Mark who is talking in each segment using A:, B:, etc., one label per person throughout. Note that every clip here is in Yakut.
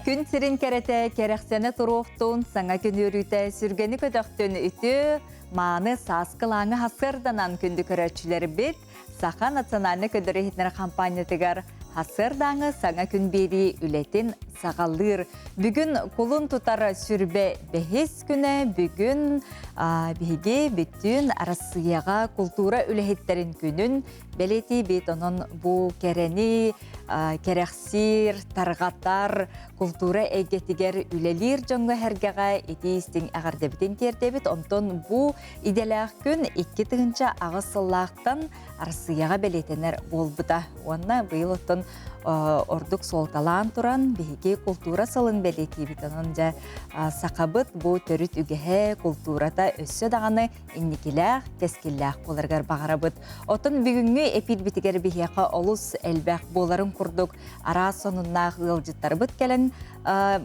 A: Күн сирин кэрэтэ кэрэхсэнэ туруохтун, саҥа күн үөрүүтэ сүргэни көтөхтүн үтүө, мааны сааскылааҥы хасыарданан күндү көрөөччүлэрбит Саха национальнай көрдөрөр иһитиннэрэр хампаанньатыгар хасыардааҥы саҥа күн биэрии үлэтин саҕалыыр. Бүгүн кулун тутар сүрбэ бэһис күнэ бүгүн биһиги бүтүн Арассыыйаҕа култуура үлэһиттэрин күнүн бэлиэтиибит. Онон бу кэрэни кэрэхсиир, тарҕатар култуура эйгэтигэр үлэлиир дьоҥҥо-сэргэҕэ итии-истиҥ эҕэрдэбитин тиэрдэбит. Онтон бу идэлээх күн 2008 сыллаахтан Арассыыйаҕа бэлиэтэнэр буолбута. Уонна быйыл оттон ордук суолталаан туран биһиги култуура сылын бэлиэтиибит. Онон дьэ сахабыт бу төрүт үгэһэ, култуурата өссө даҕаны инникилээх, кэскиллээх буоларыгар баҕарабыт. Оттон бүгүҥҥү эпиирбитигэр биһиэхэ олус элбэх буоларын курдук араас сонуннаах ыалдьыттарбыт кэлэн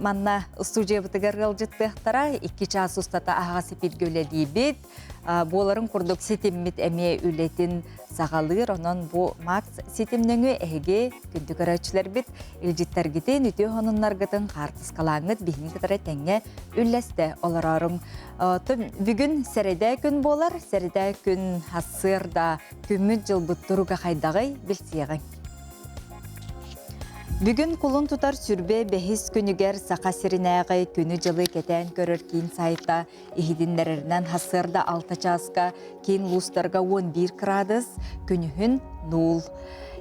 A: манна студиябытыгар ыалдьыттыахтара. 2 чаас устата аһаҕас эпииргэ үлэлиибит. Буоларын курдук ситиммит эмиэ үлэтин саҕалыыр. Онон бу Макс ситим нөҥүө эһиги күндү көрөөччүлэрбит илдьиттэргитин, үтүө сонуннаргытын хаартыскалааҥҥыт биһигини кытары тэҥҥэ үллэстэ олорооруҥ. Бүгүн сэрэдэ күн буолар. Сэрэдэ күн сарсыарда күммүт-дьылбыт туруга хайдаҕый билсиэҕиҥ. Бүгүн кулун тутар сүрбэ бэһис күнүгэр Саха сиринээҕи күнү-дьылы кэтээн көрөр киин сайта иһитиннэрэринэн сарсыарда 6 чааска киин улуустарга 11 кыраадыс, күнүһүн нуул.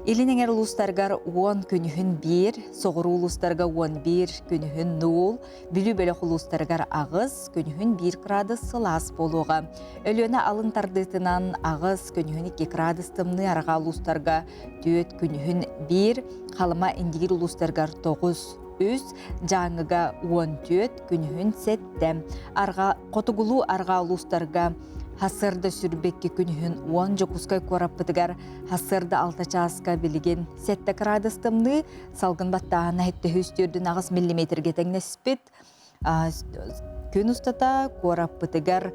A: Илин эҥэр улуустаргар 10 күнүһүн 1, соҕуруу улуустарга 11 күнүһүн нуул, Бүлүү бөлөх улуустарыгар 8, күнүһүн 1 кыраадыс сылаас буолуоҕа. Өлүөнэ алын тардыытынан 8, күнүһүн 2 кыраадыс тымныы арҕаа улуустарга 4, күнүһүн 1, Халыма Индигир улуустарыгар 9, 3, Дьааҥыга 14, күнүһүн 7. Арҕаа, хотугулуу арҕаа улуустарга Хасырда сүрбэкки күнүһүн 10 Дьокуускай куораппытыгар хасырда 6 чааска билигин 7 кыраадыс тымныы, салгын баттааһына 748 миллиметргэ тэҥнэспит. Күн устата куораппытыгар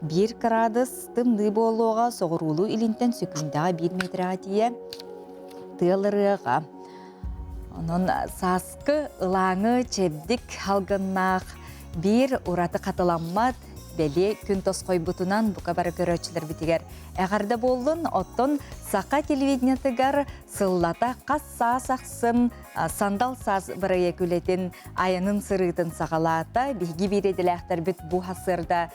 A: 1 кыраадыс тымныы буолуоҕа, соҕуруулуу илинтэн сөкүүндэҕэ 1 метрэҕэ тиийэ тыалырыаҕа. Онон сааскы ылааҥы чэбдик халгыннаах биир ураты хатыламмат бэлиэ күн тосхойбутунан бука бары көрөөччүлэрбитигэр эҕэрдэ буоллун. Оттон саха телевидениетыгар сыллата хас саас ахсын Сандал саас бырайыак үлэтин айанын сырыытын саҕалаата. Биһиги биир идэлээхтэрбит бу хасыарда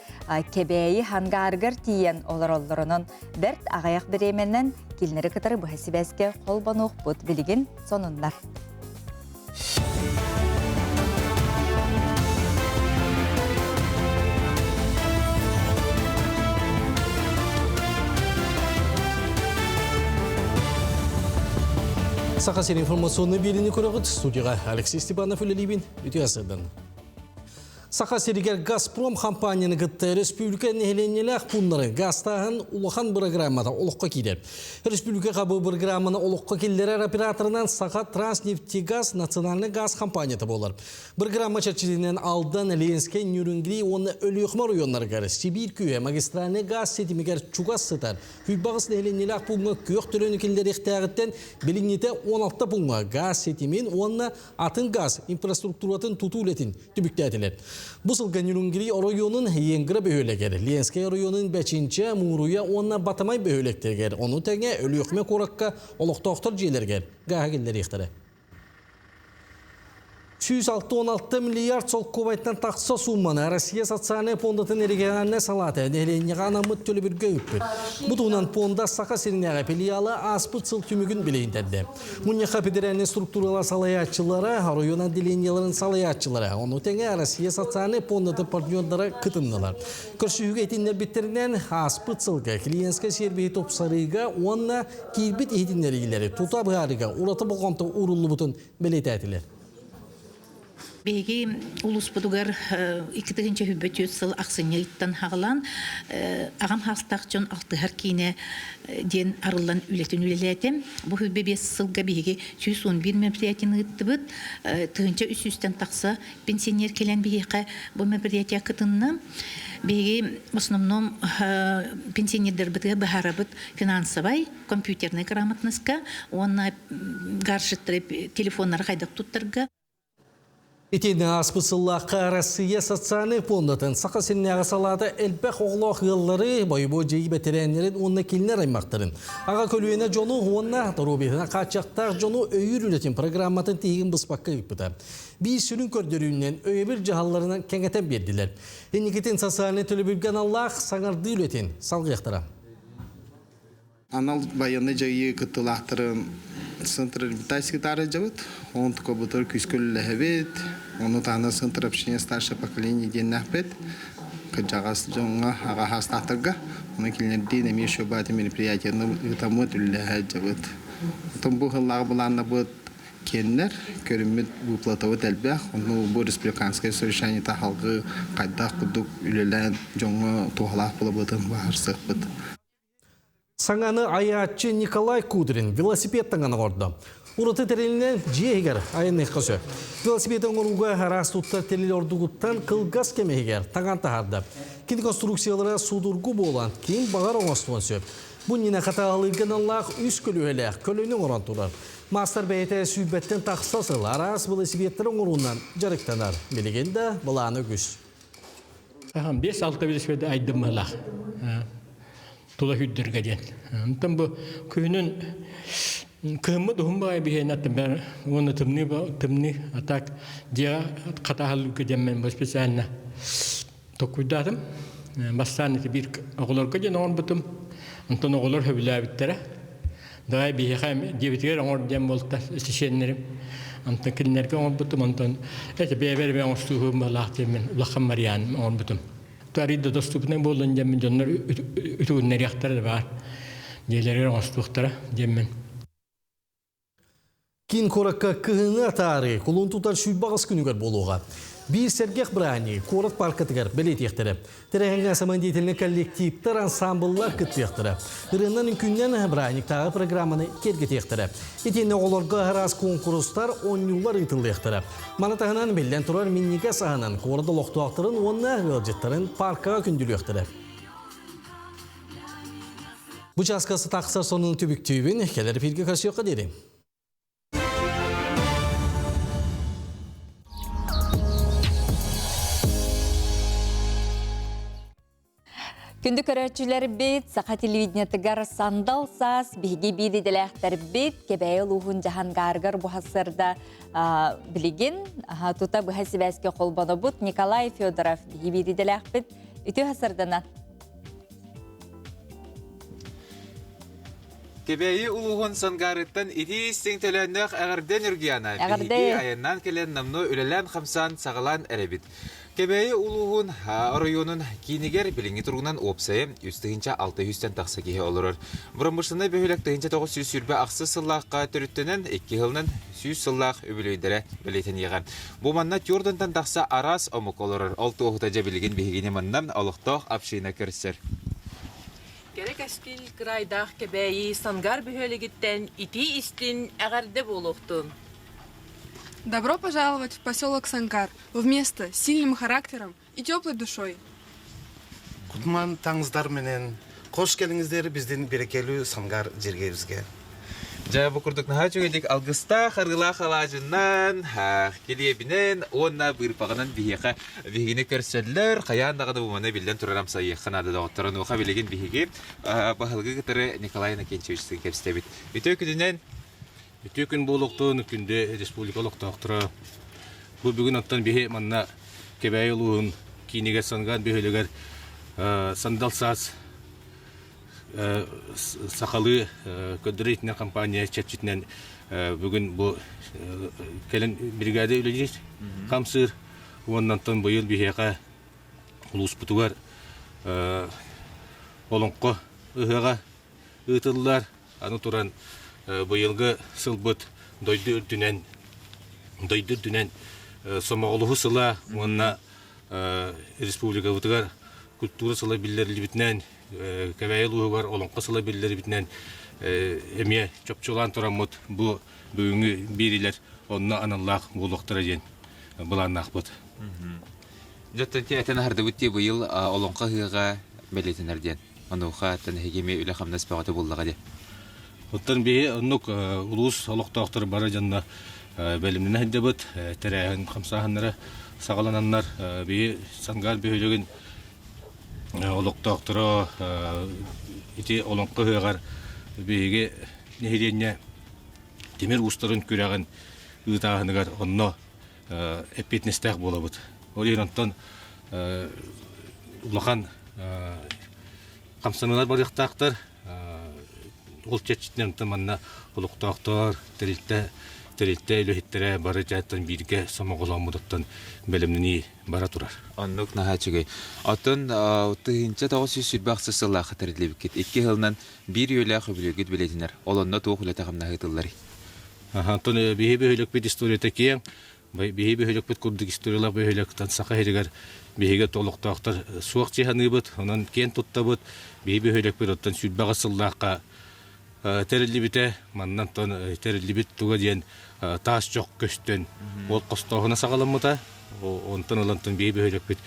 A: Кэбээйи хангаарыгар тиийэн олороллорунан бэрт аҕыйах бириэмэнэн кинилэри кытары быһа сибээскэ холбонуохпут билигин сонуннар.
B: Саха сирин информационный биэриини көрөҕүт студияға Алексей Степанов үлэлиибин үтүө сырдын. Саха сиригэр Газпром компанияны кытта республика нэһилиэнньэлээх пууннары газтааһын улахан бырагыраамата олоххо киирэр. Республика хабы бырагырааманы олоххо киллэрэр операторынан Саха Транснефтегаз национальный газ компанията буолар. Бырагыраама чэрчитинэн Алдан, Ленскэй, Нюрнгри уонна Өлүөхүмэ оройуоннарыгар Сибиир күүһэ магистральный газ ситимигэр чугас сытар Күйбаҕыс нэһилиэнньэлээх пууҥҥа күөх төлөнү киллэриэхтээҕиттэн билиҥҥитэ 16 пууҥҥа газ ситимин уонна атын газ инфраструктуратын тутуу үлэтин түмүктээтилэр. Бу сылга Нюрнгри оройуонун Енгра бөһүөлэгэр, Ленскэй оройуонун Бэчинчэ, Мууруйа уонна Батамай бөһүөлэктэригэр, ону тэҥэ Өлүөхүмэ куоракка олохтоохтор дьиэлэригэр гааһы киллэриэхтэрэ. 166 миллиард солкуобайтан тахса суумманы Россия социальнай пуондатын региональнай салаата нэһилиэнньэҕэ анаммыт төлөбүргэ ыыппыт. Бу туһунан пуонда Саха сиринээҕи филиала ааспыт сыл түмүгүн билиһиннэрдэ. Мунньахха федеральнай структуралар салайааччылара, оройуон отделениеларын салайааччылара, ону тэҥэ Россия социальнай пуондатын партнердара кытыннылар. Көрсүһүүгэ итиннэрбиттэринэн ааспыт сылга клиентскэй сервиһи тупсарыыга уонна киирбит иһитиннэриилэри тута быһаарыыга ураты болҕомто ууруллубутун бэлиэтээтилэр.
C: Биһиги улууспутугар 2024 сыл ахсынньы ыйыттан хаҕалаан аҕам хаастаах дьон алтыһар киинэ диэн арыллан үлэтин үлэлээтим. Бу 25 сылга биһиги 111 мероприятиены ыыттыбыт. 1300-тэн тахса пенсионер кэлэн биһиэхэ бу мероприятие кытынна. Биһиги в основном пенсионердарбытыгар быһаарабыт финансовай, компьютернай грамотноска уонна гаджеттары, телефоннары хайдах туттарга.
B: Итини ааспыт сыллаахха Россия социальнай фондатын Саха сиринээҕи салаата элбэх оҕолоох ыаллары, бойобуой дьайыы бэтэрээннэрин уонна кинилэр аймахтарын, аҕа көлүөнэ дьону уонна доруобуйатынан хааччахтаах дьону өйүүр үлэтин программатын тиһигин быспакка ыыппыта. Биир сүрүн көрдөрүүнэн өйөбүл дьаһалларынан кэҥэтэн биэрдилэр. Инникитин социальнай төлөбүргэ аналлаах саҥардыы үлэтин салгыахтара.
D: Анал байыаннай дьайыы кыттыылаахтарын Центр реабилитации таарыйдьабыт. Онон тукабытыгар күүскэ үлэлэһэбит. Ону таһынан Центр общения старшее поколение диэннээхпит. Кырдьаҕас дьоҥҥо, аҕа саастаахтарга. Ону кинилэрдиин эмиэ еще баати мероприятияны ыытаммыт, үлэлэһэ сылдьабыт. Оттон бу сыллааҕы былааннарбыт киэннэр, көрүммүт выплатабыт элбэх. Ону бу республиканскай совещаниета халгыы хайдах курдук үлэлээн дьоҥҥо туһалаах буолабытын быһаарсыахпыт.
B: Саҥаны айааччы Николай Кудрин велосипед таҥан оҥордо. Ураты тэрилинэн дьиэ иһигэр айанныахха сөп. Велосипеды оҥорууга араас туттар тэрил ордугуттан кылгас кэм иһигэр таҥан таһаарда. Кини конструкциялара судургу буолан, ким баҕар оҥостуон сөп. Бу иннинэ хатааһылыырга аналлаах үс көлүөһэлээх көлөнү оҥорон турар. Маастар бэйэтэ сүүрбэттэн тахса сыл араас велосипедтары оҥоруунан дьарыктанар. Билигин да былаана үгүс.
E: 5-6 велосипеды айдыммалаах. Тула сүүрдэргэ диэн. Онтон бу күһүнүн кыһыммыт уһун баҕайы биһиэнэ аттым уонна тымныы тымныы а так дьиэҕэ хатааһылыырга диэммин бу специально толкуйдаатым. Бастаан ити биир оҕолорго диэн оҥорбутум. Онтон оҕолор сөбүлээбиттэрэ. Давай биһиэхэ дьиэбитигэр оҥор диэн буолта сиэннэрим. Онтон кинилэргэ оҥорбутум. Онтон эти бэйэбэр эмиэ оҥостууһум баҕалаах диэммин улахан Марьяным оҥорбутум. Арыйда доступнай буоллун диэммин дьоннор үтүгүннэриэхтэрэ да баар. Дьиэлэригэр оҥостуохтара диэммин.
B: Киин куоракка кыһыҥҥы атаарыы кулун тутар 28 күнүгэр буолуоҕа. Биир сэргэх бырааһынньыгы куорат паркатыгар бэлиэтиэхтэрэ. Тэрээһиҥҥэ самодеятельнай коллективтар, ансамбллар кыттыахтара. Ырыанан үҥкүүннэн бырааһынньыктааҕы программаны киэргэтиэхтэрэ. Итиэннэ оҕолорго араас куонкурустар, оонньуулар ыытыллыахтара. Маны таһынан, биллэн турар, минньигэс аһынан куорат олохтоохторун уонна ыалдьыттарын паркаҕа күндүлүөхтэрэ. Бу чааска тахсар сонун түбүктүүбүн, кэлэр эфиргэ көрсүөххэ диэри.
A: Күндү көрөөччүлэрбит, Саха телевидениетыгар Сандал саас биһиги биир идэлээхтэрбит Кэбээйи улууһун дьаһангаарыгар буһасырда билигин тута быһа сибээскэ холбонобут Николай Федоров биһиги биир идэлээхпит үтүө хасырдана.
F: Кэбээйи улууһун Сангаарыттан итии истиҥ төлөөннөөх эҕэрдэ Ньургуйаана биһиги айаннаан кэлэн номнуо үлэлээн-хамсаан саҕалаан эрэбит. Кэбээйи улууһун оройуонун киинигэр билиҥҥи туругунан уопсайа 3600 тахса киһи олорор. Бырамыысыланнай бөһүөлэк 1928 сыллаахха төрүттэнэн, икки сылынан 100 сыллаах үбүлүөйдэрэ бэлиэтэниэҕэ. Бу манна Тюрдантан тахса араас омук олорор. Ол туоһута дьэ билигин биһигини манна олохтоох община көрсөр.
G: Кэрэ кэскил кыраайдаах Кэбээйи Сангар бөһүөлэгиттэн итии-истин эҕэрдэ буолуохтун!
H: Добро пожаловать в поселок Санкар, в место с сильным характером и теплой душой.
I: Кутман таңыздар менен кош келиңиздер биздин берекелүү Сангар жергебизге.
F: Дьэ, бу курдук наһаа үчүгэйдик алгыстаах арыылаах алаадьыннан, килиэбинэн уонна быырпаҕынан биһиэхэ биһигини көрсөллөр. Хайаан даҕаны бу маны биллэн турар амсайыахха наада доҕоттор. Онуоха билигин биһиги баһылыгы кытары Николай Иннокентьевичтыын кэпсэтэбит. Үтүө күнүнэн!
J: Үтүө күн буолуохтун, күндү республика олохтоохторо. Бу бүгүн оттон биһи манна Кэбээйи улууһун киинигэр Санган бөһүөлэгэр Сандал саас сахалыы көрдөрөр-иһитиннэр компания чэрчитинэн бүгүн бу кэлин бригада үлэлиир, хамсыыр. Уонна онтон быйыл биһиэхэ улууспутугар Олоҥхо ыһыаҕа ыытыллар. Аны туран быйылгы сылбыт дойду үрдүнэн дойду үрдүнэн сомоҕолоһуу сыла уонна республикабытыгар культура сыла биллэриллибитинэн Кэбээйи улууһугар Олоҥхо сыла биллэрибитинэн эмиэ чопчулаан тураммыт бу бүгүҥҥү биэриилэр онно аналлаах буолуохтара диэн былааннаахпыт.
F: Дьэ, этэн аһардыбыт дии быйыл Олоҥхо ыһыаҕа бэлиэтэнэр диэн. Онуоха оттон эһиги эмиэ үлэ-хамнас бөҕөтө буоллаҕа дии.
J: Оттон биһи оннук улуус олохтоохторо бары дьонно. бэлэмнэнэ сылдьабыт. Тэрээһин хамсааһыннара саҕалананнар биһи Сангаар бөһүөлэгин олохтоохторо ити олоҥхо ыһыаҕар биһиги нэһилиэнньэ тимир уустарын күрэҕин ыытааһыныгар онно эппиэтинэстээх буолабыт. Ол иһин онтон улахан хамсаныылар барыахтаахтар. Ол чэрчитинэн онтон манна олохтоохтор, тэрилтэ тэрилтэ үлэһиттэрэ бары дьааттан бииргэ сомоҕолооммутуттан бэлэмнэнии бара турар.
F: Оннук наһаа үчүгэй. Оттон 1926 сыллаахха тэриллибиккит. Икки сылынан биир үйэлээх үбүлүөйгүт бэлиэтэнэр. Ол онно туох үлэтэ-хамнаһа ыытылларый?
J: Онтон биһи бөһүөлэкпит историята киэҥ. Биһи бөһүөлэкпит курдук историялаах бөһүөлэктэн Саха сиригэр биһиги олохтоохтор суох дии саныыбыт. Онон киэн туттабыт. Биһи бөһүөлэкпит оттон сүүрбэҕэ сыллаахха тэриллибитэ. Манна оттон тэриллибит туга диэн таас чох көстөн ол хостооһуна саҕаламмыта. Онтон ылан биһи бөһүөлэкпит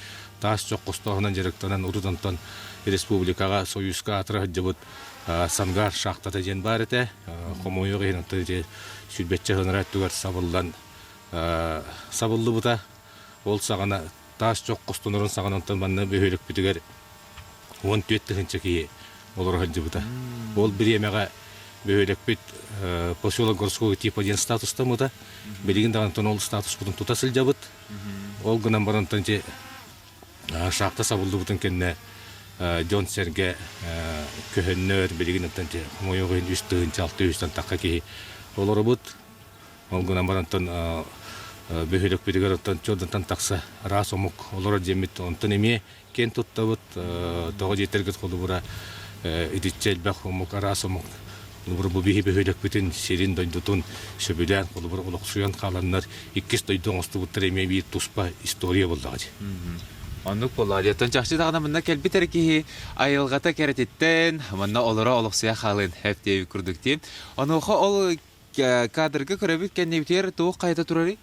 J: таас чох хостооһунан дьарыктанан урут онтон республикаҕа Союзка аатыра сылдьыбыт Сангар шахтата диэн баар этэ. Хомойуох иһин онтон ити сүүрбэччэ сыл өттүгэр сабыллан сабыллыбыта. Ол саҕана таас чох хостонорун саҕана онтон манна бөһүөлэкпитигэр 14 тыһыынча киһи олоро сылдьыбыта. Ол бириэмэҕэ бөһүөлэкпит поселок городского типа диэн статустаммыта. Билигин даҕаны ол статуспутун тута сылдьабыт. Ол гынан баран ити шахта сабыллыбытын кэннэ дьон-сэргэ көһөннөр, билигин оттон хомойуох иһин үс тыһыынча алта үстэн тахха киһи олоробут. Ол гынан баран бөһүөлэкпитигэр оттон чордонтон тахса араас омук олорор диэммит онтон эмиэ киэн туттабыт. Тоҕо диэтэргит холобура итиччэ элбэх омук араас омук холобура бу биһи бөһүөлэкпитин сирин дойдутун сөбүлээн холобура олохсуйан хааланнар иккис дойду оҥостубуттар эмиэ биир туспа история буоллаҕа дии.
F: Оннук буоллаҕа дии. Оттон чахчы даҕаны манна кэлбит эрэ киһи айылҕата кэрэтиттэн манна олоро олохсуйа хаалыан сөп диэбит курдук дии. Онуоха ол кадрга көрөбүт кэннибитигэр туох хайата турарый?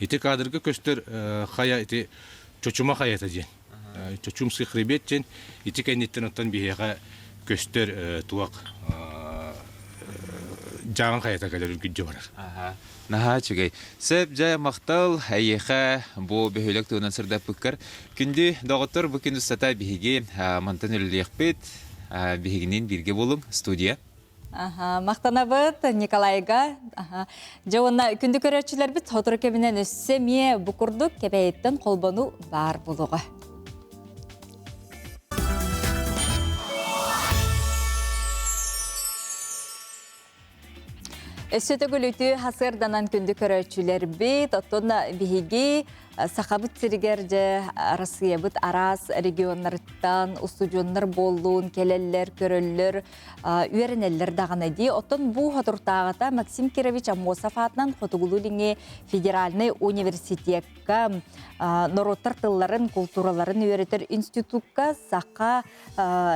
J: Ити кадрга көстөр хайа ити Чочума хайата диэн. Чочумский хребет диэн ити кэнниттэн оттон биһиэхэ көстөр туох дьааҥы хайата кэлэр үргүддьэ барар.
F: Наһаа үчүгэй. Сөп дьэ махтал эйиэхэ бу бөһүөлэк туһунан сырдаппыккар. Күндү доҕоттор бу күн устата биһиги мантан үлэлиэхпит. Биһигинин бииргэ буолуҥ студия.
A: Аха, махтанабыт Николайга. Аха. Дьэ уонна күндү көрөөччүлэрбит сотору кэминэн өссө эмиэ бу курдук Кэбээйиттэн холбону баар буолуоҕа. Өссө төгүл үтүө хасыарданан күндү көрөөччүлэрбит, оттон биһиги Сахабыт сиригэр дьэ Арассыыйабыт араас регионнарыттан устудьуоннар буоллун, кэлэллэр, көрөллөр, үөрэнэллэр даҕаны дии. Оттон бу хотуртааҕыта Максим Кирович Аммосов аатынан Хотугулуу-Илиҥҥи федеральнай университекка норуоттар тылларын, култуураларын үөрэтэр институкка саха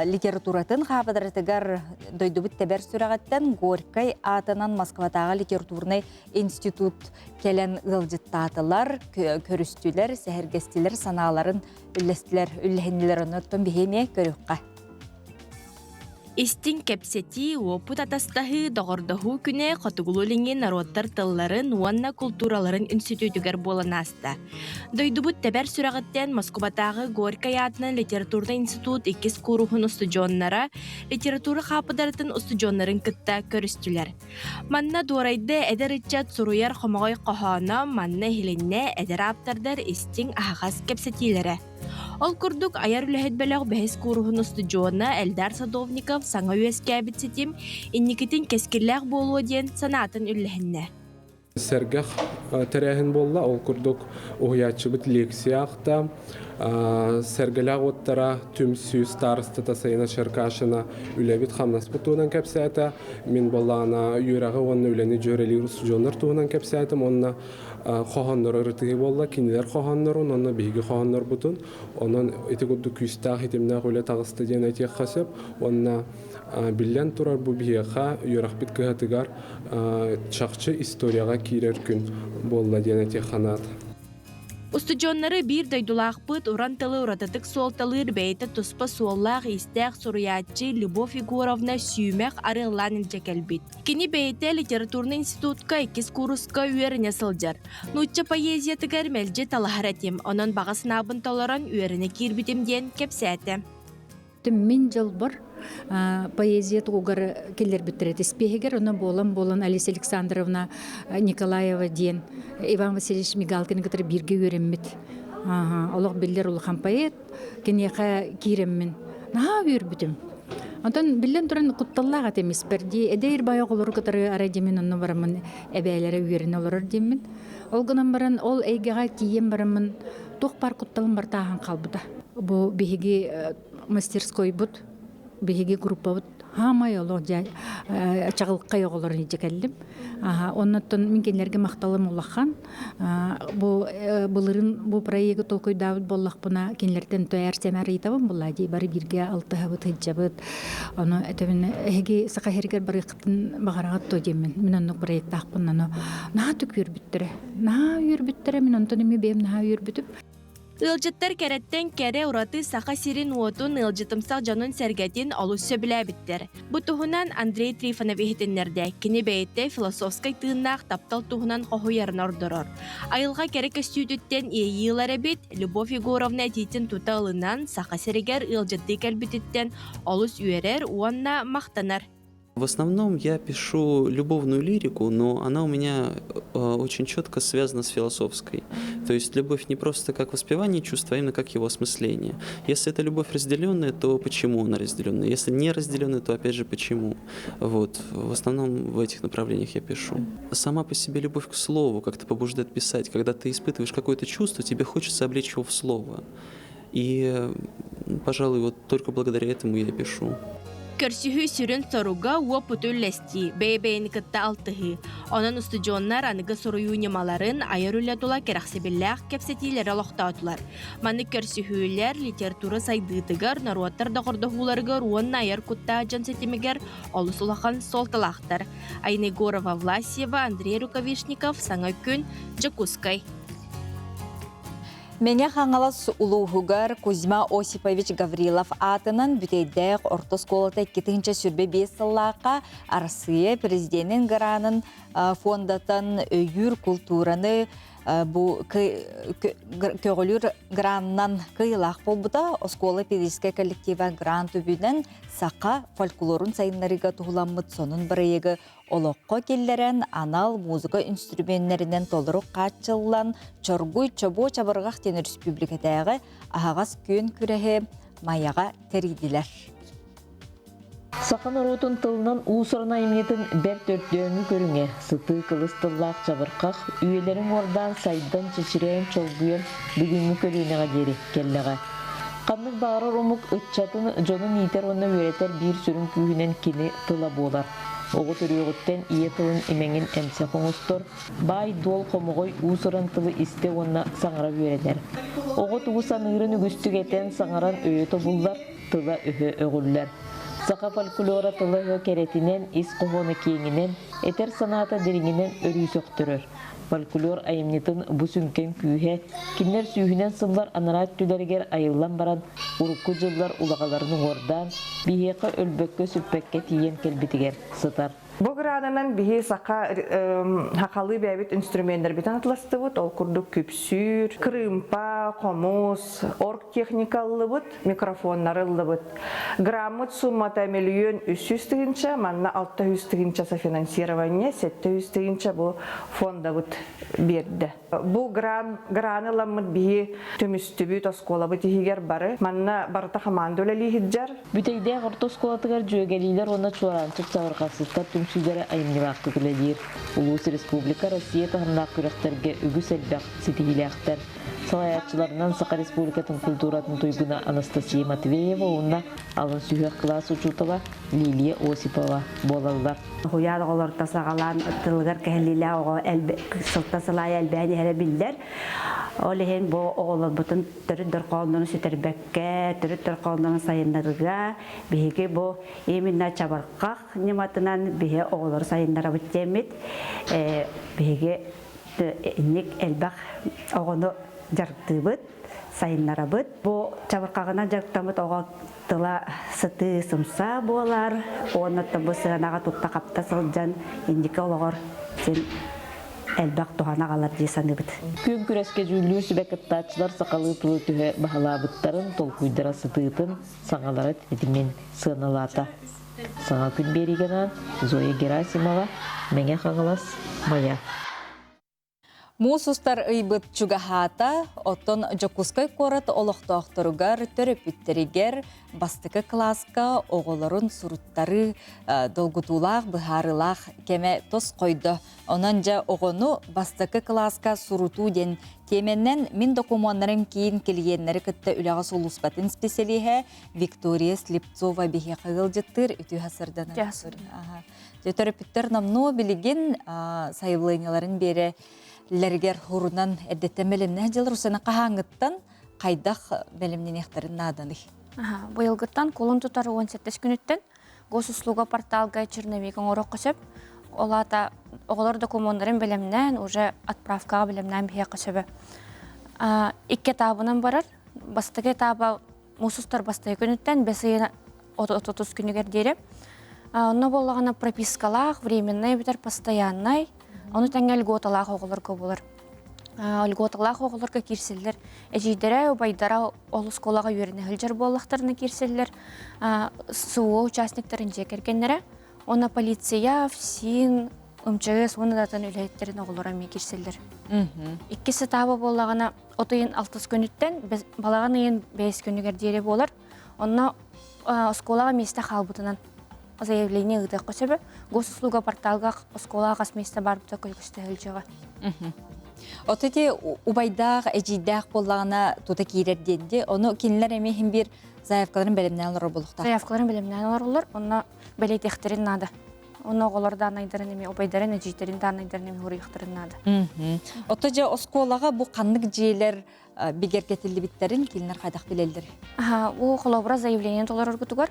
A: литературатын хаапыдыратыгар дойдубут тэбэр сүрэҕиттэн Горькай аатынан Москватааҕы литературнай институт кэлэн ыалдьыттаатылар, көрүстүлэр, сэһэргэстилэр, санааларын үллэстилэр, үллэһиннилэр. Оннуттан биһи эмиэ көрүөххэ.
G: Истиҥ кэпсэтии, уопут атастаһыы, доҕордоһуу күнэ Хотугулуу-Илиҥҥи норуоттар тылларын уонна култуураларын институтугар буолан ааста. Дойдубут тэбэр сүрэҕиттэн Москубатааҕы Горькай аатынан литературнай институт иккис кууруһун устудьуоннара литература хаапыдаратын устудьуоннарын кытта көрүстүлэр. Манна дуорайда эдэр ыччат суруйар хомоҕой хоһооно, манна иһилиннэ эдэр ааптардар истиҥ аһаҕас кэпсэтиилэрэ. Ол курдук айар үлэһит бөлөх бэһис кууруһун устудьуона Эльдар Садовников саҥа үөскээбит ситим инникитин кэскиллээх буолуо диэн санаатын үллэһиннэ.
K: Сэргэх тэрээһин буолла. Ол курдук уһуйааччыбыт лекция аахта. Сэргэлээх уоттара түмсүү старостата Сайына Черкашина үлэбит хамнаспыт туһунан кэпсээтэ. Мин буоллаҕына үөрэҕи уонна үлэни дьүөрэлиир устудьуоннар туһунан кэпсээтим уонна хоһооннору ырытыһыы буолла. Кинилэр хоһооннорун уонна биһиги хоһооннорбутун. Онон ити курдук күүстээх итимнээх үлэ таҕыста диэн этиэххэ сөп. Уонна биллэн турар бу биһиэхэ үөрэхпит кыһатыгар чахчы историяҕа киирэр күн буолла диэн этиэххэ наада.
G: Устудьуоннары биир дойдулаахпыт уран тылы уратытык суолталыыр бэйэтэ туспа суоллаах-иистээх суруйааччы Любовь Егоровна Сүүмэх арыаллаан илдьэ кэлбит. Кини бэйэтэ литературнай институтка иккис кууруска үөрэнэ сылдьар. Нуучча поэзиятыгар мэлдьи талаһар этим, онон баҕа санаабын толорон үөрэнэ киирбитим диэн кэпсээтэ.
L: Мин дьолбор поэзия тугугар киллэрбиттэрэ тиспиэһигэр онно буолан-буолан Алиса Александровна Николаева диэн Иван Васильевич Мигалкины кытары бииргэ үөрэммит олох биллэр улахан поэт киниэхэ киирэммин наһаа үөрбүтүм. Онтон биллэн туран кутталлаах этим испэр дии эдэр бай оҕолору кытары арай дьимин онно бараммын эбээлэрэ үөрэнэ олорор диэммин. Ол гынан баран ол эйгэҕэ тиийэн бараммын туох баар кутталым бартааһын хаалбыта. Бу биһиги мастерскойбут, биһиги группабыт хаамай олох дьэ чаҕылхай оҕолорун илдьэ кэллим. Оннуттан мин кинилэргэ махталым улахан. Бу былырын бу проегы толкуйдаабыт буоллахпына кинилэртэн тояр сэмээр ыйытабын буолла дии бары бииргэ алтыһабыт сылдьабыт. Ону этэбин эһиги саха иһэригэр барыаххытын баҕараҕыт дуо диэммин. Мин оннук проектаахпын ону наһаа түк үөрбүттэрэ. Наһаа үөрбүттэрэ мин онтон эмиэ бэйэм наһаа үөрбүтүм.
G: Ыалдьыттар кэрэттэн кэрэ ураты Саха сирин уотун ыалдьытымсах дьонун-сэргэтин олус сөбүлээбиттэр. Бу туһунан Андрей Трифонов иһитиннэрдэ. Кини бэйэтэ философскай тыыннаах таптал туһунан хоһуйарын ордорор. Айылҕа кэрэ көстүүтүттэн иэйии ылар эбит, Любовь Егоровна этиитин тута ылынан, Саха сиригэр ыалдьыттыы кэлбититтэн олус үөрэр уонна махтанар.
M: В основном я пишу любовную лирику, но она у меня очень четко связана с философской. То есть любовь не просто как воспевание чувства, а именно как его осмысление. Если это любовь разделенная, то почему она разделенная? Если не разделенная, то опять же почему? Вот. В основном в этих направлениях я пишу. Сама по себе любовь к слову как-то побуждает писать. Когда ты испытываешь какое-то чувство, тебе хочется облечь его в слово. И, пожалуй, вот только благодаря этому я пишу.
G: Көрсүһүү сүрүн соруга уопуту үллэстии, бэйэ-бэйэни кытта алтыһыы. Онон устудьуоннар аныгы суруйуу ньымаларын айар үлэ тула кэрэхсэбиллээх кэпсэтиилэри олохтоотулар. Маннык көрсүһүүлэр литература сайдыытыгар, норуоттар доҕордоһууларыгар уонна айар куттаах дьон ситимигэр олус улахан суолталаахтар. Айна Егорова Власьева, Андрей Рукавишников, Саҥа күн, Дьокуускай.
A: Мэҥэ Хаҥалас улууһугар Кузьма Осипович Гаврилов аатынан Бүтэйдээх орто оскуолата 2025 сыллаахха Арассыыйа президенин гранын фондатын өйүүр култуураны бу көҕүлүүр гранынан кыайыылаах буолбута. Оскуола педагогическай коллектива грант үбүнэн саха фольклорун сайыннарыыга туһуламмыт сонун бырайыагы олоххо киллэрэн анал музыка инструменнэринэн толору хааччыллан Чоргуй чобуо чабырҕах диэн өрөспүүбүлүкэтээҕи аһаҕас күөн күрэһи Майаҕа тэрийдилэр.
N: Саха норуотун тылынан уус-уран айымньытын бэрт өрдөөҥҥү көрүҥэ, сытыы кылыс тыллаах чабырҕах, үйэлэрин уордаан сайдан, чэчирээн, чолбуйан бүгүҥҥү көлүөнэҕэ диэри кэллэҕэ. Ханнык баҕарар омук ыччатын дьонун иитэр уонна үөрэтэр биир сүрүн күүһүнэн кини тыла буолар. Оҕо төрүөҕүттэн ийэ тылын имэҥин эмсэх оҥостор, баай-дуол хомоҕой уус-уран тылы истэ уонна саҥара үөрэнэр. Оҕо тугу саныырын үгүстүк этэн, саҥаран өйө тобуллар, тыла-өһө өҕүллэр. Саха фольклора тыла-өһө кэрэтинэн, ис хоһооно киэҥинэн, этэр санаата дириҥинэн өрүү сөхтөрөр. Фольклор айымньытын бу сүҥкэн күүһэ кинилэр сүүһүнэн сыллар анараа өттүлэригэр айыллан баран урукку дьыллар улаҕаларын уҥуордаан, биһиэхэ өлбөккө-сүппэккэ тиийэн кэлбитигэр сытар.
O: Бу гранынан биһи саха хахалыы бэйэбит инструменнэрбитин атластыбыт, ол курдук күпсүүр, кырыымпа, хомус, оргтехника ыллыбыт, микрофоннары ыллыбыт. Граммыт суммата миллион 300 тыһыынча, манна 600 тыһыынча софинансирование, 700 тыһыынча бу фондабыт биэрдэ. Бу гран, граны ыламмыт биһи түмүстүбүт оскуолабыт иһигэр бары. Манна барыта хамаанда үлэлии сылдьар.
N: Бүтэйдээх орто оскуолатыгар дьүөгэлиилэр уонна чуораанчык чабырҕахсыттар түмсүүлэрэ айымньылаахтык үлэлиир. Улуус республика Россия таһымнаах күрэхтэргэ үгүс элбэх ситиһиилээхтэр. Салайааччыларынан Саха Республикатын культуратын туйгуна Анастасия Матвеева уонна алын сүһүөх кылаас учуутала Лилия Осипова буолаллар.
P: Уһуйаан оҕолорто саҕалаан тылыгар кэһиллиилээх оҕо сылтан сыл аайы элбээн иһэрэ биллэр. Ол иһин бу оҕолорбутун төрүт дорҕооннорун сүтэрбэккэ, төрүт дорҕооннорун сайыннарыыга биһиги бу именно чабырҕах ньыматынан биһи оҕолору сайыннарабыт диэммит биһиги инник элбэх оҕону. дьарыктыыбыт, сайыннарабыт. Бу чабырҕаҕынан дьарыктаммыт оҕо тыла сытыы сымса буолар уонна бу сыанаҕа тутта-хапта сылдьан инники олоҕор син элбэх туһаны аҕалар дии саныыбыт.
N: Күөн күрэскэ дьүүллүүр сүбэ кыттааччылар сахалыы тылы төһө баһылаабыттарын, толкуйдара сытыытын, саҥалара тэтимин сыаналаата. Саҥа күн биэриигэ Зоя Герасимова, Мэҥэ Хаҥалас, Майа.
A: Муус устар ыйбыт чугаһаата, оттон Дьокуускай куорат олохтоохторугар, төрөппүттэригэр бастакы кылааска оҕолорун суруттарыы долгутуулаах, быһаарыылаах кэмэ тосхойдо. Онон дьэ оҕону бастакы кылааска сурутуу диэн тиэмэнэн мин докумуоннарым киин клиеннэри кытта үлэҕэ сулууспатын специалиһэ Виктория Слепцова биһиэхэ ыалдьыттыыр үтүө сарданар. Дьэ төрөппүттэр номнуо билигин сайабылыанньаларын биэрэллэригэр хурунан эрдэттэн бэлэмнээх дьыл Русана хаһааҥҥыттан хайдах бэлэмнэниэхтэрин нааданый?
Q: Быйылгыттан кулун тутар 18 күнүттэн госуслуга порталга черновик оҥоруохха сөп. Ол аата оҕолор докумуоннарын бэлэмнээн, уже отправкаҕа бэлэмнээн биһиэхэ сөбө. Икки этабынан барар. Бастакы этаба муус устар бастакы күнүттэн бэс ыйын отутус күнүгэр диэри. Онно буоллаҕына пропискалаах, временный эбэтэр постояннай, ону тэҥэ льготалаах оҕолорго буолар. Льготалаах оҕолорго киирсэллэр. Эдьиийдэрэ, убайдара ол оскуолаҕа үөрэнэ сылдьар буоллахтарына киирсэллэр. СУО участниктарын дьиэ кэргэннэрэ. Уонна полиция, ФСИН, МЧС уонна да атын үлэһиттэрин оҕолоро эмиэ киирсэллэр. Иккис этаба буоллаҕына от ыйын алтыс күнүттэн балаҕан ыйын бэйэс күнүгэр диэри буолар. Онно оскуолаҕа миэстэ хаалбытынан заявление ыытыахха сөбө. Госуслуга порталга оскуолаҕа хас миэстэ баарбыта көстө сылдьыаҕа.
A: От ити убайдаах, эдьиийдээх буоллаҕына тута киирэр диэн ди. Ону кинилэр эмиэ иһин биир заявкаларын бэлэмнээн олорор буолуохтаах.
Q: Заявкаларын бэлэмнээн олороллор. Онно бэлиэтиэхтэрин наада. Онно оҕолор даанайдарын эмиэ убайдарын, эдьиийдэрин даанайдарын эмиэ хоруйуохтарын наада.
A: Ото дьэ оскуолаҕа бу ханнык дьиэлэр бигэргэтиллибиттэрин кинилэр хайдах билэллэр?
Q: Бу холобура заявление толороргутугар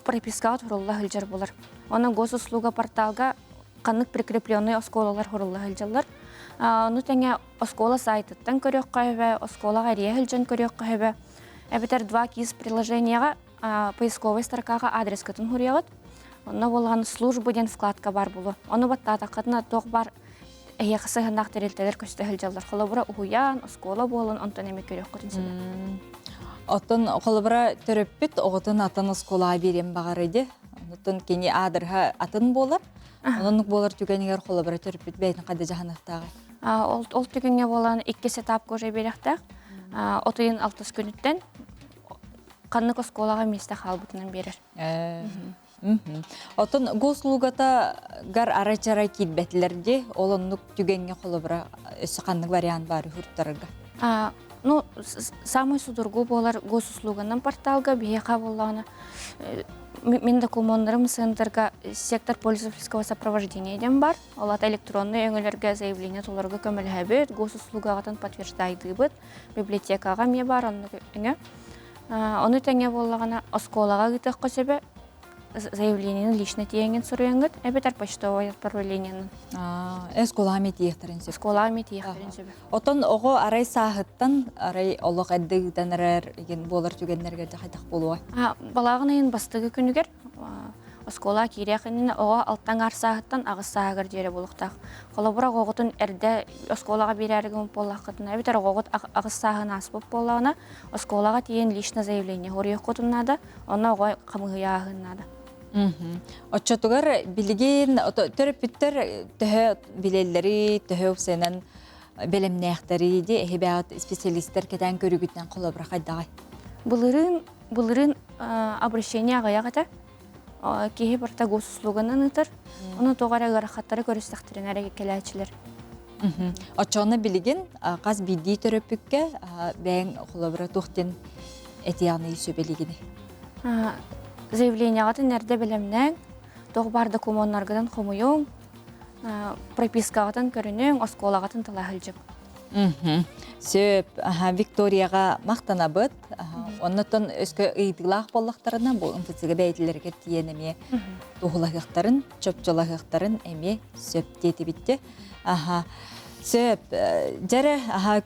Q: пропискаҕа турулла сылдьар буолар. Онон госуслуга порталга ханнык прикрепленный оскуолалар хорулла сылдьаллар. Ону тэҥэ оскуола сайтыттан көрүөххэ сөбө, оскуолаҕа эрийэ сылдьан көрүөххэ сөбө. Эбэтэр 2 кис приложениеҕа поисковай строкаҕа адрескытын суруйаҕыт. Онно буоллаҕына служба диэн вкладка баар буолуо. Ону баттаатаххытына туох баар эһиэхэ сыһыаннаах тэрилтэлэр көстө сылдьаллар. Холобура уһуйаан, оскуола буолан онтон эмиэ көрүөххүтүн сөп.
A: Оттон холобура төрөппүт оҕотун атын оскуолаҕа биэриэн баҕарар ди. Онтон кини аадырыһа атын буолар. Оннук буолар түгэнигэр холобура төрөппүт бэйэтин хайда дьаһаныахтааҕый?
Q: Ол, ол түгэҥҥэ буолан иккис этапка уже биэриэхтээх. От ыйын алтыс күнүттэн ханнык оскуолаҕа миэстэ хаалбытынан биэрэр.
A: Оттон госуслугата гар арай-чарай киирбэтилэр дии. Ол оннук түгэҥҥэ холобура өссө ханнык вариант баар үһүртарга?
Q: Ну, самый судургу буолар госуслуганан порталга биһиэхэ буоллаҕына мин докумуоннарым центрга сектор пользовательского сопровождения диэн бар. Ол ата электронный өҥөлөргө заявление толорго көмөлөһөбүт, госуслугаҕытын подтверждайдыыбыт, библиотекаҕа эмиэ бар оннук өҥө. Ону тэҥэ буоллаҕына, оскуолаҕа ыытыахха сөбө, заявлениены лично тиийэҥҥин суруйаҥҥыт, эбэтэр почтовое отправлениенан.
A: Оскуолаҕа эмиэ тиийиэхтэрин сөп.
Q: Оскуолаҕа эмиэ тиийиэхтэрин сөп.
A: Оттон оҕо арай сааһыттан арай олох эрдэ ыытан эрэр игин буолар түгэннэргэ дьэ хайдах буолуой?
Q: Балаҕан ыйын бастакы күнүгэр Оскуола киириэх иннинэ оҕо алта аҥаар сааһыттан аҕыс сааһыгар диэри буолуохтаах. Холобура, оҕоҕутун эрдэ оскуолаҕа биэрээри гыммыт буоллаххытына, эбэтэр оҕоҕут аҕыс сааһын ааспыт буоллаҕына, оскуолаҕа тиийэн лично заявление суруйуоххутун наада, онно оҕо хамыыһыйа ааһыан наада.
A: Оччотугар билигин төрөппүттэр төһө билэллэрий, төһө упсайынан бэлэмнээхтэрий дии эһибэҕит специалистэр кэтээн көрүүгүтүнэн холобура хайдаҕай?
Q: Былырыын былырыын обращение аҕыйах этэ. Киһи барыта госуслуганан ыытар. Ону тоҕо эрэ ыарахаттары көрүстэхтэринэ эрэ кэлээччилэр.
A: Оччоҕуна билигин хас биирдии төрөппүккэ бэйэҥ холобура туох диэн этиэҕиний сүбэлигиний?
Q: Заявлениеҕытын эрдэ бэлэмнээҥ, туох баар докумуоннаргытын хомуйуҥ, пропискаҕытын көрүнүҥ, оскуолаҕытын тала сылдьыҥ.
A: Сөп, Викторияҕа махтанабыт. Оннуттан өскө ыйытыылаах буоллахтарына, бу МФЦ-га бэйэтилэригэр тиийэн эмиэ туһулаһыахтарын, чопчулаһыахтарын эмиэ сөп диэтибитте. Аха. Сөп. Дьэрэ, аха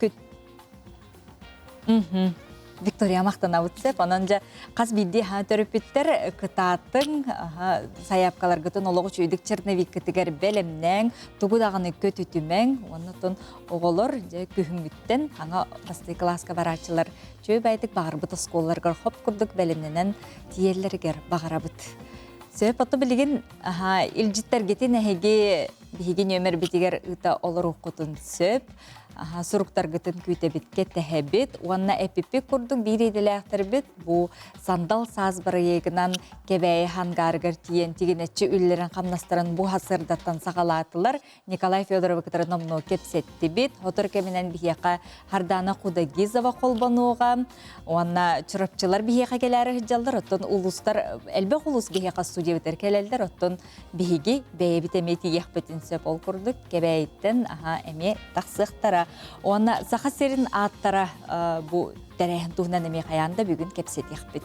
A: Виктория махтанабыт сөп. Онон дьэ хас биирдии аһа төрөппүттэр кытааттыҥ, сайаапкаларгытын олоҕу үчүгэйдик черновиккытыгар бэлэмнээҥ, тугу даҕаны көтүтүмэҥ. Уонна оҕолор дьэ күһүҥҥүттэн хаҥа бастакы кылааска барааччылар үчүгэй баайдык баҕарбыт оскуолаларыгар хоп курдук бэлэмнэнэн тиийэллэригэр баҕарабыт. Сөп, ото билигин илдьиттэргитин эһиги биһиги нүөмэрбитигэр ыыта олоруоххутун сөп. Суруктаргытын күүтэбит, кэтэһэбит уонна эпиппит курдук биир идэлээхтэрбит бу Сандал саас бырайыагынан Кэбээйи хангаарыгар тиийэн тигинэччи үллэрин хамнастарын бу сырдаттан саҕалаатылар. Николай Федоровы кытары номнуо кэпсэттибит. Хотор кэминэн биһиэхэ Хардана Худагизова холбонуоҕа уонна Чурапчылар биһиэхэ кэлээри сылдьаллар. Оттон улуустар элбэх улуус биһиэхэ студиябытыгар кэлэллэр. Оттон биһиги бэйэбит эмиэ тиийиэхпитин сөп. Ол курдук Кэбээйиттэн аха эмиэ тахсыахтара. Уонна Саха сирин ааттара бу тэрээһин туһунан эмиэ хайаан да бүгүн кэпсэтиэхпит.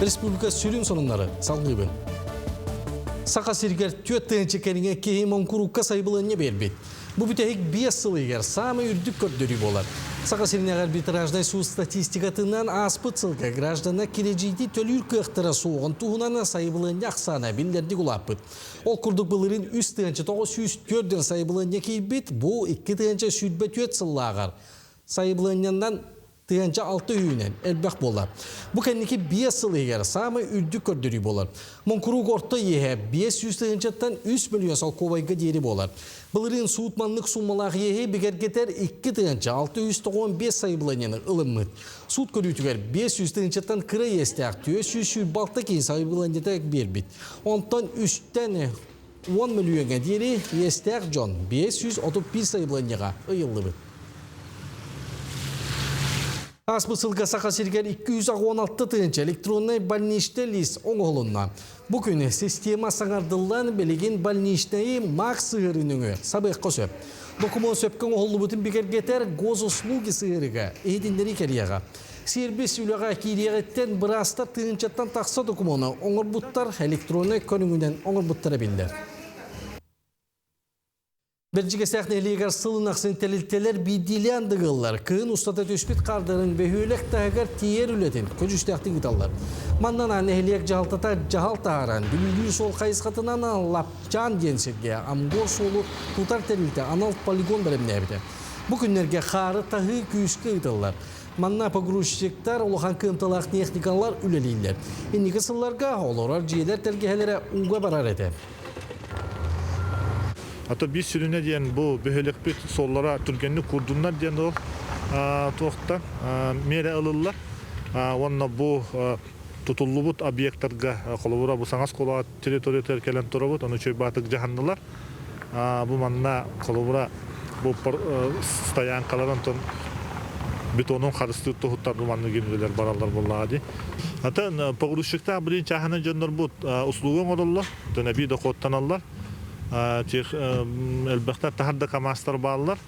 B: Республика сүрүн сонуннары салгыыбын. Саха сиригэр түөрт тыһыынча кэриҥэ киһи моҥкуруукка сайбылыанньа биэрбит. Бу бүтэһик биэс сыл иһигэр саамай үрдүк көрдөрүү буолар. Саха сиринээҕи арбитражнай суут статистикатынан ааспыт сылга гражданнар кирэдьиити төлүүр кыахтара суоҕун туһунан сайабылыанньа ахсаана биллэрдик улааппыт. Ол курдук былырыын 3 904 диэн сайабылыанньа киирбит, бу 2024 сыллааҕар сайабылыанньанан 1006 үһүнэн элбэх буолар. Бу кэнники 5 сыл иһигэр саамай үрдүк көрдөрүү буолар. Моҥкуруук орто иэһэ 500 тыһыынчаттан 3 миллион солкуобайга диэри буолар. Былырыын суут маннык суммалаах иэһи бигэргэтэр 2 695 сайабылыанньаны ылыммыт. Суут көрүүтүгэр 500 тыһыынчаттан кыра иэстээх 426 киһи сайабылыанньата биэрбит. Онтон үстэн 10 мөлүйүөҥҥэ диэри иэстээх дьон 531 сайабылыанньаҕа ыйыллыбыт. Ааспыт сылга Саха сиригэр 216 тыһыынча электроннай больничный лист оҥоһулунна. Бу күн система саҥардыллан билигин больничнайы МАК сыһыарыы нөҥүө сабыахха сөп. Докумуон сөпкө оҥоһуллубутун бигэргэтэр госуслуги сыһыарыыга иһитиннэрии кэлиэҕэ. Сервис үлэҕэ киириэҕиттэн быраастар тыһыынчаттан тахса докумуону оҥорбуттар электроннай көрүҥүнэн оҥорбуттара биллэр. Бэрдьигэстээх нэһилиэгэр сылын ахсын тэрилтэлэр биирдиилээн дыгыллар. Кыһын устата түспүт хаардарын бөһүөлэк таһыгар тиийэр үлэтин көдьүүстээхтик ыыталлар. Манна нэһилиэк дьаһалтата дьаһал таһааран, Бүлүүлүүр суол хайысхатынан Лапчаан диэн сиргэ Амгор суолу тутар тэрилтэ анал полигон бэлэмнээбитэ. Бу күннэргэ хаары таһыы күүскэ ыытыллар. Манна погрузчиктар, улахан кыамталаах техникалар үлэлииллэр. Инники сылларга олорор дьиэлэр тэлгэһэлэрэ ууга барар этэ.
R: Ато биир сүрүнэ диэн бу бөһүөлэкпит суоллара түргэнник куурдуннар диэн ол туохтан миэрэ ылыллар. Уонна бу тутуллубут объектарга холобура бу саҥа оскуолаҕа территориятыгар кэлэн турабыт, ону үчүгэй баатык дьаһаннылар. Бу манна холобура бу стоянкалар онтон бетонун харыстыыр туһуттар бу маннык үлэлэр бараллар буоллаҕа дии. Атын погрузчиктаах билин чааһынан дьоннорбут услуга оҥороллор, эбии дохуоттаналлар. Элбэхтэр таһар да КАМАЗтар бааллар.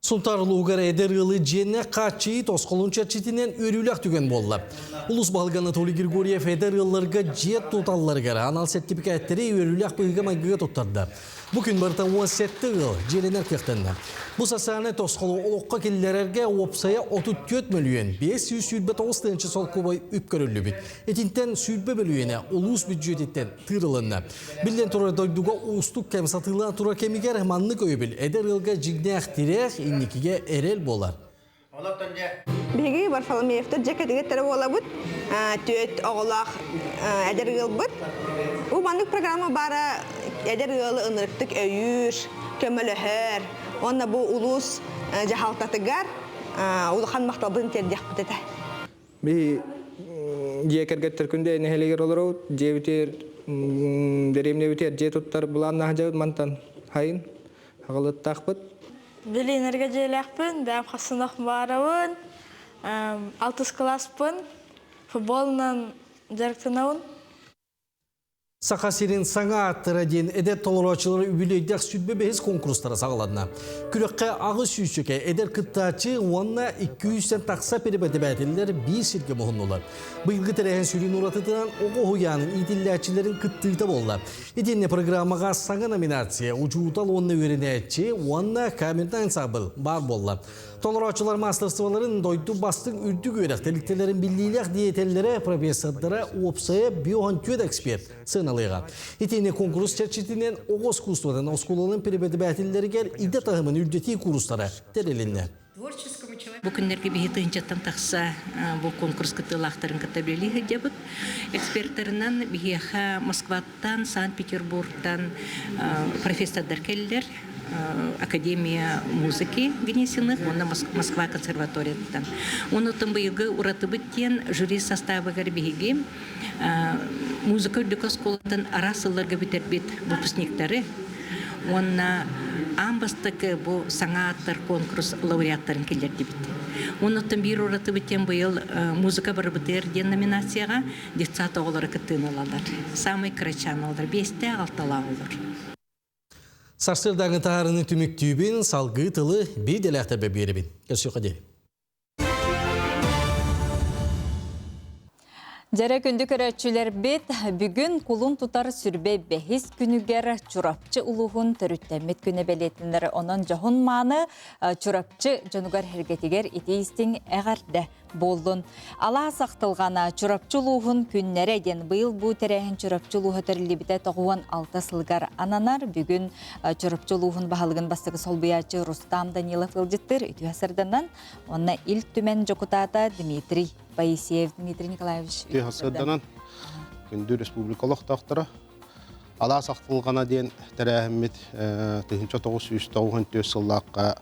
B: Сунтаар улууһугар эдэр ыалы дьиэнэ хааччыйыы тосхолун чэрчитинэн үөрүүлээх түгэн буолла. Улуус баһылыга Анатолий Григорьев эдэр ыалларга дьиэ туталларыгар анал сэртипикээттэри үөрүүлээх быһыыга-майгыга туттарда. Бу күн барыта 17 ыал дьиэлэнэр кыахтанна. Бу социальнай тосхолу олоххо киллэрэргэ уопсайа 34 мөлүйүөн 529 тыһыынча солкуобай үп көрүллүбүт. Итинтэн 20 мөлүйүөнэ улуус бүддьүөтүттэн тыырылынна. Биллэн турар дойдуга уустук кэм сатыылаан турар кэмигэр маннык өйөбүл эдэр ыалга дьиҥнээх тирэх, инникигэ эрэл буолар.
S: Биһиги Варфоломеевтар дьэ кэтигиттэрэ буолабыт, түөрт оҕолоох эдэр ыалбыт. Бу маннык программа баара эдэр ыалы ынырыктык өйүүр, көмөлөһөр. Уонна бу улуус дьаһалтатыгар улахан махталбытын тиэрдиэхпит этэ.
T: Би дьиэ кэргэттэр күндэ нэһилиэгэр олоробут. Дьиэбитигэр дэриэбинэбитигэр дьиэ туттар былааннаах дьабыт мантан хайын аҕалыттаахпыт.
U: Билинэргэ дьиэлээхпин, бэйэм хасынах баарабын, алтыс кылааспын, футболунан дьарыктанабын.
B: Саха сирин саҥа ааттара диэн эдэр толорооччулар үбүлүөйдээх сүрбэ бэһис конкурстара саҕаланна. Күрэххэ аҕыс сүүсчэкэ эдэр кыттааччы уонна 200-тэн тахса преподавателлэр биир сиргэ муһуннулар. Быйылгы тэрээһин сүрүн уратытынан оҕо уһуйаанын иитиллээччилэрин кыттыыта буолла. Итиннэ программаҕа саҥа номинация «Учуутал уонна үөрэнээччи» уонна «Камерный ансамбль» баар буолла. Толорооччулар маастарыстыбаларын дойду бастыҥ үрдүк үөрэх тэрилтэлэрин биллиилээх диэйэтэллэрэ, профессордара, уопсайа биохонтүөт эксперт сыаналыаҕа. Итини куонкурус чэрчитинэн оҕо искусствотын оскуолаларын преподавателлэригэр идэ таһымын үрдэтии куурустара тэрилиннэ.
C: Бу күннэргэ биһи тыһыынчаттан тахса бу конкурс кыттыылаахтарын кытта үлэлии сылдьабыт. Экспертарынан биһиэхэ Москваттан, Санкт-Петербургтан профессордар кэллэр. Академия музыки Гнесиных уонна Москва консерваторияттан. Онутун быйылгы уратыбыт диэн жюри составыгар биһиги музыка үрдүк оскуолатын араас сылларга бүтэрбит выпускниктары уонна аан бастакы бу саҥа ааттар конкурс лауреаттарын киллэрдибит. Онуттан биир уратыбыт диэн быйыл музыка барыбытыгар диэн номинацияҕа детсад оҕолоро кыттыыны ылаллар. Самый кырачаан оҕолор, биэстээх алталаах оҕолор.
B: Сарсыардааҥы таһаарыны түмүктүүбүн, салгыы тылы биир дэлээхтэрбэ биэрэбин. Көрсүөххэ диэри.
A: Дьэрэ күндү көрөөччүлэрбит, бүгүн кулун тутар сүрбэ бэһис күнүгэр Чурапчы улууһун төрүттэммит күнэ бэлиэтинэр. Онон дьоһун мааны Чурапчы дьонугар эргэтигэр ити истиҥ эҕэрдэ буоллун. Алаас ахтылҕана Чурапчы улууһун күннэрэ диэн быйыл бу тэрээһин Чурапчы улууһа тэриллибитэ 96 сылыгар ананар. Бүгүн Чурапчы улууһун баһылыгын бастакы солбуйааччы Рустам Данилов ыалдьыттыыр үтүө сарданан уонна Ил Түмэн дьокутаата Дмитрий Поисеев Дмитрий Николаевич
V: Үтүө сарданан күндү республика олохтоохторо Алаас ахтылҕана диэн тэрээһиммит 1994 сыллаахха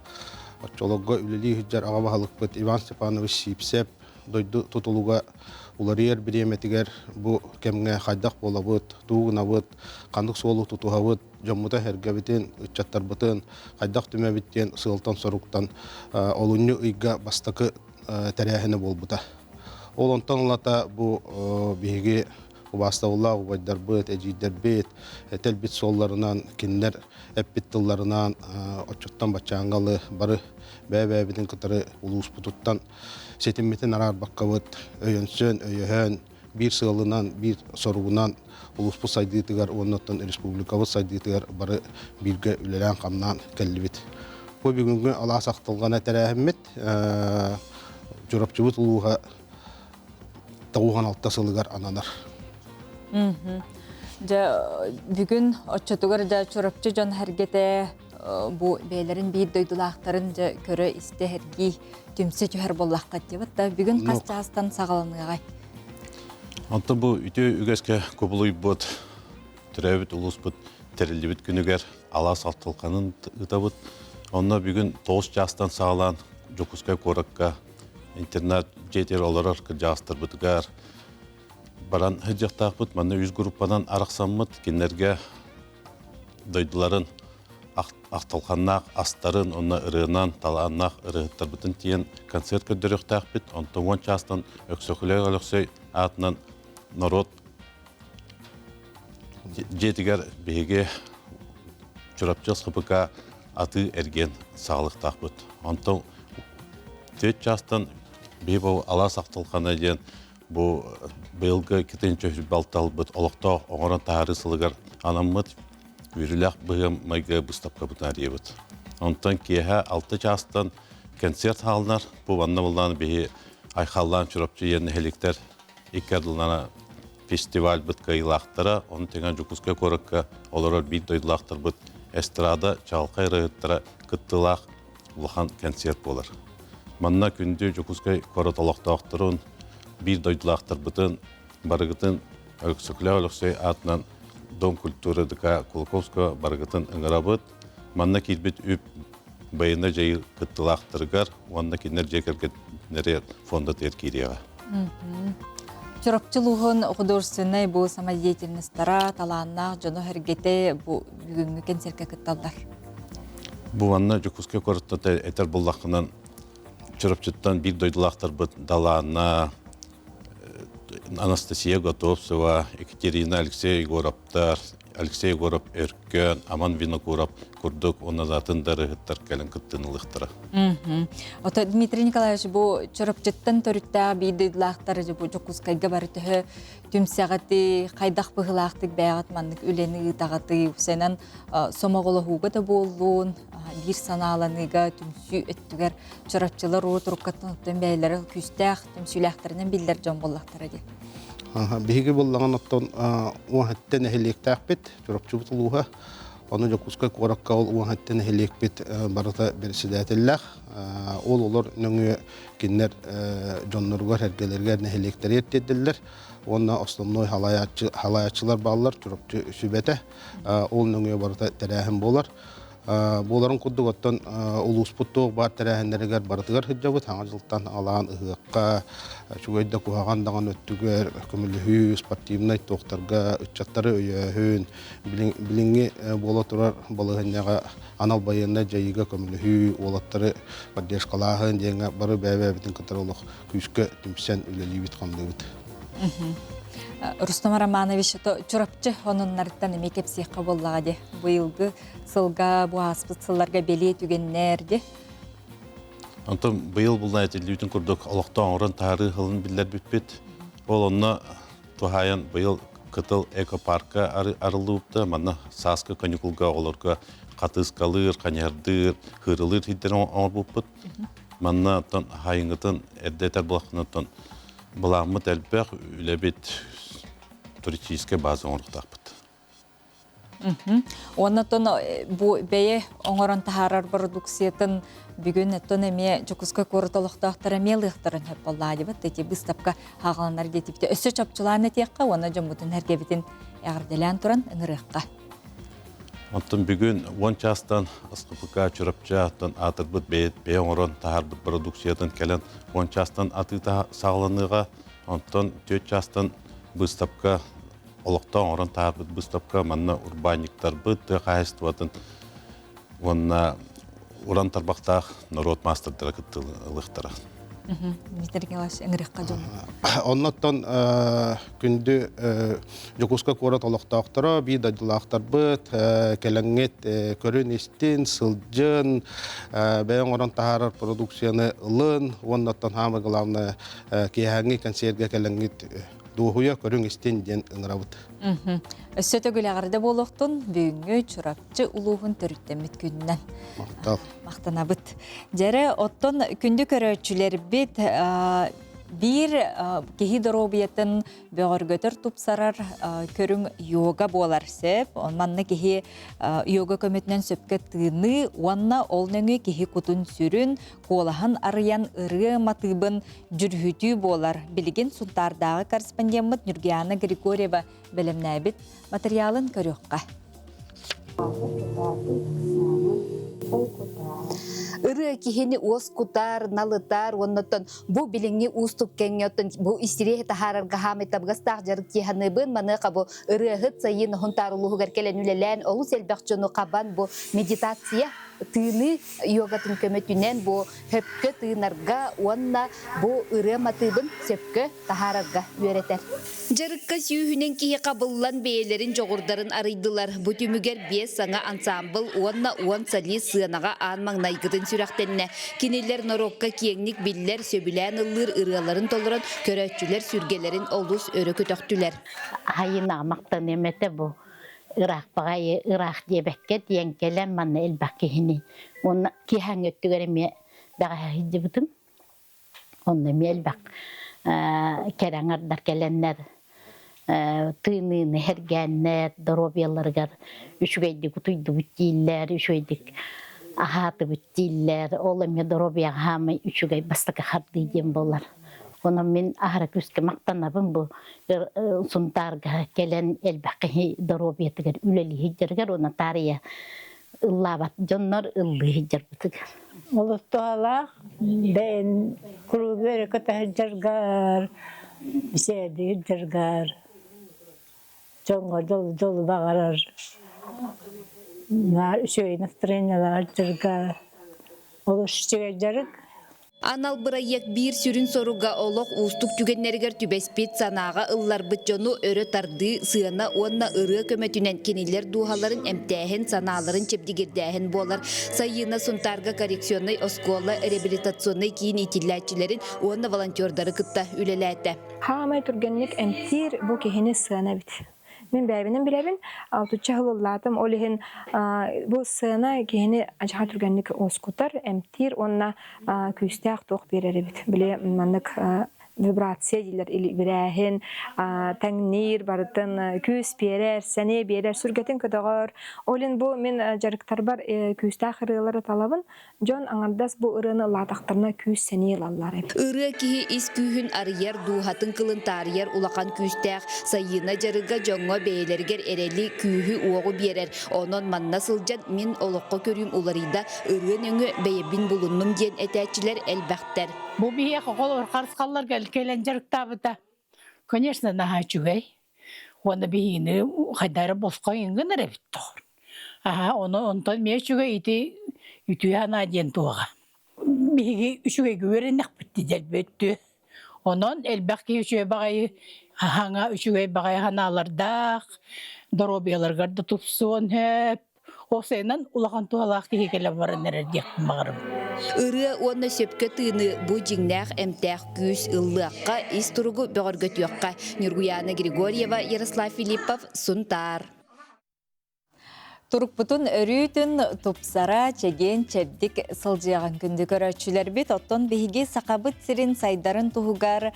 V: оччолорго үлэлии сылдьар аҕа баһылыкпыт Иван Степанович Сипсеп дойду тутулуга уларыйар бириэмэтигэр бу кэмҥэ хайдах буолабыт, тугу гынабыт, ханнык суолу тутуһабыт, дьоммутун-сэргэбитин, ыччаттарбытын хайдах түмэбит диэн сыалтан-соруктан олунньу ыйга бастакы тэрээһинэ буолбута. Ол онтон ылата бу биһиги убаастабыллаах убайдарбыт, эдьиийдэрбит тэлбит суолларынан, кинилэр эппит тылларынан оччоттон баччааҥҥа бары бэйэ-бэйэбитин кытары улууспутуттан ситиммитин араарбаккабыт өйөнсөн, өйөһөн, биир сыалынан, биир соругунан улууспут сайдыытыгар уонна оттон республикабыт сайдыытыгар бары бииргэ үлэлээн-хамнаан кэллибит. Бу бүгүҥҥү алаас ахтылҕана тэрээһиммит Чурапчыбыт улууһа 96 сылыгар ананар.
A: Дьэ, бүгүн оччотугар дьэ Чурапчы дьон сэргэтэ бу бэйэлэрин биир дойдулаахтарын дьэ көрө-истэ сэргии түмсэ түһэр буоллаххыт диэбит да бүгүн хас чаастан саҕаланыаҕай?
W: Онтон бу үтүө үгэскэ кубулуйбут төрөөбүт улууспут тэриллибит күнүгэр алаас алтылханын ыытабыт. Онно бүгүн 9 чаастан саҕалаан Дьокуускай куоракка интернат дьиэтигэр олорор кырдьаҕастарбытыгар баран сылдьыахтаахпыт. Манна үс группанан арахсаммыт кинилэргэ дойдуларын ахтылханнаах астарын уонна ырыанан талааннаах ырыаһыттарбытын тиийэн концерт көрдөрүөхтээхпит. Онтон уон чаастан Өксөкүлээх Өлөксөй аатынан норуот дьиэтигэр биһиги Чурапчы СХПК атыы эргиэн саҕалыктаахпыт. Онтон түөрт чаастан биһи бу алаас ахтылхана диэн бу быйылгы китинчэ балталбыт олохтоох оҥорон таһаарыы сылыгар анаммыт үөрүүлээх быһыам майгы быыстапкабытын арыйабыт. Онтон киэһэ алта чаастан концерт хаалынар. Бу манна буллаан биһи айхаллаан Чурапчы иэн нэһиликтэр икки ардылана фестивальбыт кыайыылаахтара, ону тэҥэ Дьокуускай куоракка олорор биир дойдулаахтарбыт эстрада чаҕылхай ырыаһыттара кыттыылаах улахан кэнсиэрт буолар. Манна күндү Дьокуускай куорат олохтоохторун, биир дойдулаахтарбытын барыгытын Өксөкүлээх Өлөксөй аатынан Дом культуры ДК Кулаковского барыгытын ыҥырабыт. Манна киирбит үп байыаннай дьайыы кыттыылаахтарыгар уонна кинилэр дьиэ кэргэннэригэр фондатыгар киириэҕэ.
A: Чурапчы улууһун художественнай бу самодеятельностара, талааннаах дьоно-сэргэтэ бу бүгүҥҥү кэнсиэркэ кытталлар.
W: Бу манна Дьокуускай куораттан этэр буллаххынан Чурапчыттан биир дойдулаахтарбыт Далаана, Анастасия Готовцева, Екатерина Алексей Егоровтар, Алексей Егоров Өркөн, Аман Винокуров курдук уонна дарыһыттар кэлэн кыттыынылыхтара.
A: Ото Дмитрий Николаевич бу Чурапчыттан төрүттээх биир дойдулаахтар бу Дьокуускайга бары төһө түмсэҕити, хайдах быһыылаахтык бэйэҕит маннык үлэни ыытаҕытый, сэнэн сомоҕолоһууга да буоллун, биир санааланыыга түмсүү өттүгэр Чурапчылар урут уруккаттан оттон бэйэлэрэ күүстээх түмсүүлээхтэринэн биллэр дьон буоллахтара дии.
V: Биһиги буоллаҕын оттон уоһаттан нэһилиэктээхпит, Чурапчыбыт улууһа. Ону Дьокуускай куоракка ол уоһаттан нэһилиэкпит барыта бэрэссэдээтэллээх. Ол олор нөҥүө кинилэр дьонноругар, эргэлэригэр нэһилиэктэригэр тиэрдэллэр. Уонна основной халайааччылар бааллар, Чурапчы сүбэтэ. Ол нөҥүө барыта тэрээһин буолар. Буоларын курдук оттон улууспут туох баар тэрээһиннэригэр барытыгар сылдьабыт. Саҥа дьылтан алаан ыһыахха, үчүгэй да куһаҕан даҕаны өттүгэр көмөлөһүү, спортивнай туохтарга ыччаттары өйөөһүн, билиҥҥи буола турар балаһыанньаҕа анал байыаннай дьайыыга көмөлөһүү, уолаттары поддержкалааһын диэҥҥэ бары бэйэ-бэйэбитин кытары олох күүскэ түмсэн үлэлиибит-хамныыбыт.
A: Рустам Романович, Чурапчы онуннарыттан эмиэ кэпсиэххэ буоллаҕа дии. Быйылгы сылга бу ааспыт сылларга бэлиэ түгэннэр дии.
W: Онтон быйыл булна этиллибитин курдук олохтоох оҥорон таһаарыы сылын биллэрбиппит. Ол онно туһаайан быйыл Кытыл экопарка арыллыбыта. Манна сааскы каникулга оҕолорго хатыыскалыыр, ханьардыыр, хыырылыыр сирдэрин оҥорбуппут. Манна оттон хаайыҥҥытын эрдэ этэр буолаххына былааммыт элбэх, үлэбит туристическай база оҥоруохтаахпыт.
A: Уонна оттон бу бэйэ оҥорон таһаарар бородууксуйатын бүгүн оттон эмиэ Дьокуускай куорат олохтоохторо эмиэ ылыахтарын сөп буоллаа дибит. Ити быыстапка хааланар диэтибит. Өссө чопчулаан этиэххэ уонна дьоммутун эргэбитин эҕэрдэлээн туран ыҥырыахха.
W: Оттон бүгүн 10 чаастан СКПК Чурапчы аатырбыт бэйэ оҥорон таһаарбыт продукциятын кэлэн 10 чаастан атыы саҕаланыаҕа. Онтон 4 чаастан быыстапка олохтоох оҥорон таһаарбыт быыстапка манна урбаанньыктарбыт, тыа хаһаайыстыбатын уонна уран тарбахтаах норуот маастардара кыттыылыахтара.
A: Дмитрий Николаевич, ыҥырыахха дьон.
V: Оннуттан күндү Дьокуускай куорат олохтоохторо, биир дойдулаахтарбыт, кэлэҥҥит көрүн-истин, сылдьын, бэйэ оҥорон таһаарар продукцияны ылын уонна оттон самое главное киэһээҥҥи кэнсиэргэ кэлэҥҥит дуоһуйа көрүҥ-истин диэн ыҥырабыт.
A: Өссө төгүл эҕэрдэ буолуохтун бүгүҥҥү Чурапчы улууһун төрүттэммит күнүнэн.
V: Махтал.
A: Махтанабыт. Дьэрэ, оттон күндү көрөөччүлэрбит биир киһи доруобуйатын бөҕөргөтөр тупсарар көрүҥ йога буолар сөп. Манна киһи йога көмөтүнэн сөпкө тыыныы уонна ол нөҥүө киһи кутун-сүрүн, куолаһын арыйан ырыа матыыбын дьүрүһүтүү буолар. Билигин Сунтаардааҕы корреспондеммыт Нюргиана Григорьева бэлэмнээбит матырыйаалын көрүөххэ.
D: Ырыа киһини уоскутар, налытар, уоннаттан бу билиҥҥи уустук кэмҥэ оттон бу истириэһи таһаарарга хаамай табыгастаах дьарык тиэханыыбын маныаха бу ырыаһыт сайын Сунтаар улууһугар кэлэн үлэлээн олус элбэх дьону хабан бу медитация тыыныы йогатын көмөтүнэн бу сөпкө тыынарга уонна бу ырыа матыыбын сөпкө таһаарарга үөрэтэр.
E: Дьарыкка сүүһүнэн киһи хабыллан бэйэлэрин дьоҕурдарын арыйдылар. Бу түмүгэр биэс саҥа ансаамбыл уонна 10 солист сыанаҕа аан маҥнайгытын сүрэхтэннэ. Кинилэр норуокка киэҥник биллэр, сөбүлээн ыллыыр ырыаларын толорон, көрөөччүлэр сүргэлэрин олус өрө көтөхтүлэр.
H: Айынаҕа махтаныам этэ бу ыраах баҕайы ыраах диэбэккэ тиийэн кэлэн манна элбэх киһини уонна киэһээҥҥи өттүгэр эмиэ бэҕэһээ сылдьыбытым онно эмиэ элбэх кэрэ аҥардар кэлэннэр тыыныыны сэргээннэр доруобуйаларыгар үчүгэйдик утуйдубут дииллэр үчүгэйдик аһаатыбыт дииллэр ол эмиэ доруобуйаҕа хаамай үчүгэй бастакы хардыы диэн буолар Онон мин аһара күүскэ махтанабын бу Сунтаарга кэлэн элбэх киһи доруобуйатыгар үлэлии сылдьарыгар уонна таарыйа ыллаабат дьоннор ыллыы сылдьарбытыгар.
X: Олус туһалаах бэйэн куруук эрэ көтө сылдьаргар, сээдии сылдьаргар дьоҥҥо дьол баҕарар үчүгэй настроениелаах сылдьарга олус үчүгэй дьарык.
E: Анал бырайыак биир сүрүн соруга олох уустук түгэннэригэр түбэспит санааҕа ылларбыт дьону өрө тардыы, сыана уонна ырыа көмөтүнэн кинилэр дууһаларын эмтээһин, санааларын чэбдигирдээһин буолар. Сайыына Сунтаарга коррекционнай оскуола реабилитационнай киин иитиллээччилэрин уонна волонтердары кытта үлэлээтэ.
F: Хаамай түргэнник эмтиир бу киһини сыана эбит. Мин бэйэбинэн билэбин, алтычча сыл ыллаатым, ол иһин бу сцена киһини адьаха түргэнник уоскутар, эмтиир уонна күүстээх туох биэрэр эбит. Били маннык вибрация дииллэр бирээһин, тэҥниир барытын күүс биэрэр, сэниэ биэрэр, сүргэтин көтөҕөр. Ол иһин бу мин дьарыктарбар күүстээх ырыалары талабын. Дьон аҥардас бу ырыаны ыллаатахтарына күүс-сэниэ ылаллар эбит.
E: Ырыа киһи ис күүһүн арыйар, дууһатын кылын таарыйар улахан күүстээх Сайыына дьарыга дьоҥҥо бэйэлэригэр эрэли, күүһү-уоҕу биэрэр. Онон манна сылдьан мин олоххо көрүүм уларыйда, ырыа нөҥүө бэйэбин булуннум диэн этээччилэр элбэхтэр.
I: Бу биһиэхэ оҕолор харысхалларга кэлэн дьарыктаабыта, конечно, наһаа үчүгэй. Уонна биһигини хайдах эрэ босхо гынар эбит тоҕор. Аһа, ону онтон эмиэ үчүгэй ити үтүө санаа диэн туоҕа. Биһиги үчүгэйгэ үөрэннэхпит дии Онон элбэх киһи үчүгэй баҕайы хаҥа үчүгэй баҕайы санаалардаах, доруобуйаларыгар да тупсуон сөп. Уопсайынан улахан туһалаах киһи кэлэн баран эрэр диэхпин баҕарабын.
E: Ырыа уонна сөпкө тыыныы бу дьиҥнээх эмтээх күүс ыллыахха, ис туругу бөҕөргөтүөххэ. Ньургуйаана Григорьева, Ярослав Филиппов, Сунтаар.
A: Турукпутун өрүүтүн тупсара, чэгиэн чэбдик сылдьыаҕын күндү көрөөччүлэрбит. Оттон биһиги Сахабыт сирин сайдарын туһугар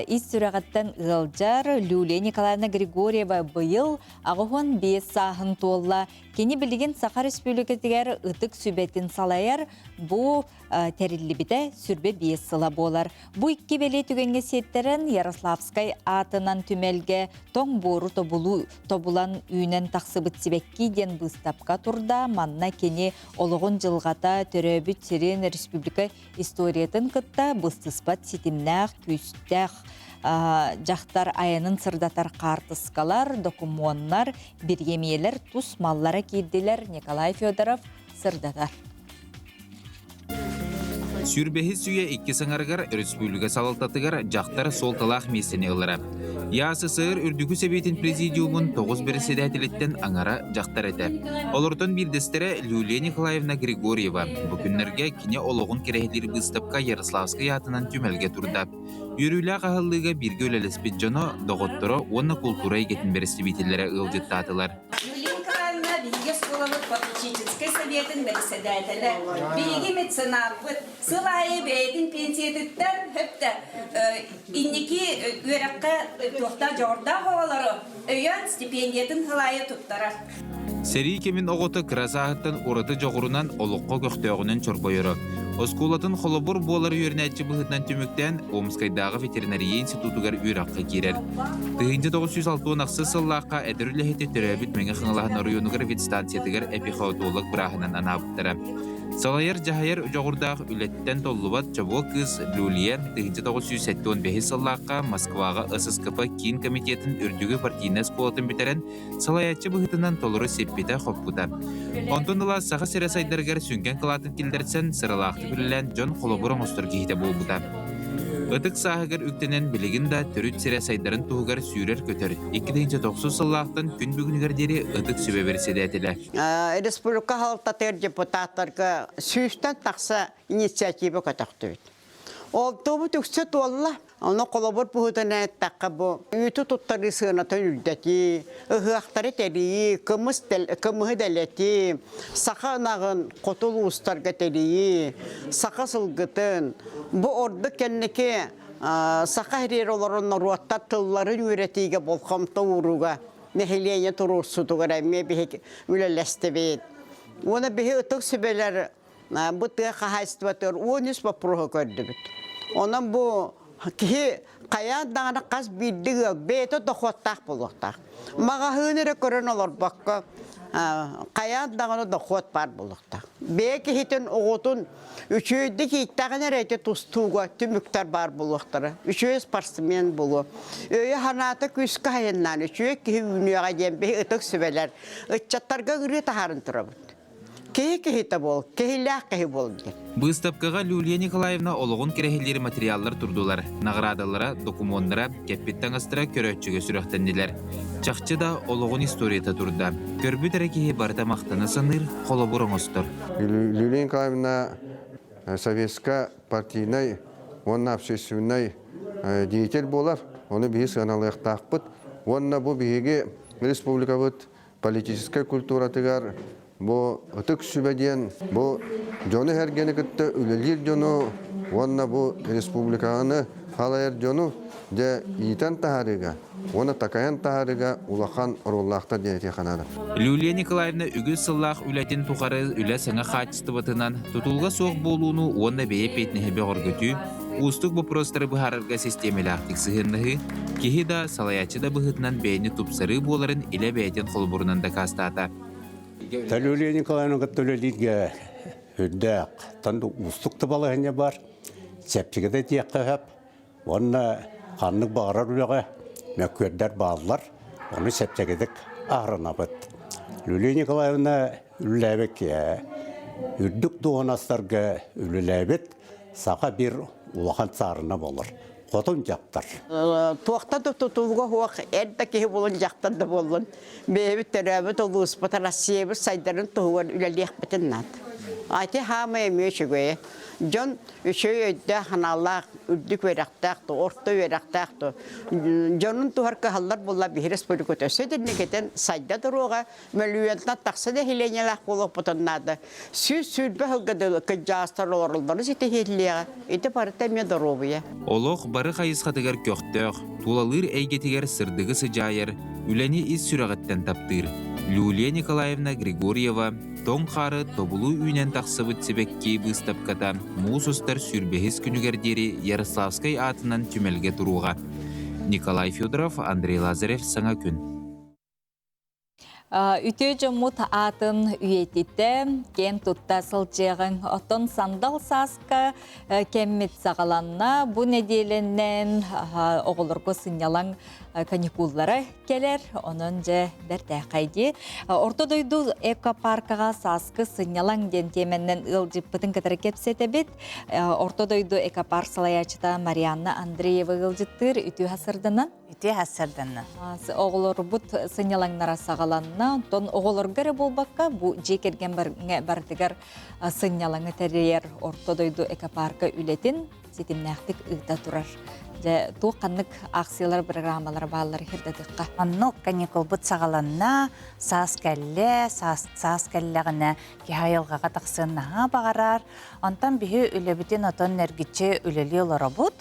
A: ис сүрэҕиттэн ыалдьар Люлия Николаевна Григорьева быйыл 85 сааһын туолла. Кини билигин Саха Республикатыгар Ытык Сүбэтин салайар бу тэриллибитэ сүрбэ биэс сыла буолар. Бу икки бэлиэ түгэҥҥэ сиэттэрэн Ярославскай аатынан түмэлгэ тоҥ буору тобулуу тобулан үүнэн тахсыбыт сибэкки диэн быыстапка турда. Манна кини олоҕун дьылҕата, төрөөбүт сирин, республика историятын кытта быстыспат ситимнээх, күүстээх дьахтар айанын сырдатар хаартыскалар, докумуоннар, бириэмийэлэр тус маллара киирдилэр Николай Федоров сырдатар.
J: Сүүрбэһис үйэ иккис аҥарыгар республика салалтатыгар дьахтар суолталаах миэстэни ылара. ЯССР Үрдүкү Сэбиэтин Президиумун тоҕус бэрэссэдээтэлиттэн аҥара дьахтар этэ. Олортон биирдэстэрэ Люлия Николаевна Григорьева. Бу күннэргэ кини олоҕун кэрэһилиир быыстапка Ярославскай аатынан түмэлгэ турда. Үөрүүлээх аһыллыыга бииргэ үлэлэспит дьоно, доҕотторо уонна култуура эйгэтин бэрэстэбиитэллэрэ ыалдьыттаатылар.
K: Юлия Николаевна биһиги оскуолабыт попечительскай советын бэрэссэдээтэлэ. Биһиги меценаппыт. Сыл аайы бэйэтин пенсиятыттан хөптө инники үөрэххэ туохтаах дьоҕурдаах оҕолору өйөөн стипендиятын сыл аайы туттарар.
J: Сэрии кэмин оҕото кыра сааһыттан ураты дьоҕурунан олоххо көхтөөҕүнэн чорбойоро. Оскуолатын холобур буолар үөрэнээччи быһыытынан түмүктээн Омскайдааҕы ветеринария институтугар үөрэххэ киирэр. 1968 сыллаахха эдэр үлэһити төрөөбүт Мэҥэ Хаҥалаһын оройуонугар ветстанциятыгар эпихоотолог бырааһынан анаабыттара. Салайар-дьаһайар дьоҕурдаах үлэттэн толлубат чобуо кыыс Люлия 1975 сыллаахха Москваҕа ССКП Киин комитетын үрдүкү партийнай оскуолатын бүтэрэн салайааччы быһыытынан толору сиппитэ-хоппута. Онтон ыла Саха сирэ сайдарыгар сүҥкэн кылаатын киллэрсэн, сыралаахтык үлэлээн дьон холобур оҥостор киһитэ буолбута. Ытык сааһыгар үктэнэн билигин да төрүт сирэ сайдарын туһугар сүүрэр-көтөр. 2009 сыллаахтан күн бүгүнүгэр диэри Ытык сүбэ бэрэссэдээтэлэ.
Y: Республика салалтатыгар депутаттарга сүүстэн тахса инициатива көтөхтүбүт. Олтуобут үксэ туолла. Ону холобур быһыытынан эттэххэ бу үүтү туттарыы сыанатын үрдэтии, ыһыахтары тэрийии, кымыс кымыһы дэлэтии, саха ынаҕын хоту улуустарга тэрийии, саха сылгытын, бу ордук кэнники саха сиригэр олорор норуоттар тылларын үөрэтиигэ болҕомто уурууга нэһилиэнньэ туруорсуутугар эмиэ биһиги үлэлэстибит. Уонна биһи ытык сүбэлэр бу тыа хаһаайыстыбатыгар 13 боппуруоһу көрдүбүт. Онон бу киһи хайаан даҕаны хас биирдии ыал бэйэтэ дохуоттаах буолуохтаах. Маҕаһыын эрэ көрөн олорбокко хайаан даҕаны дохуот баар буолуохтаах. Бэйэ киһитин оҕотун үчүгэйдик ииттэҕинэ эрэ ити тустууга түмүктэр баар буолуохтара. Үчүгэй спортсмен буолуо. Өйө-санаата күүскэ айаннаан үчүгэй киһи үүнүөҕэ диэн биһи ытык сүбэлэр ыччаттарга ырыа таһааран турабыт. Киһи киһитэ буол, киһилээх киһи буол диэн.
J: Быыстапкаҕа Люлия Николаевна олоҕун кэрэһилиир материаллар турдулар, наҕараадалара, докумуоннара, кэппит таҥастара көрөөччүгэ сүрэхтэннилэр. Чахчы да олоҕун историята турда. Көрбүт эрэ киһи барыта махтана саныыр, холобур оҥостор.
G: Люлия Николаевна советскай партийнай уонна общественнай деятель буолар. Ону биһи сыаналыахтаахпыт. Уонна бу биһиги республикабыт политическай культуратыгар бу ытык сүбэ диэн бу дьону эргэни кытта үлэлиир дьону уонна бу республиканы халайар дьону дьэ иитэн таһаарыыга уонна такайан таһаарыыга улахан оруоллаахтар диэн этиэххэ наада.
J: Люлия Николаевна үгүс сыллаах үлэтин тухары үлэ саҥа хаачыстыбатынан тутулга суох буолууну уонна бэйэ эппиэтинэһи бөҕөргөтүү, уустук боппуруостары быһаарарга систиэмэлээхтик сыһыаннаһыы, киһи да, салайааччы да быһыытынан бэйэни тупсарыы буоларын илэ бэйэтин холобурунан дакаастаата.
L: Люлия Николаевна кытта үлэлииргэ үрдээх, уустук да балаһыанньа бар, чэпчэки да диэххэ сөп. Уонна ханнык баҕарар үлэҕэ мөккүөрдэр бааллар, ону чэпчэкитик аһарынабыт. Люлия Николаевна үлэлээбит үрдүк дуоһунастарга үлэлээбит саха биир улахан саарына буолар. Хотун дьахтар.
Y: Туохта да тутулуга суох эр да киһи буолун, дьахтар да буоллун, бэйэбит төрөөбүт улууспут Россиябыт сайдарын туһугар үлэлиэхпитин наада. Ати хаамай эмиэ үчүгэйэ. Дьон үчүгэй өйдөөх-санаалаах, үрдүк үөрэхтээх да, орто үөрэхтээх да, дьонун туһар кыһаллар буолла биһи республиката өссө инникитин сайда туруоҕа, мөлүйүөнтэн тахса нэһилиэнньэлээх буолуохпутун наада. 120 сылга дылы кырдьаҕастар олороллорун ситиһиллиэҕэ. Ити барыта эмиэ доруобуйа.
J: Олох бары хайысхатыгар көхтөөх, тулалыыр эйгэтигэр сырдыгы сыдьаайар, үлэни ис сүрэҕиттэн таптыыр. Люлия Николаевна Григорьева тоҥ хаары тобулу үүнэн тахсыбыт сибэкки быыстапката муус устар сүүрбэһис күнүгэр диэри Ярославскай аатынан түмэлгэ туруоҕа. Николай Федоров, Андрей Лазарев «Саҥа күн».
A: Үтүө дьоммут аатын үйэтитэ, киэн тутта сылдьыаҕыҥ. Оттон сандал сааска кэммит саҕаланна. Бу нэдиэлэннэн оҕолорго сынньалаҥ каникуллара кэлэр. Онон дьэ бэртээхэй дии. Орто дойду экопаркаҕа сааскы сынньалаҥ диэн тиэмэннэн ыалдьыппытын кытары кэпсэтэбит. Орто дойду экопарк салайааччыта Марианна Андреева ыалдьыттыыр. Үтүө сарданан.
M: Үтүө сарданна.
A: Оҕолорбут сынньалаҥнара саҕаланна. Онтон оҕолорго эрэ буолбакка, бу дьиэ кэргэн барытыгар сынньалаҥы тэрийэр Орто дойду экопарка үлэтин ситимнээхтик ыыта турар. Дьэ, туох ханнык акциялар, программалар бааллар хирдатыхха?
M: Оннук каникулбут саҕаланна, саас кэллэ, саас, саас кэллэҕинэ киһи айылҕаҕа тахсыан наһаа баҕарар. Онтон биһи үлэбитин отон эргиччи үлэлии олоробут.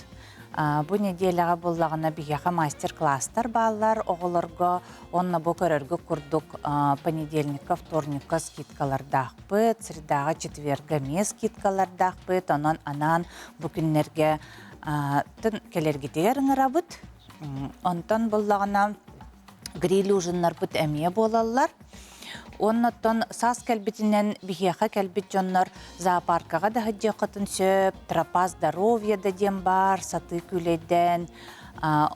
M: Бу нэдиэлэҕэ буллаҕына биһиэхэ мастер-класстар бааллар оҕолорго. Онно бу көрөргө курдук понедельникка, вторникка скидкалардаахпыт, средаҕа, четверга эмиэ скидкалардаахпыт. Онон анаан бу күннэргэ кэлэргитигэр ыҥырабыт. Онтон буллаҕына гриль ужиннарбыт эмиэ буолаллар. Уоннаттан саас кэлбитинэн биһиэхэ кэлбит дьоннор зоопаркаҕа да сылдьыаххытын сөп, тропа здоровья да диэн баар, сатыы күүлэйдээн,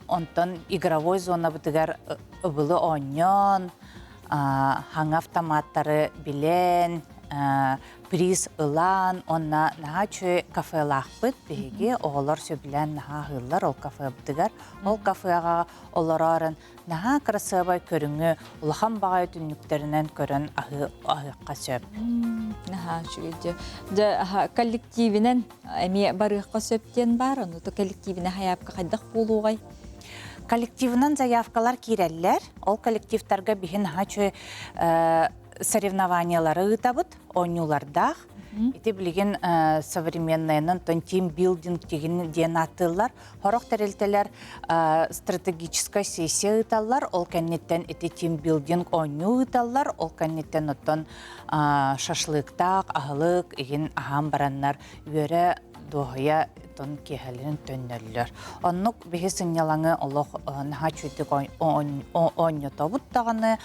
M: онтон игровой зонабытыгар ыбылы оонньоон, хаҥа автоматтары билэн, приз ылан, уонна наһаа үчүгэй кафелаахпыт биһиги оҕолор сөбүлээн наһаа аһыыллар ол кафебытыгар. Ол кафеҕа олороорун наһаа кырасыабай көрүҥү улахан баҕайы түннүктэринэн көрөн аһыы аһыахха сөп.
A: Наһаа үчүгэй дьэ. Дьэ коллективинэн эмиэ барыахха сөп диэн баар, ону то коллективинэ хайаапка хайдах буолуоҕай?
M: Коллективынан заявкалар киирэллэр. Ол коллективтарга биһи наһаа үчүгэй соревнованиялары ыытабыт, оонньуулардаах. Ити билигин современныйынан тимбилдинг диэн ааттыыллар. Сорох тэрилтэлэр стратегическай сессия ыыталлар, ол кэнниттэн ити тимбилдинг оонньуу ыыталлар, ол кэнниттэн оттон шашлыктаах, аһылык иһин аһаан бараннар үөрэ дуоһуйа тон киэһэлэрин төннөллөр. Оннук биһи сынньалаҥы олох наһаа үчүгдүк оонньотобут даҕаны,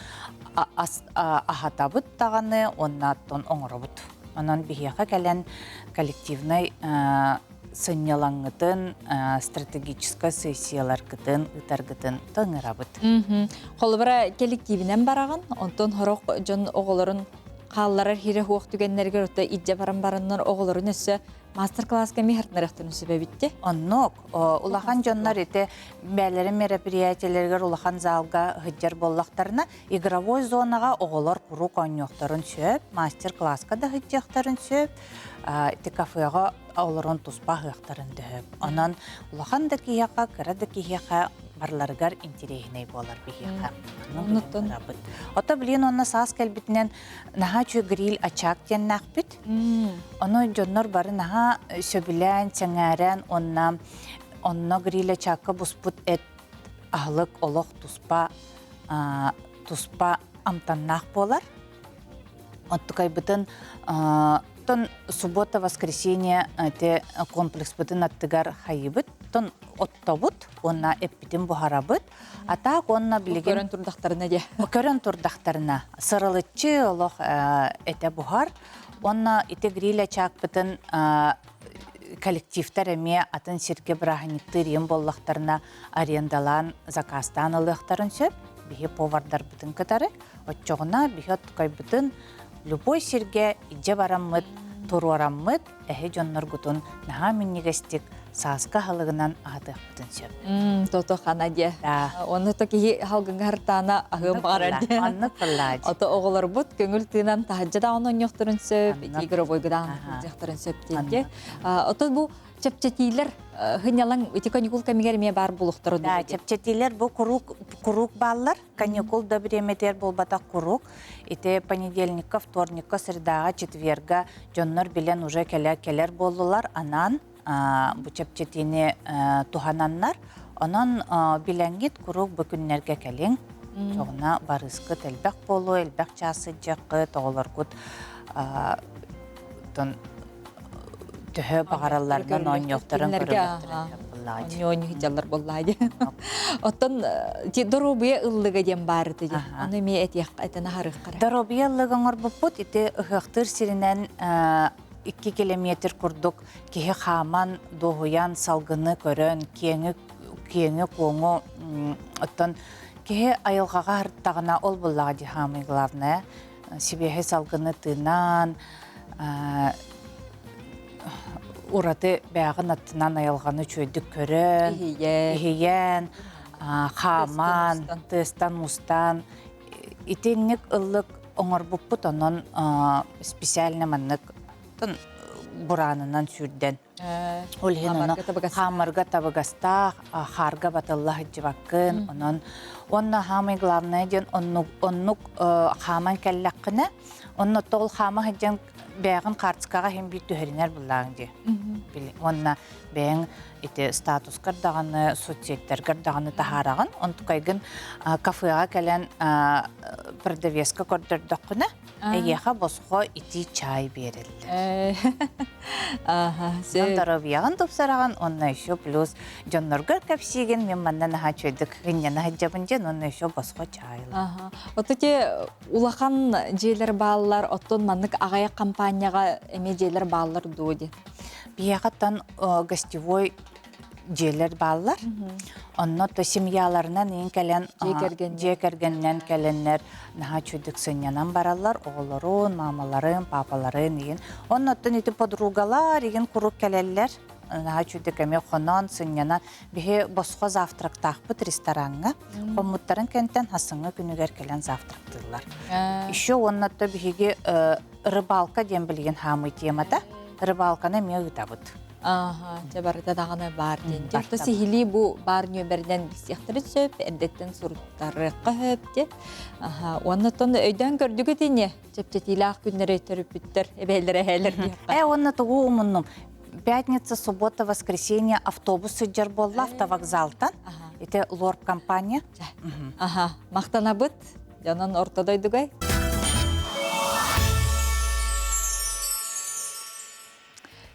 M: аһатабыт даҕаны уонна оттон оҥоробут. Онон биһиэхэ кэлэн коллективнай сынньалаҥҥытын, стратегическай сессияларгытын ыытаргытын ыҥырабыт.
A: Холобура, коллективинэн бараҕын, онтон сорох дьон оҕолорун хаалларар хире хуох түгэннэригэр отто идже баран бараннар оҕолорун өссө мастер-класска ми хартынарахтарын сөбөбүтте.
M: Оннук. Улахан дьоннор ити бээлэрин мероприятиелэригэр улахан залга сылдьар буоллахтарына, игровой зонаҕа оҕолор куруук оонньуохтарын сөп, мастер-класска да сылдьыахтарын сөп, ити кафеҕа олорон туспа аһыахтарын дөһөп. Онон улахан да киһиэхэ, кыра да киһиэхэ барыларыгар интэриэһинэй буолар биһиэхэ. Оннуттан Ото билин онно саас кэлбитинэн наһаа үчүгэй гриль очаг диэннээхпит. Ону дьоннор бары наһаа сөбүлээн, сэҥээрэн уонна онно гриль очагка буспут эт аһылык олох туспа туспа амтаннаах буолар. Оттукайбытын тон суббота воскресенье те комплекспытын аттыгар хайыбыт тон оттобут уонна эппитин буһарабыт а так уонна билигин
A: көрөн турдахтарына дьэ
M: көрөн турдахтарына сырылыччы олох этэ буһар уонна ити гриль ачаакпытын коллективтар эмиэ атын сиргэ бырааһынньыктыыр иэн буоллахтарына арендалаан заказтаан ылыахтарын сөп биһи повардарбытын кытары Оччоҕуна биһи оттукайбытын любой сиргэ илдьэ бараммыт, туруораммыт, эһи дьонноргутун наһаа минньигэстик сааскы аһылыгынан аһатыахпытын сөп.
A: Тото хана диэ. Онно то киһи халгыҥҥа хартаана аһыам баҕарар диэ.
M: Оннук пыллаадь.
A: Ото оҕолорбут көҥүл тыынан таһырдьа даҕаны онньуохтарын сөп, игровойга даҕаны сылдьыахтарын сөп диэнгэ. Ото бу чэпчэтиилэр хынньалаҥ ити каникул кэмигэр эмиэ баар буолуохтара
M: Да, чэпчэтиилэр бу куруук куруук бааллар. Каникул да бириэмэтигэр буолбатах куруук. Ити понедельникка, вторникка, средаҕа, четверга дьоннор билэн уже кэлэ кэлэр буоллулар. Анаан бу чэпчэтиини туһананнар. Онон билэҥҥит куруук бу күннэргэ кэлиҥ. Чоҕуна барыыскыт элбэх буолуо, элбэх чаас сылдьыаххыт, оҕолоргут төһө баҕаралларынан оонньуохтарын көрүөхтэрин
A: оонньуу дьаллар буоллаа дии. Оттон доруобуйа ыллыга диэн баар ити дии. Аны эмиэ этиэх этэн аһарыаххара.
M: Доруобуйа ыллыга оҥорбуппут ити ыһыахтыыр сиринэн 2 километр курдук киһи хааман, дуоһуйан, салгыны көрөн, киэҥи киэҥи-куоҥу оттон киһи айылҕаҕа һырыттаҕына ол буоллаҕа дии самое главное сибиэһэй салгыны тыынан ураты бээҕин аттынан айылҕаны үчүгэйдик көрөн, иһийэн, хааман, тыастан мустан итинник ыллык оҥорбуппут онон специально маннык бураанынан сүүрдэн Ол иһин ону хаамарга табыгастаах, хаарга батылла сылдьыбаккын. Онон уонна самое главное диэн оннук оннук хааман кэллэххинэ, онно ол хаама сылдьан бэйэҕин хаартыскаҕа иһин биир түһэринэр буллааҥ дии. Уонна бэйэҥ ити статускар даҕаны, соцсеттэргэр даҕаны таһаараҕын. Онтукайгын кафеҕа кэлэн продавецка көрдөрдөххүнэ, Эйиэхэ босхо итии чай биэрэллэр. Здоровьяҕын тупсараҕын, уонна еще плюс дьонноргор кэпсиигин, мин манна наһаа үчүгэйдик кынньана сылдьабын диэн, уонна еще босхо чай ылар.
A: Ото те улахан дьиэлэр бааллар, оттон маннык аҕыйах компанияҕа эмиэ дьиэлэр бааллар дуо диэн?
M: Биһиэхэттэн гостевой дьиэлэр бааллар. Онно то семьяларынан иин кэлэн дьиэ кэргэнинэн кэлэннэр наһаа үчүгдүк сынньанан бараллар оҕолорун, маамаларын, паапаларын иин. Онно оттон ити подругалар иин куруук кэлэллэр. Наһаа үчүгдүк эмиэ хонон, сынньанан. Биһи босхо завтрактаахпыт рестораҥҥа. Хоммуттарын кэнтэн хасыҥҥы күнүгэр кэлэн завтрактыыллар. Еще уонна то биһиги рыбалка диэн билигин хаамыы темата. Рыбалканы эмиэ ыытабыт.
A: Ааха, дьэ барыта даҕаны баар диэн. Дьэ, то сиһилии бу баар нүөмэринэн билсиэхтэрин сөп, эрдэттэн суруттарыахха сөп дьэ. Аха, уонна оттон өйдөөн көрдүгүт ини, чэпчэтиилээх күннэри төрөппүттэр, эбээлэр, эһээлэр диэххэ.
M: Э, уонна тугу умуннум. Пятница, суббота, воскресенье автобус сылдьар буолла автовокзалтан. Ити лорп компания.
A: Аха, махтанабыт. Дьонон орто дойдугай.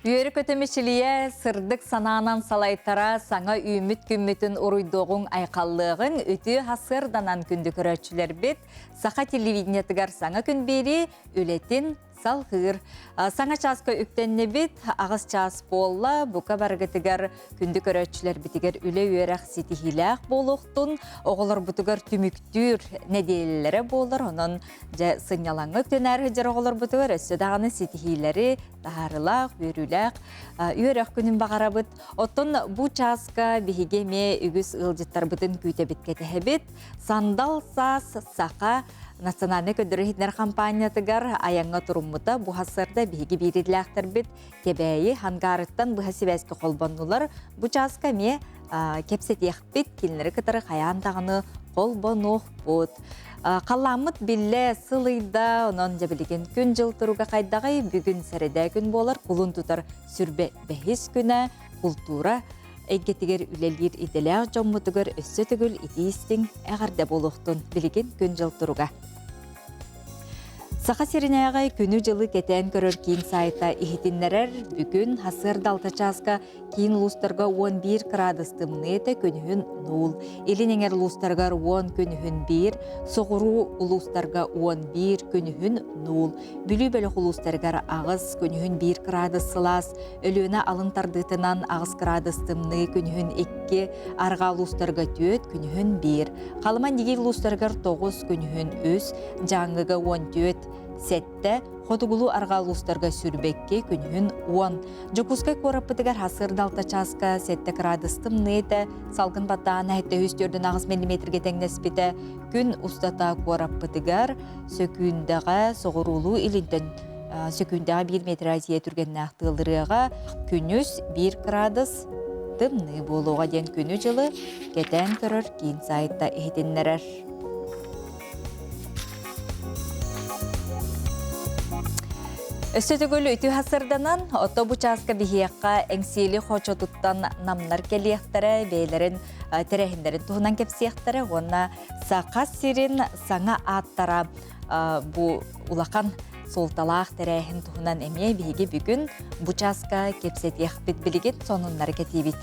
A: Үөрү-көтө мичилийэ, сырдык санаанан салайтара саҥа үүммүт күммүтүн уруйдуоҕуҥ айхаллыаҕыҥ үтүө сарсыарданан күндү көрөөччүлэрбит Саха телевидениетыгар саҥа күн биэрии үлэтин салҕыыр. Саҥа чааска үктэннибит, аҕыс чаас буолла, бука барыгытыгар күндү көрөөччүлэрбитигэр үлэ-үөрэх ситиһиилээх буолуохтун, оҕолорбутугар түмүктүүр нэдиэлэлэрэ буолар, онон дьэ сынньалаҥҥа үктэнээр сылдьар оҕолорбутугар өссө даҕаны ситиһиилэри таһаарыылаах, үөрүүлээх үөрэх күнүн баҕарабыт. Оттон бу чааска биһиги эмиэ үгүс ыалдьыттарбытын күүтэбит кэтэһэбит. Сандал саас саха национальнай көрдөрөр-иһитиннэрэр хампаанньатыгар айаҥҥа туруммута. Бу сарсыарда биһиги биириллээхтэрбит Кэбээйи хангаарыттан быһа сибээскэ холбоннулар. Бу чааска эмиэ кэпсэтиэхпит, кинилэри кытары хайаан даҕаны холбонуохпут. Халлааммыт биллэ сылыйда, онон дьэ билигин күн-дьыл туруга хайдаҕый? Бүгүн сэрэдээ күн буолар, кулун тутар сүрбэ бэһис күнэ, култуура эйгэтигэр үлэлиир идэлээх дьоммутугар өссө төгүл итии-истиҥ эҕэрдэ буолуохтун билигин күн-дьыл туруга. Саха сиринээҕи күнү-дьылы кэтээн көрөр киин сайта иһитиннэрэр бүгүн сарсыарда 6 чааска киин улуустарга 11 кыраадыс тымныы этэ күнүһүн нуул. Илин эҥэр улуустарыгар 10 күнүһүн 1, соҕуруу улуустарга 11 күнүһүн нуул. Бүлүү бөлөх улуустарыгар 8 күнүһүн 1 кыраадыс сылаас, Өлүөнэ алын тардыытынан 8 кыраадыс тымныы күнүһүн 2, арҕаа улуустарга 4, күнүһүн 1, Халыма Нигил улуустарыгар 9, күнүһүн 3, Дьааҥыга 14, 7, хотугулуу арҕаа улуустарга Сүрбэкки күнүһүн 10. Дьокуускай куораппытыгар сарсыарда 6 чааска 7 кыраадыс тымныы этэ, салгын баттааһына 748 миллиметргэ тэҥнэспитэ. Күн устата куораппытыгар сөкүүндэҕэ соҕуруулуу илинтэн Сөкүүндэҕэ 1 метр Азия түргэннээх тыалырыаҕа, күнүс 1 кыраадыс тымныы буолуоҕа диэн күнү-дьылы кэтээн көрөр киин сайтта иһитиннэрэр. Өссө төгүл үтүө сарданан, ото бу чааска биһиэхэ Эҥсиэли хочотуттан намнар кэлиэхтэрэ, бэйэлэрин тэрээһиннэрин туһунан кэпсиэхтэрэ уонна Саха сирин саҥа ааттара бу улахан суолталаах тэрээһин туһунан эмиэ биһиги бүгүн бу чааска кэпсэтиэхпит билигин сонуннары кэтиибит.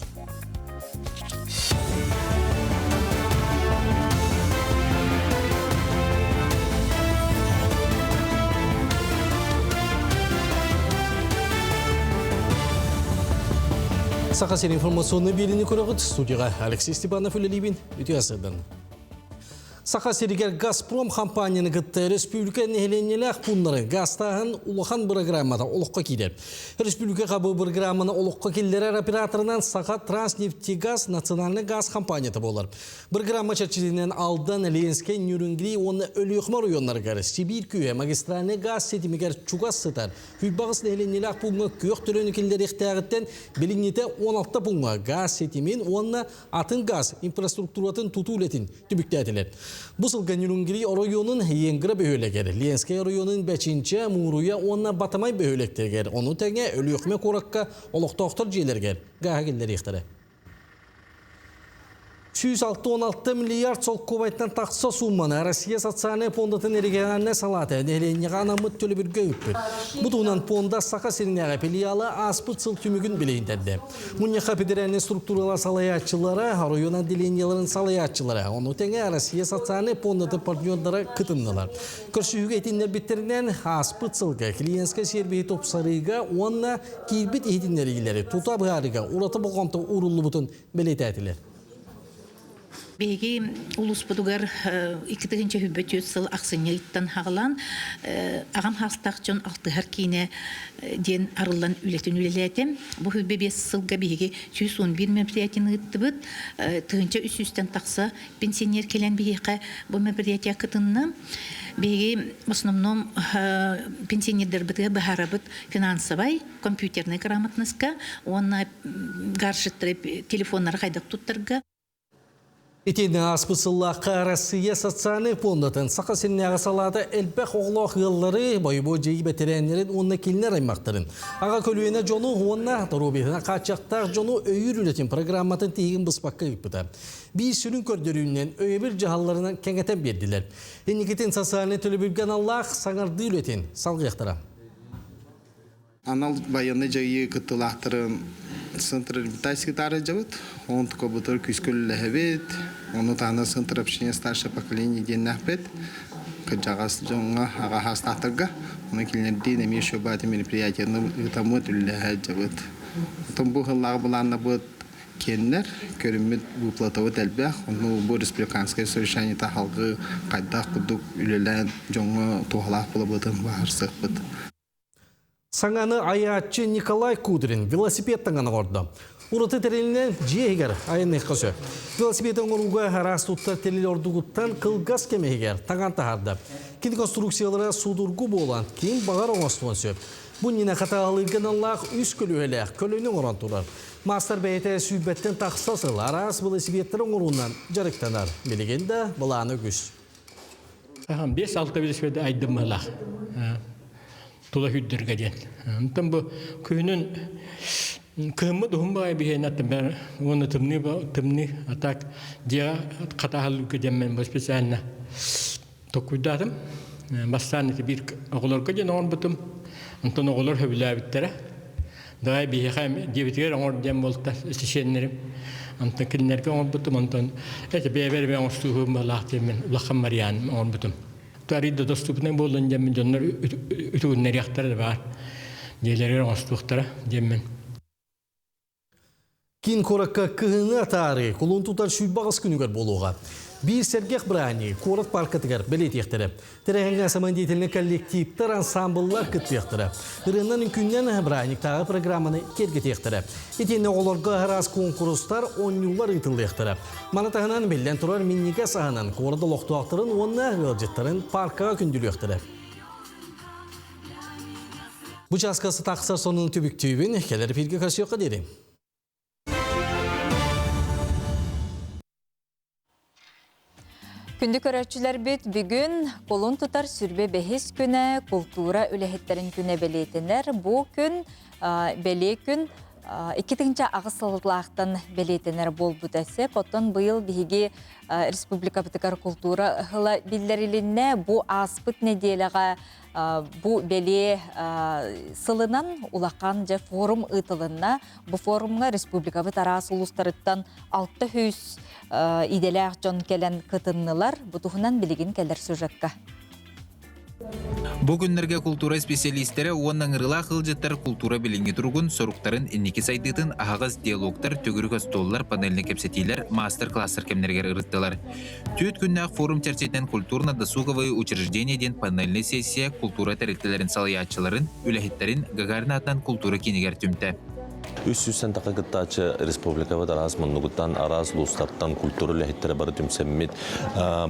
B: Саха сирин информационный биэриини көрөҕүт студияға Алексей Степанов үлэлиибин. Үтүө сырдан. Саха сиригэр Газпром хампаанньаны кытта республика нэһилиэнньэлээх пууннары газтааһын улахан бырагыраамата олоххо киирэр. Республика хабы бырагырааманы олоххо киллэрэр операторынан Саха Транснефтегаз национальный газ компанията буолар. Бырагыраама чэрчитинэн Алдан, Ленскэй, Нюрнгри уонна Өлүөхүмэ оройуоннарыгар Сибиир күүһэ магистральный газ ситимигэр чугас сытар Күйбаҕыс нэһилиэнньэлээх пууҥҥа күөх төлөнү киллэриэхтээҕиттэн билиҥҥитэ 16 пууҥҥа газ ситимин уонна атын газ инфраструктуратын тутуу үлэтин түмүктээтилэр. Бу сылга Нюрунгри оройуонун Енгра бөһүөлэгэр, Ленскэй оройуонун Бэчинчэ, Мууруйа уонна Батамай бөһүөлэктэригэр, ону тэҥэ Өлүөхүмэ куоракка олохтоохтор дьиэлэригэр гааһы киллэриэхтэрэ. 166 миллиард солкуобайтан тахса суумманы Россия социальнай фондатын региональнай салаата нэһилиэнньэҕэ анаммыт төлөбүргэ ыыппыт. Бу туһунан пуонда Саха сиринээҕи филиала ааспыт сыл түмүгүн билиһиннэрдэ. Мунньахха федеральнай структуралар салайааччылара, оройуон отделениеларын салайааччылара, ону тэҥэ Россия социальнай пуондатын партнердара кытыннылар. Көрсүһүүгэ итиннэрбиттэринэн ааспыт сылга клиентскэй сервиһи тупсарыыга уонна киирбит иһитиннэриилэри тута быһаарыыга ураты болҕомто ууруллубутун бэлиэтээтилэр.
C: Биһиги улууспутугар 2024 сыл ахсынньы ыйыттан хаҕалаан аҕам хаастаах дьон алтыһар киинэ диэн арыллан үлэтин үлэлээтим. Бу 25 сылга биһиги 111 мероприятиены ыыттыбыт. 1300-тэн тахса пенсионер кэлэн биһиэхэ бу мероприятие кытынна. Биһиги в основном пенсионердарбытыгар быһаарабыт финансовай, компьютернай грамотноска уонна гаджеттары, телефоннары хайдах туттарга.
B: Итини ааспыт сыллаахха Россия социальнай фондатын Саха сиринээҕи салаата элбэх оҕолоох ыаллары, бойобуой дьайыы бэтэрээннэрин уонна кинилэр аймахтарын, аҕа көлүөнэ дьону уонна доруобуйатынан хааччахтаах дьону өйүүр үлэтин программатын тиһигин быспакка ыыппыта. Биир сүрүн көрдөрүүнэн өйөбүл дьаһалларынан кэҥэтэн биэрдилэр. Инникитин социальнай төлөбүргэ аналлаах саҥардыы үлэтин салгыахтара.
N: Анал байыаннай дьайыы кыттыылаахтарын Центр реабилитации таарыйдьабыт. Онон күүскэ үлэлэһэбит. Ону таһынан Центр общения старшее поколение диэннээхпит. кырдьаҕас дьоҥҥо аҕа саастаахтарга. Онон кинилэрдиин эмиэ шөбаати мероприятияны ыытаммыт, үлэлэһэ сылдьабыт. Оттон бу сыллааҕы былааннабыт киэннэр, көрүммүт выплатабыт элбэх. Ону бу республиканскай совещаниета салгыы хайдах курдук үлэлээн дьоҥҥо туһалаах буолабытын быһаарсыахпыт.
B: Саҥаны айааччы Николай Кудрин велосипед таҥан оҥордо. Ураты тэрилинэн дьиэ иһигэр айанныахха сөп. Велосипед оҥорууга араас туттар тэрил ордугуттан кылгас кэм иһигэр таҥан таһаарда. Кини конструкциялара судургу буолан, ким баҕар оҥостуон сөп. Бу иннинэ хатааһылыырга аналлаах үс көлүөһэлээх көлөнү оҥорон турар. Маастар бэйэтэ сүүрбэттэн тахса сыл араас велосипедтары оҥоруунан дьарыктанар. Билигин да былаана үгүс.
O: 5-6 велосипеды айдыммалаах. Тула сүүрдэргэ диэн. Онтон бу күһүнүн кыһыммыт уһун баҕайы биһиэнэ аттан уонна тымныы тымныы а так дьиэҕэ хатааһылыырга диэммин бу специально толкуйдаатым. Бастаан ити биир оҕолорго диэн оҥорбутум. Онтон оҕолор сөбүлээбиттэрэ. Давай биһиэхэ дьиэбитигэр оҥор диэн буолта сисиэннэрим. Онтон кинилэргэ оҥорбутум. Онтон эти бэйэбэр эмэ оҥостууһум баалаах диэммин улахан Мариан оҥорбутум. Арыйда доступнай буоллун диэммин дьоннор үтүгүннэриэхтэрэ да баар. Дьиэлэригэр оҥостуохтара диэммин.
B: Киин куоракка кыһыҥҥы атаарыы кулун тутар 28 күнүгэр буолуоҕа. Биир сэргэх бырааһынньыгы куорат паркатыгар бэлиэтиэхтэрэ. Тэрээһиҥҥэ самодеятельнай коллективтар, ансамбллар кыттыахтара. Ырыанан үҥкүүннэн бырааһынньыктааҕы программаны киэргэтиэхтэрэ. Итиэннэ оҕолорго араас куонкурустар, оонньуулар ыытыллыахтара. Маны таһынан, биллэн турар, минньигэс аһынан куорат олохтоохторун уонна ыалдьыттарын паркаҕа күндүлүөхтэрэ. Бу чааска тахсар сонун түбүктүүбүн, кэлэр эфиргэ көрсүөххэ диэри.
A: Күндү көрөөччүлэрбит бүгүн кулун тутар сүрбэ бэһис күнэ култуура үлэһиттэрин күнэ бэлиэтэнэр. Бу күн бэлиэ күн 2008 сыллаахтан бэлиэтэнэр буолбута сөп. Оттон быйыл биһиги республикабытыгар култуура ыла биллэрилиннэ. Бу ааспыт нэдиэлэҕэ Бу бэлиэ сылынан улахан дьэ форум ыытылынна. Бу форумҥа республикабыт араас улуустарыттан 600 идэлээх дьон кэлэн кытыннылар. Бу туһунан билигин кэлэр сюжекка.
J: Бу күннэргэ култуура специалистэрэ уонна ыҥырыылаах ыалдьыттар култуура билиҥҥи туругун, соруктарын, инники сайдыытын аһаҕас диалогтар, төгүрүк остуоллар, панельнай кэпсэтиилэр, маастар-класстар кэмнэригэр ырыттылар. Түөрт күннээх форум чэрчитинэн культурно-досуговые учреждения диэн панельнай сессия култуура тэрилтэлэрин салайааччыларын, үлэһиттэрин Гагарин аатынан култуура киинигэр түмтэ.
P: 300 таха кыттааччы республикабыт араас муннугуттан, араас улуустартан культура үлэһиттэрэ бары түмсэммит.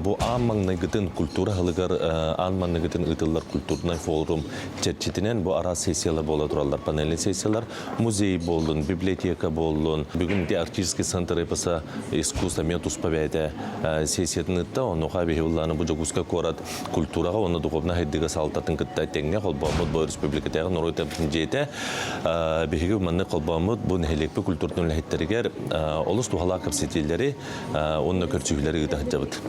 P: Бу аан маҥнайгытын культура аһылыгар аан маҥнайгытын ыытыллар культурнай форум чэрчитинэн бу араас сессиялар буола тураллар. Панельный сессиялар музей буоллун, библиотека буоллун. Бүгүн ити Арктический центр эпоса искусство эмиэ туспа бэйэтэ сессиятын ыытта. Онуоха биһи улааны бу Дьокуускай куорат культураҕа уонна духовнай сайдыыга салалтатын кытта тэҥҥэ холбооммут бу республикатааҕы норуот дьиэтэ биһиги маннык холбооммут бу нэһилиэкпит культуратын үлэһиттэригэр олус туһалаах кэпсэтиилэри уонна көрсүһүүлэри ыыта сылдьабыт.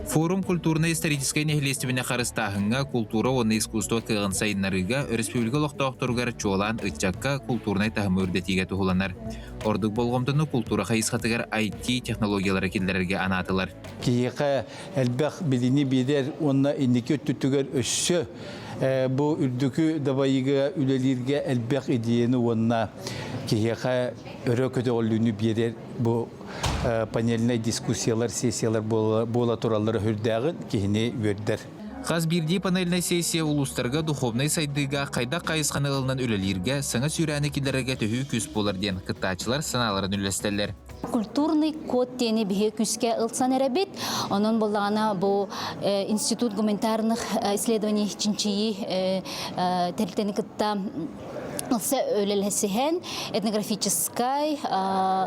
J: Форум культурнай-историческай нэһилиэстибэни харыстааһыҥҥа, култуура уонна искусство кыаҕын сайыннарыыга өрөспүүбүлүкэ олохтоохторугар чуолаан ыччакка култуурунай таһымы үрдэтиигэ туһуланар. Ордук болҕомтону култуура хайысхатыгар IT-технологиялары киллэрэргэ анаатылар.
Q: Киһиэхэ элбэх билини биэрэр уонна инники өттүтүгэр өссө бу үрдүкү дабайыыга үлэлииргэ элбэх идеяны уонна киһиэхэ өрө көтөҕүллүүнү биэрэр бу панельнай дискуссиялар, сессиялар буола тураллара үрдээҕин киһини үөрдэр.
J: Хас биирдии панельнай сессия улуустарга духовнай сайдыыга хайдах хайысханы ылынан үлэлииргэ, саҥа сүүрээни киллэрэргэ төһүү күүс буолар диэн кыттааччылар санааларын үллэстэллэр.
E: Культурный код диэни биһи күүскэ ылсан эрэбит. Онон буллаҕына бу Институт гуманитарных исследований чинчийии тэрилтэни кытта ылса үлэлэсиһэн этнографическай,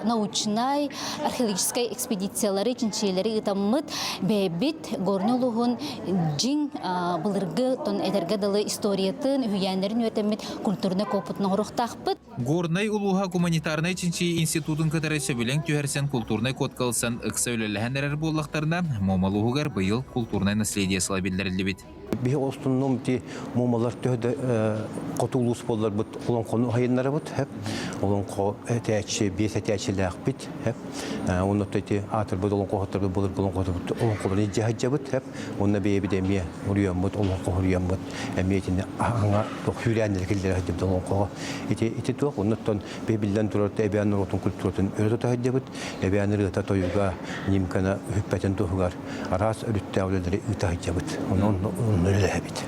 E: научнай, археологическай экспедициялары, чинчийэлэри ыытаммыт бэйэбит Горнай улууһун дьиҥ былыргы тон эдэргэ дылы историятын, үһүйээннэрин үөрэтэммит культурнай копутун оҥоруохтаахпыт.
J: Горнай улууһа гуманитарнай чинчийии институтун кытары сөбүлэҥ түһэрсэн культурнай кодка ылсан ыкса үлэлэһэн эрэр буоллахтарына, Муома улууһугар быйыл культурнай наследие сыла биллэриллибит.
R: Биһи остуннум ти мумалар төһө да хоту улуус буолларбыт олоҥхону хайыннарабыт хэп олоҥхо этээччи биэс этээччилээхпит хэп онно ити аатырбыт олоҥхоһуттарбыт былыргы олоҥхоһуттарбыт олоҥхолорун илдьэ сылдьабыт хэп уонна бэйэбит эмиэ уруйаммыт олоҥхо уруйаммыт эмиэ итини аһаҥа туох сүүрээннэри киллэрэ сылдьабыт олоҥхоҕо ити ити туох оннуттан биллэн турар эбээн норуотун культуратын өрө тута сылдьабыт эбээн ырыата тойуга нимкана үппэтин туһугар араас өрүттээх үлэлэри ыыта сылдьабыт. Онон онно үлэлэһэбит.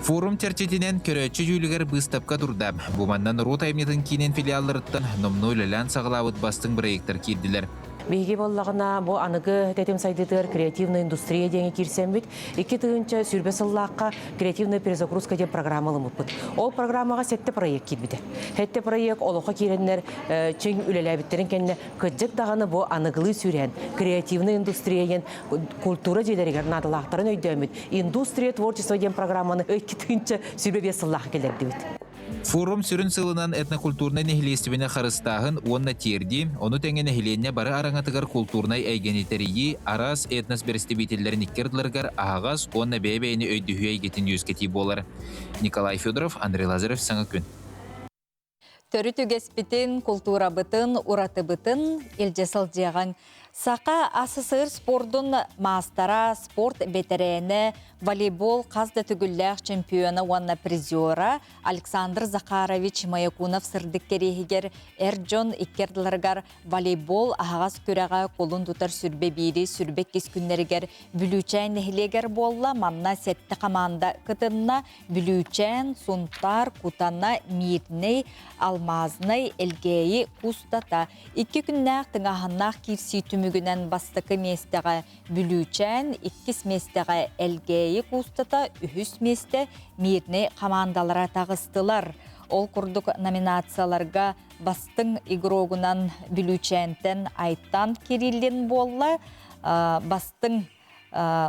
J: Форум чэрчитинэн көрөөччү дьүүлүгэр быыстапка турда. Бу манна норуот айымньытын киинин филиалларыттан номнуо үлэлээн саҕалаабыт бастыҥ бырайыактар киирдилэр.
S: Биһиги буоллаҕына бу аныгы тэтим сайдыытыгар креативная индустрия диэҥи киирсэммит, 2020 сыллаахха креативная перезагрузка диэн программа ылыммыппыт. Ол программаҕа сэттэ проект киирбитэ. Сэттэ проект олоххо киирэннэр чиҥ үлэлээбиттэрин кэннэ Кырдьык даҕаны бу аныгылыы сүүрээн, креативная индустрия диэн культура дьиэлэригэр наадалаахтарын өйдөөммүт «Индустрия творчества» диэн программаны 2025 сыллаах киллэрдибит.
J: Форум сүрүн сылынан этнокультурнай нэһилиэстибэни харыстааһын уонна тиэрдии, ону тэҥэ нэһилиэнньэ бары араҥатыгар култуурнай эйгэни тэрийии, араас этнос бэрэстэбиитэллэрин икки ардыларыгар аһаҕас уонна бэйэ-бэйэни өйдөһүү эйгэтин үөскэтии буолар. Николай Федоров, Андрей Лазарев, Саҥа күн.
A: Төрүт үгэспитин, култуурабытын, уратыбытын илдьэ сылдьыаҕыҥ. Саха АССР спордун маастара, спорт бэтэрээнэ, волейбол хас да төгүллээх чемпиона уонна призера Александр Захарович Маякунов сырдык кэриэһигэр эр дьон икки ардыларыгар волейбол аһаҕас күрэҕэ кулун тутар сүрбэ биири сүрбэ иккис күннэригэр Бүлүүчээн нэһилиэгэр буолла. Манна сэттэ хамаанда кытынна. Бүлүүчээн, Сунтаар, Кутана, Мирнэй, Алмазнай, Элгээйи, Кустата. Икки күннээх тыҥааһыннаах киирсии түмүгүнэн бастакы миэстэҕэ Бүлүүчээн, иккис миэстэҕэ Элгээйи Кустата, үһүс миэстэ Мирнэй хамаандалара таҕыстылар. Ол курдук номинацияларга бастыҥ игрогунан Бүлүүчээнтэн Айтан Кириллин буолла, бастыҥ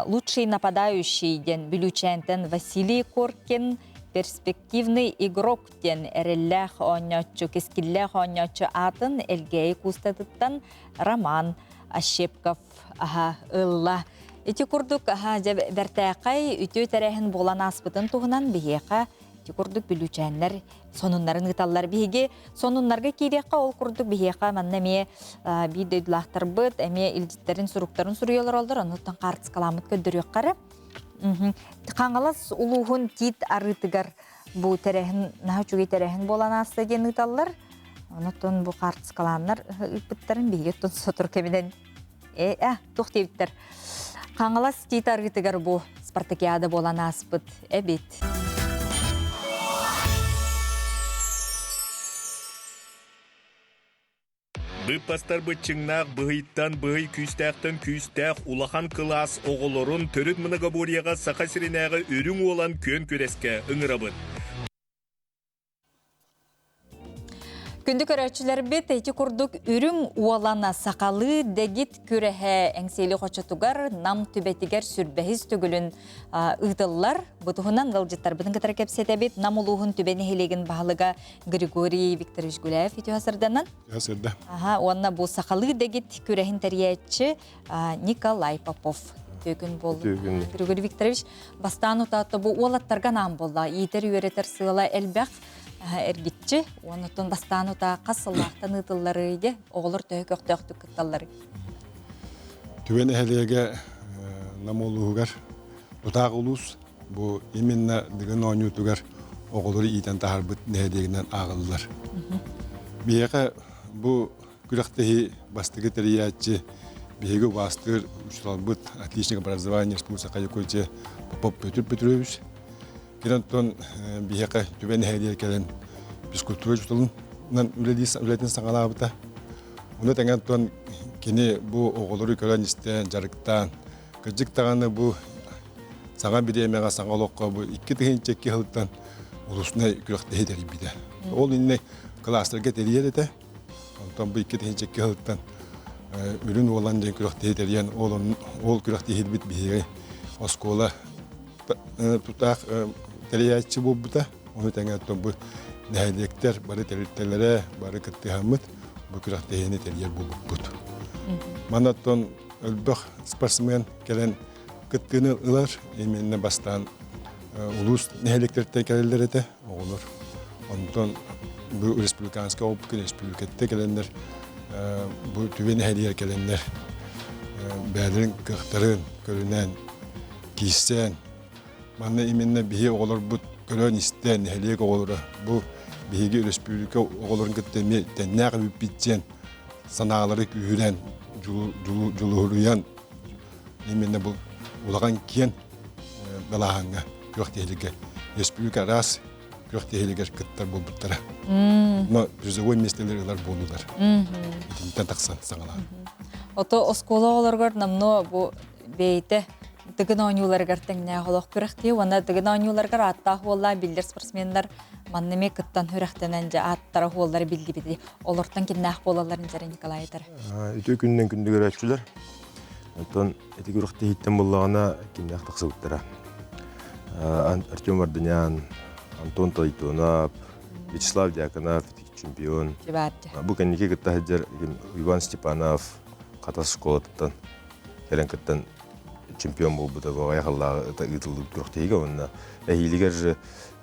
A: Лучший нападающий диэн Бүлүүчээнтэн Василий Коркин, перспективный игрок диэн эрэллээх оонньооччу, кэскиллээх оонньооччу аатын Элгээйи куустатыттан Роман Ощепков аһа ылла. Ити курдук аһа дьэ бэртээхэй үтүө тэрээһин буолан ааспытын туһунан биһиэхэ ити курдук бүлүүчээннэр сонуннарын ыыталлар. Биһиги сонуннарга киириэххэ, ол курдук биһиэхэ манна эмиэ биир дойдулаахтарбыт эмиэ илдьиттэрин суруктарын суруйа олороллор, оннуттан хаартыскаламмыт көрдөрүөххэ эрэ. Хаҥалас улууһун Тиит арыытыгар бу тэрээһин наһаа үчүгэй тэрээһин буолан ааста диэн ыыталлар. Онон бу хаартыскалааннар ыыппыттарын биһиги оттон сотору кэминэн э, а, туох диэбиттэр. Хаҥалас Тиит арыытыгар бу спартакиада буолан ааспыт эбит.
T: Быыппастар быччыҥнаах быһыйтан быһый күүстээхтэн күүстээх улахан кылаас оҕолорун төрүт многоборьеҕа Саха сиринээҕи Үрүҥ Уолан күөн күрэскэ ыҥырабыт.
A: Күндү көрөөччүлэрбит, ити курдук Үрүҥ Уолана сахалыы дэгит күрэһэ Эҥсиэли хочотугар Нам түбэтигэр сүрбэһис төгүлүн ыытыллар. Бу туһунан ыалдьыттарбытын кытары кэпсэтэбит. Нам улууһун Түбэ нэһилиэгин баһылыга Григорий Викторович Гуляев үтүө сырданан.
U: Сырда.
A: Аха, уонна бу сахалыы дэгит күрэһин тэрийээччи Николай Попов үтүө күн буоллун. Григорий Викторович, бастаан утаатта бу уолаттарга анаан буолла. Иитэр-үөрэтэр сыала элбэх. Эргиччи уоннуттан бастаан утаа хас сыллаахтан ыытылларый де оҕолор төһө көхтөөхтүк кытталларый?
U: Түбэ нэһилиэгэ Нам улууһугар тутаах улуус бу именно Дыгын оонньуутугар оҕолору иитэн таһаарбыт нэһилиэгинэн ааҕыллар. Биһиэхэ бу күрэхтэһии бастакы тэрийээччи биһиги убаастыыр учууталбыт отличник образования Республика Якутия Попов Петр Петрович Кэлэн оттон биһиэхэ Түбэ нэһилиэгэр кэлэн физкультура учууталынан үлэтин саҕалаабыта. Ону тэҥэ оттон кини бу оҕолору көрөн-истэн, дьарыктаан, кырдьык даҕаны бу саҥа бириэмэҕэ, саҥа олоххо бу 2002 сылтан улуснай күрэхтэһии тэрийбитэ. Ол иннинэ кылаастарга тэрийэр этэ. Онтон бу 2002 сылтан Үрүн Уолан диэн күрэхтэһии тэрийэн, ол, ол күрэхтэһиибит биһиги оскуола тутаах тэрийээччи буолбута. Ону тэҥэ оттон бу нэһилиэктэр бары тэрилтэлэрэ бары кыттыһаммыт бу күрэхтэһиини тэрийэр буолбуппут. Манна оттон элбэх спортсмен кэлэн кыттыыны ылар. Именно бастаан Улуус нэһилиэктэриттэн кэлэллэр этэ оҕолор. Онтон бу республиканскай оҕоппут республикаттан кэлэннэр бу түбэ нэһилиэгэр кэлэннэр бэйэлэрин кыахтарын көрүнэн киирсэн манна именно биһи оҕолорбут көрөн-истэн нэһилиэк оҕолоро бу биһиги өрөспүүбүлүкэ оҕолорун кытта эмиэ тэннээх эбиппит диэн санаалары күүһүрэн дьулуһуруйан именно бу улахан киэн далааһыҥҥа күөх тиһилигэ республика араас күөх тиһилигэр кыттар буолбуттара. Но призовой миэстэлэр ылар буолуулар. Итинтэн тахсан саҥалаан.
A: Ото оскуола оҕолоругар намно бу бэйэтэ Тыгын оонньууларыгар тэҥнээх олох күрэхтии уонна Тыгын оонньууларыгар ааттаах уоллаах биллэр спортсменнар манна эмиэ кыттан үрэхтэнэн дьэ ааттара уоллара биллибити олортон кимнээх буолалларын дьэрэ Николай этэр.
D: Үтүө күнүнэн күндү көрөөччүлэр. Онтон ити күрэхтэһииттэн буллаҕына кимнээх тахсыбыттара. Артем Варданян, Антон Тойтонов, Вячеслав Дьяконов, чемпион. Бу кэнники кытта сылдьар Иван Степанов Хатас школатыттан кэлэн кыттан чемпион буолбута бу аҕыйах сыллааҕы ыытыллыбыт күрэхтэһиигэ уонна эһиилигэр же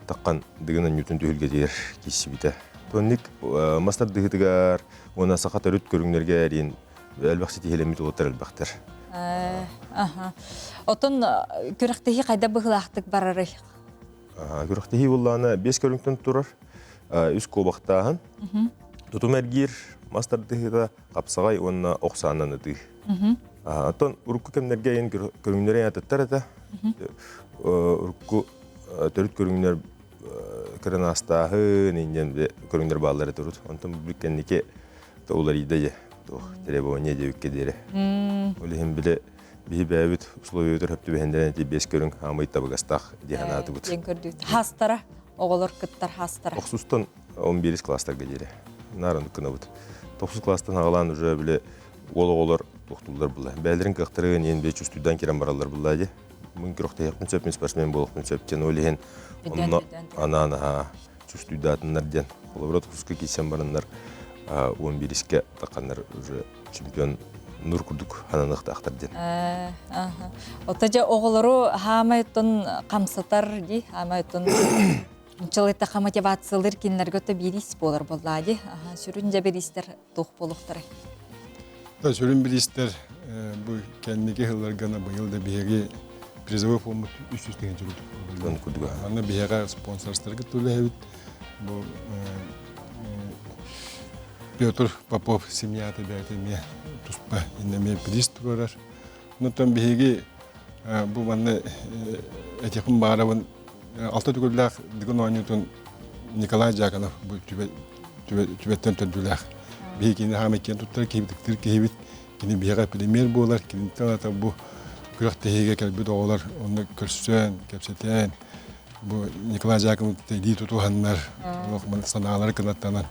D: таххан Дыгын оонньуутун түһүлгэтигэр киирсибитэ. Тонник мас тардыһыытыгар уонна саха төрүт көрүҥнэргэ эриин элбэх ситиһиилэммит уолаттар элбэхтэр.
A: Отон күрэхтэһии хайда быһыылаахтык барарый?
D: Күрэхтэһии буоллаҕына биэс көрүҥтэн турар. Үс куобахтааһын, тутум эргиир, мас тардыһыыта, хапсаҕай уонна ох саанан ытыы. Оттон урукку кэмнэргэ эйин көрүҥнэрэ атыттар этэ. Урукку төрүт көрүҥнэр кырынаастааһын инньэн көрүҥнэр бааллар этэ урут. Онтон бу кэнники уларыйда дьэ туох требование диэбиккэ диэри. Ол иһин били биһи бэйэбит условиятыр хөп түбэһиннэрэн ити биэс көрүҥ хаамый табыгастаах дии санаатыбыт.
A: Диэн көрдүүт. Хаастара оҕолор кыттар хаастара.
D: Охсустан 11 класстарга диэри. Наар оннук гынабыт. Тохсус класстан аҕалаан уже били уол оҕолор туохтууллар була. Бэйэлэрин кыахтарын иэн бэйэ чувствуйдаан кирэн бараллар булла дии. Мин күрэхтэһиэхпин сөп, мин спортсмен буолуохпун сөп диэн ол иһин онно анаан аһаа чувствуйдаатыннар диэн. Холобура тохсуска киирсэн бараннар 11-искэ тахханнар уже чемпион нур курдук хананыахтаахтар диэн.
A: Ото дьэ оҕолору хаамай оттон хамсатар дии, хаамай оттон Чылыйтаха мотивациялыыр кинилэргэ өттө биириис буолар буоллаа дии. Сүрүн дьэ бириистэр туох буолуохтарай?
U: Да, сүрүн бириистэр бу кэнники сылларга быйыл да биһиги призовой фондмут 300 тыһыынча курдук. Манна биһиэхэ спонсорстарга түлэһэбит. Бу Петр Попов семьята бэйэтэ эмиэ туспа иннэмиэ приз туруорар. Онтон биһиги бу манна этиэхпин баҕарабын алта төгүллээх Дыгын оонньуутун Николай Дьяконов бу түбэттэн төрдүлээх. Биһиги кини хаамай киэн туттар киһибит, киһибит. Кини биһиэхэ премьер буолар, киниттэн ата бу күрэхтэһиигэ кэлбит оҕолор онно көрсөн, кэпсэтэн, бу Николай Дьяконов илии тутуһаннар, олох санаалары кынаттанан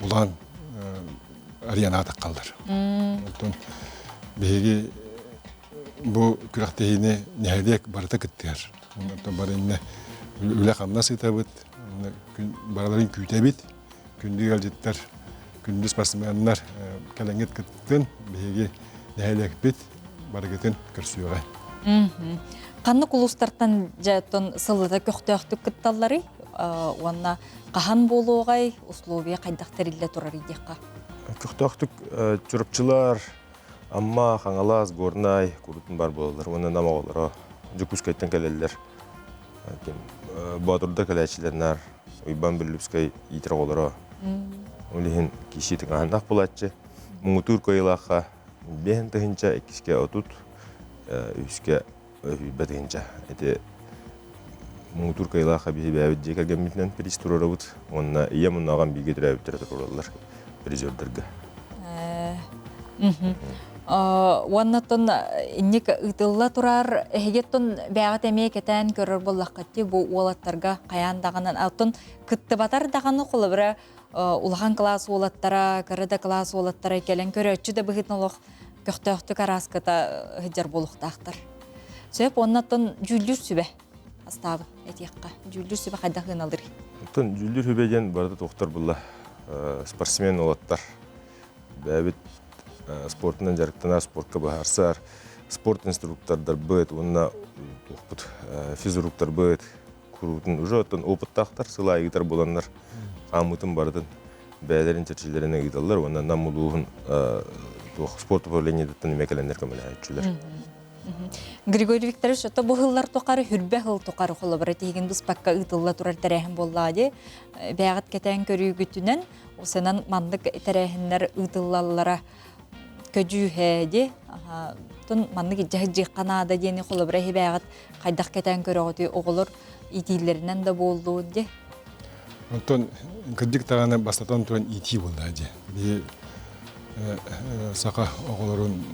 U: улахан арыйан аатаххаллар. Онтон биһиги бу күрэхтэһиини нэһилиэк барыта кыттыһар. Онтон бары иннэ үлэ-хамнас ыытабыт, барыларын күүтэбит. Күндү ыалдьыттар, күндү спортсменнар кэлэҥҥит кыттын, биһиги нэһилиэкпит барыгытын көрсүөҕэ.
A: Ханнык улуустартан дьэ сыллата көхтөөхтүк кытталларый уонна хаһан буолуоҕай, условия хайдах тэриллэ турарый диэххэ?
D: Көхтөөхтүк Чурапчылар, Амма, Хаҥалас, Горнай курутун бар буолаллар уонна Нам оҕолоро Дьокуускайтан кэлэллэр. Боотурдар кэлээччилэр наар Уйбаан Бүллүпскэй иитэр оҕолоро. Ол иһин киһи тыҥааһыннаах буолааччы. Муҥутуур кыайыылаахха биэһин тыһыынча, иккискэ отут, үһүскэ сүүрбэ тыһыынча. Ити муҥутуур кыайыылаахха биһи бэйэбит дьиэ кэргэммитинэн приз туруорабыт уонна ийэм уонна аҕам бииргэ төрөөбүттэрэ туруораллар призердарга.
A: Уонна инник ыытылла турар эһигиттон бэйэҕит эмиэ кэтээн көрөр буоллаххыт бу уолаттарга хайаан даҕаны оттон кыттыбатар даҕаны холобура улахан кылаас уолаттара кыра да кылаас уолаттара кэлэн көрөөччү да быһыытынан олох көхтөөхтүк арааската сылдьар буолуохтаахтар. Сөп уонна оттон дьүүллүүр сүбэ астаабын этиэххэ. Дьүүллүүр сүбэ хайдах ыналырый?
D: Оттон дьүүллүүр сүбэ диэн барыта туохтар булла спортсмен уолаттар. Бэйэбит спортунан дьарыктанар, спортка быһаарсар, спорт инструктордарбыт уонна туохпут физруктарбыт. Куруутун уже оттон опыттаахтар сыл аайы ыытар буоланнар хаамыытын барытын бэйэлэрин чэрчилэринэн ыыталлар уонна Нам улууһун туох спорт управлениетыттан эмиэ кэлэннэр көмөлөһөөччүлэр.
A: Григорий Викторович, ото бу сыллар тухары хүрбэ сыл тухары холобура тиһигин быспакка ыытылла турар тэрээһин буоллаҕа дии. Бэйэҕит кэтээн көрүүгүтүнэн, осынан маннык тэрээһиннэр ыытыллаллара көдьүүһэ дии. Тун маннык илдьэ сылдьыахха наада диэни холобура иһи хайдах кэтээн көрөҕүтүй оҕолор иитиилэринэн да буоллун дии.
U: Онтон кырдьык даҕаны бастатан туран иитии буолла дии. Биһи саха оҕолорун,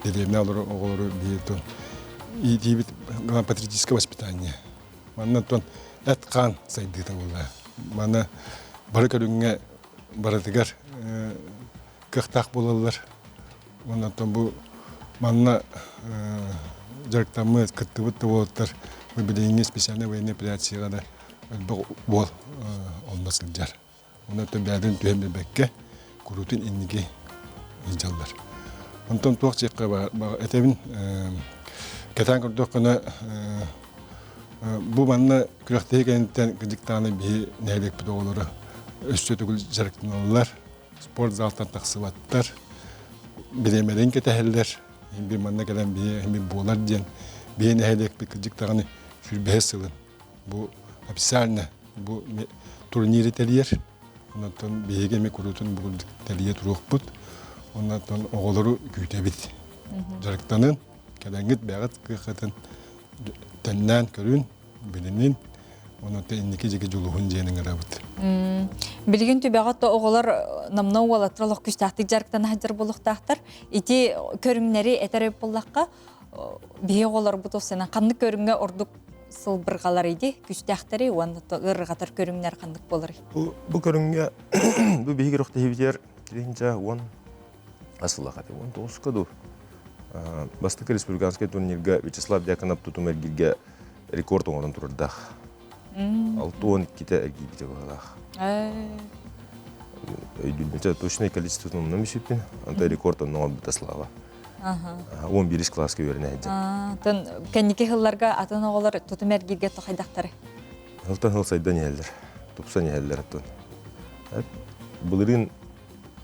U: дэриэбинэ оҕолору биһи иитиибит патриотическое воспитание. Манна оттон эт-хаан сайдыыта буолла. Манна бары көрүҥҥэ барытыгар кыахтаах буолаллар. Уонна оттон бу манна дьарыктаммыт, кыттыбыт да уолаттар бу билиҥҥи специальнай военной операцияҕа да элбэх уол онно сылдьар. Онон оттон бэйэтин түһэн биэрбэккэ куруутун инники сылдьаллар. Онтон туох диэххэ этэбин кэтээн көрдөххүнэ бу манна күрэхтэһии кэнниттэн кырдьыктааны биһи нэһилиэкпит оҕолоро өссө төгүл дьарыктаналлар. Спорт залтан тахсыбаттар, бириэмэлэрин кэтэһэллэр. Биир манна кэлэн биһи буолар диэн биһи нэһилиэкпит кырдьык даҕаны сүүрбэһис сылын бу официально бу турниры тэрийэр. Онтон биһиги эмиэ куруутун бу курдук тэрийэ туруохпут. Онтон оҕолору күүтэбит. Дьарыктанын, кэлэҥҥит бэйэҕит кыаххытын тэннээн көрүн, билинин, онон инники дьиги дьулуһун диэн ыҥырабыт.
A: Билигин түбэҕэ то оҕолор намна уолаттар олох күстээхтик дьарыктана сылдьар буолуохтаахтар. Ити көрүҥнэри этэр буоллахха, биһи оҕолорбут осынан ханнык көрүҥҥэ ордук сылбырҕалар иди күстээхтэри уонна ыарырҕатар көрүҥнэр ханнык буоларый?
D: Бу бу көрүҥҥэ бу биһиги рөхтөһүбүтүгэр тиринчэ уон асыллах ати уон тоҕуска ду бастакы республиканскай турнирга Вячеслав Дьяконов тутум эргиргэ рекорд оҥорон турардаах. 62-те эргийбитэ быһыылаах. Өйдүүрбүнчэ точное количествотын умнам үсүппүн. Онто рекорд онно оҥорбута Слава. 11 класска үөрэнэ сылдьан.
A: Тон кэнники сылларга атын оҕолор тутум эргииргэ тохайдахтары.
D: Сылтан сыл сайдан иһэллэр, тупсан иһэллэр оттон. Былырыын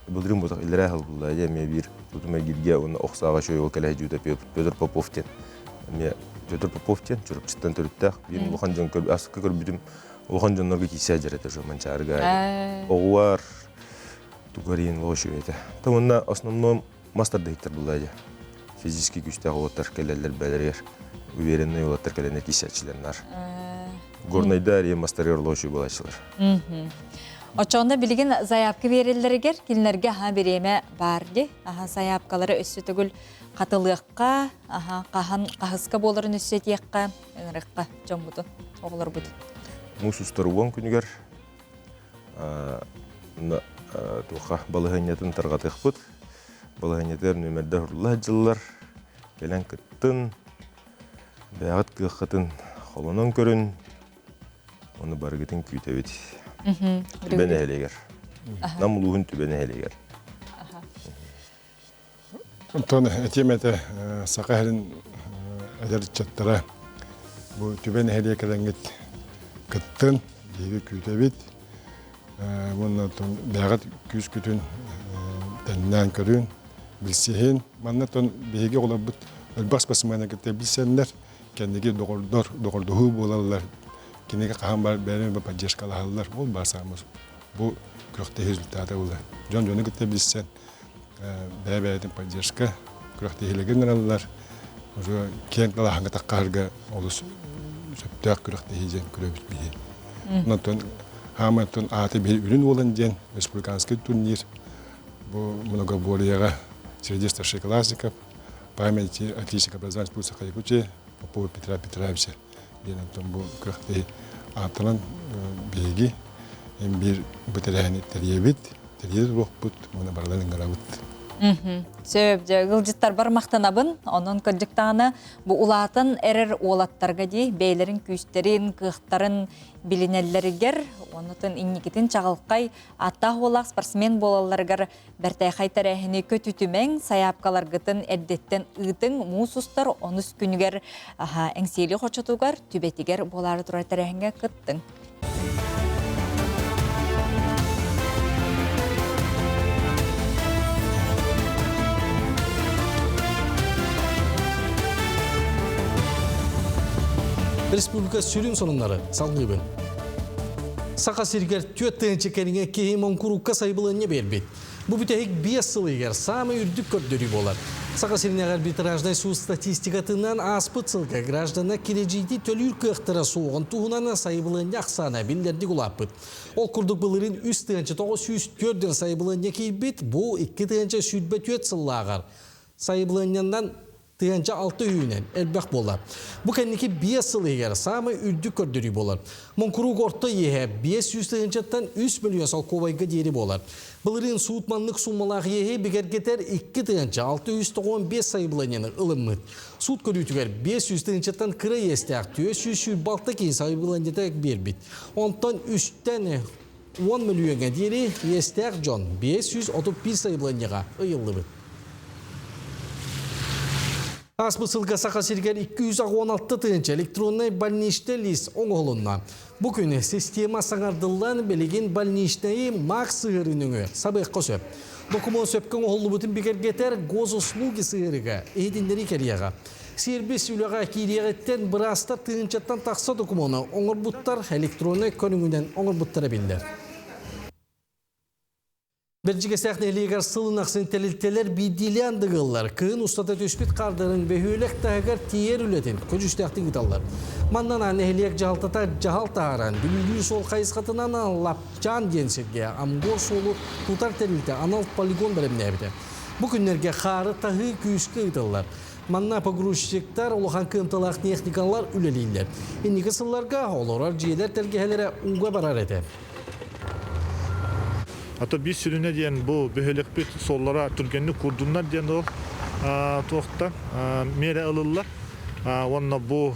D: былырыын ботох иллэрээ сыл булла дьэ эмиэ биир тутум эргииргэ уонна ох сааҕа үчүгэй уол кэлэ сылдьыбыта Петр Попов диэн. Эмиэ Петр Попов диэн Чурапчыттан төрүттээх биир улахан дьон аска көрбүтүм улахан дьоннорго киирсээ дьэрэтэ уже Манчаарыга оҕуар тугариин лоо үчүгэй этэ. Та уонна основном мас тардыһыттар булла дьэ. Физически күүстээх уолаттар кэлэллэр бэлэригэр уверенный уолаттар кэлэннэр киирсээччилэр наар. Горнайда ария мастарыгар лоо үчүгэй буолааччылар.
A: Оччоҕуна билигин заявка биэрэллэригэр кинилэргэ аһа бириэмэ баар дии. Аһа заявкалары өссө төгүл хатылыахха, аһа хаһан хаһыска буоларын өссө этиэххэ, ыҥырыахха дьоммутун, оҕолорбутун.
D: Муус устар уон күнүгэр туохха балаһыанньатын тарҕатыахпыт. Балаһыанньатыгар нүөмэрдэр урула сылдьаллар. Кэлэн кыттын, бэйэҕит кыаххытын холонон көрүн, Ону барыгытын күүтэбит. Түбэ нэһилиэгэр. Нам улууһун Түбэ нэһилиэгэр.
U: Онтон этиэм этэ Саха сирин эдэр ыччаттара бу Түбэ нэһилиэк кэлэҥҥит кыттын, биһиги күүтэбит. Уонна оттон бэйэҕит күүскүтүн тэннээн көрүн, билсиһин. Манна оттон биһиги оҕолорбут элбэх спортсмены кытта билсэннэр, кэнники доҕордор, доҕордоһуу буолаллар, кинигэ хаһан бар бэйэни поддержкалаһаллар, ол баар саамас бу күрэхтэһии результата буолар. Дьон дьону кытта билсэн, бэйэ-бэйэтин поддержка, күрэхтэһиилэргэ ыҥыраллар, уже киэҥ далааһыҥҥа таххаһарга олус сөптөөх күрэхтэһии диэн көрөбүт биһи. Онтон хаамантан ааты биһи Үрүн Уолан диэн республиканский турнир бу многоборьеҕа среди старшеклассников памяти отличника образования Республики Якутии Попова Петра Петровича диэн онтон бу күрэхтэһии ааттанан биһиги биир бу тэрээһини тэрийэбит, тэрийэр буолуохпут уонна барыларын ыҥырабыт.
A: Сөп, дьэ, ыалдьыттарбар махтанабын. Онон кырдьыктаҕына бу улаатан эрэр уолаттарга дии бэйэлэрин күүстэрин, кыахтарын билинэллэригэр, онутун инникитин чаҕылхай ааттаах уоллаах спортсмен буолалларыгар бэртээхэй тэрээһини көтүтүмэҥ, сайаапкаларгытын эрдэттэн ыытыҥ, муус устар онус күнүгэр Эҥсиэли хочотугар, түбэтигэр буолаары турар тэрээһиҥҥэ кыттыҥ.
B: Республика сүрүн сонуннары салгыыбын. Саха сиригэр 4 тыһыынча кэриҥэ киһи моҥкуруукка сайбылыанньа биэрбит. Бу бүтэһик 5 сыл иһигэр саамай үрдүк көрдөрүү буолар. Саха сиринээҕи арбитражнай суут статистикатынан ааспыт сылга гражданнар кирэдьиити төлүүр кыахтара суоҕун туһунан сайабылыанньа ахсаана биллэрдик улааппыт. Ол курдук былырыын 3 904 диэн сайабылыанньа киирбит, бу 2024 сыллааҕар сайабылыанньанан 1006 үһүнэн элбэх буолар. Бу кэнники 5 сыл иһигэр саамай үрдүк көрдөрүү буолар. Моҥкуруук орто иэһэ 500 тыһыынчаттан 3 миллион солкуобайга диэри буолар. Былырыын суут маннык суммалаах иэһи бигэргэтэр 2695 сайабылыанньаны ылыммыт. Суут көрүүтүгэр 500 тыһыынчаттан кыра иэстээх 426 киһи сайабылыанньата биэрбит. Онтон үстэн 10 мөлүйүөҥҥэ диэри иэстээх дьон 531 сайабылыанньаҕа ыйыллыбыт. Ааспыт сылга Саха сиригэр 216 тыһыынча электроннай больничный лист оҥоһулунна. Бу күн система саҥардыллан билигин больничнайы МАК сыһыарыы нөҥүө сабыахха сөп. Докумуон сөпкө оҥоһуллубутун бигэргэтэр госуслуги сыһыарыыга иһитиннэрии кэлиэҕэ. Сервис үлэҕэ киириэҕиттэн быраастар тыһыынчаттан тахса докумуону оҥорбуттар электроннай көрүҥүнэн оҥорбуттара биллэр. Бэрдьигэстээх нэһилиэгэр сылын ахсын тэрилтэлэр биирдиилээн дыгыллар. Кыһын устата түспүт хаардарын бөһүөлэк таһыгар тиийэр үлэтин көдьүүстээхтик ыыталлар. Манна нэһилиэк дьаһалтата дьаһал таһааран, Бүлүүлүүр суол хайысхатынан Лапчаан диэн сиргэ Амгор суолу тутар тэрилтэ анал полигон бэлэмнээбитэ. Бу күннэргэ хаары таһыы күүскэ ыытыллар. Манна погрузчиктар, улахан кыамталаах техникалар үлэлииллэр. Инники сылларга олорор дьиэлэр тэлгэһэлэрэ ууга барар этэ.
F: А то биир сүрүнэ диэн бу бөһүөлэкпит суоллара түргэнник куурдуннар диэн ол туохта миэрэ ылыллар. Уонна бу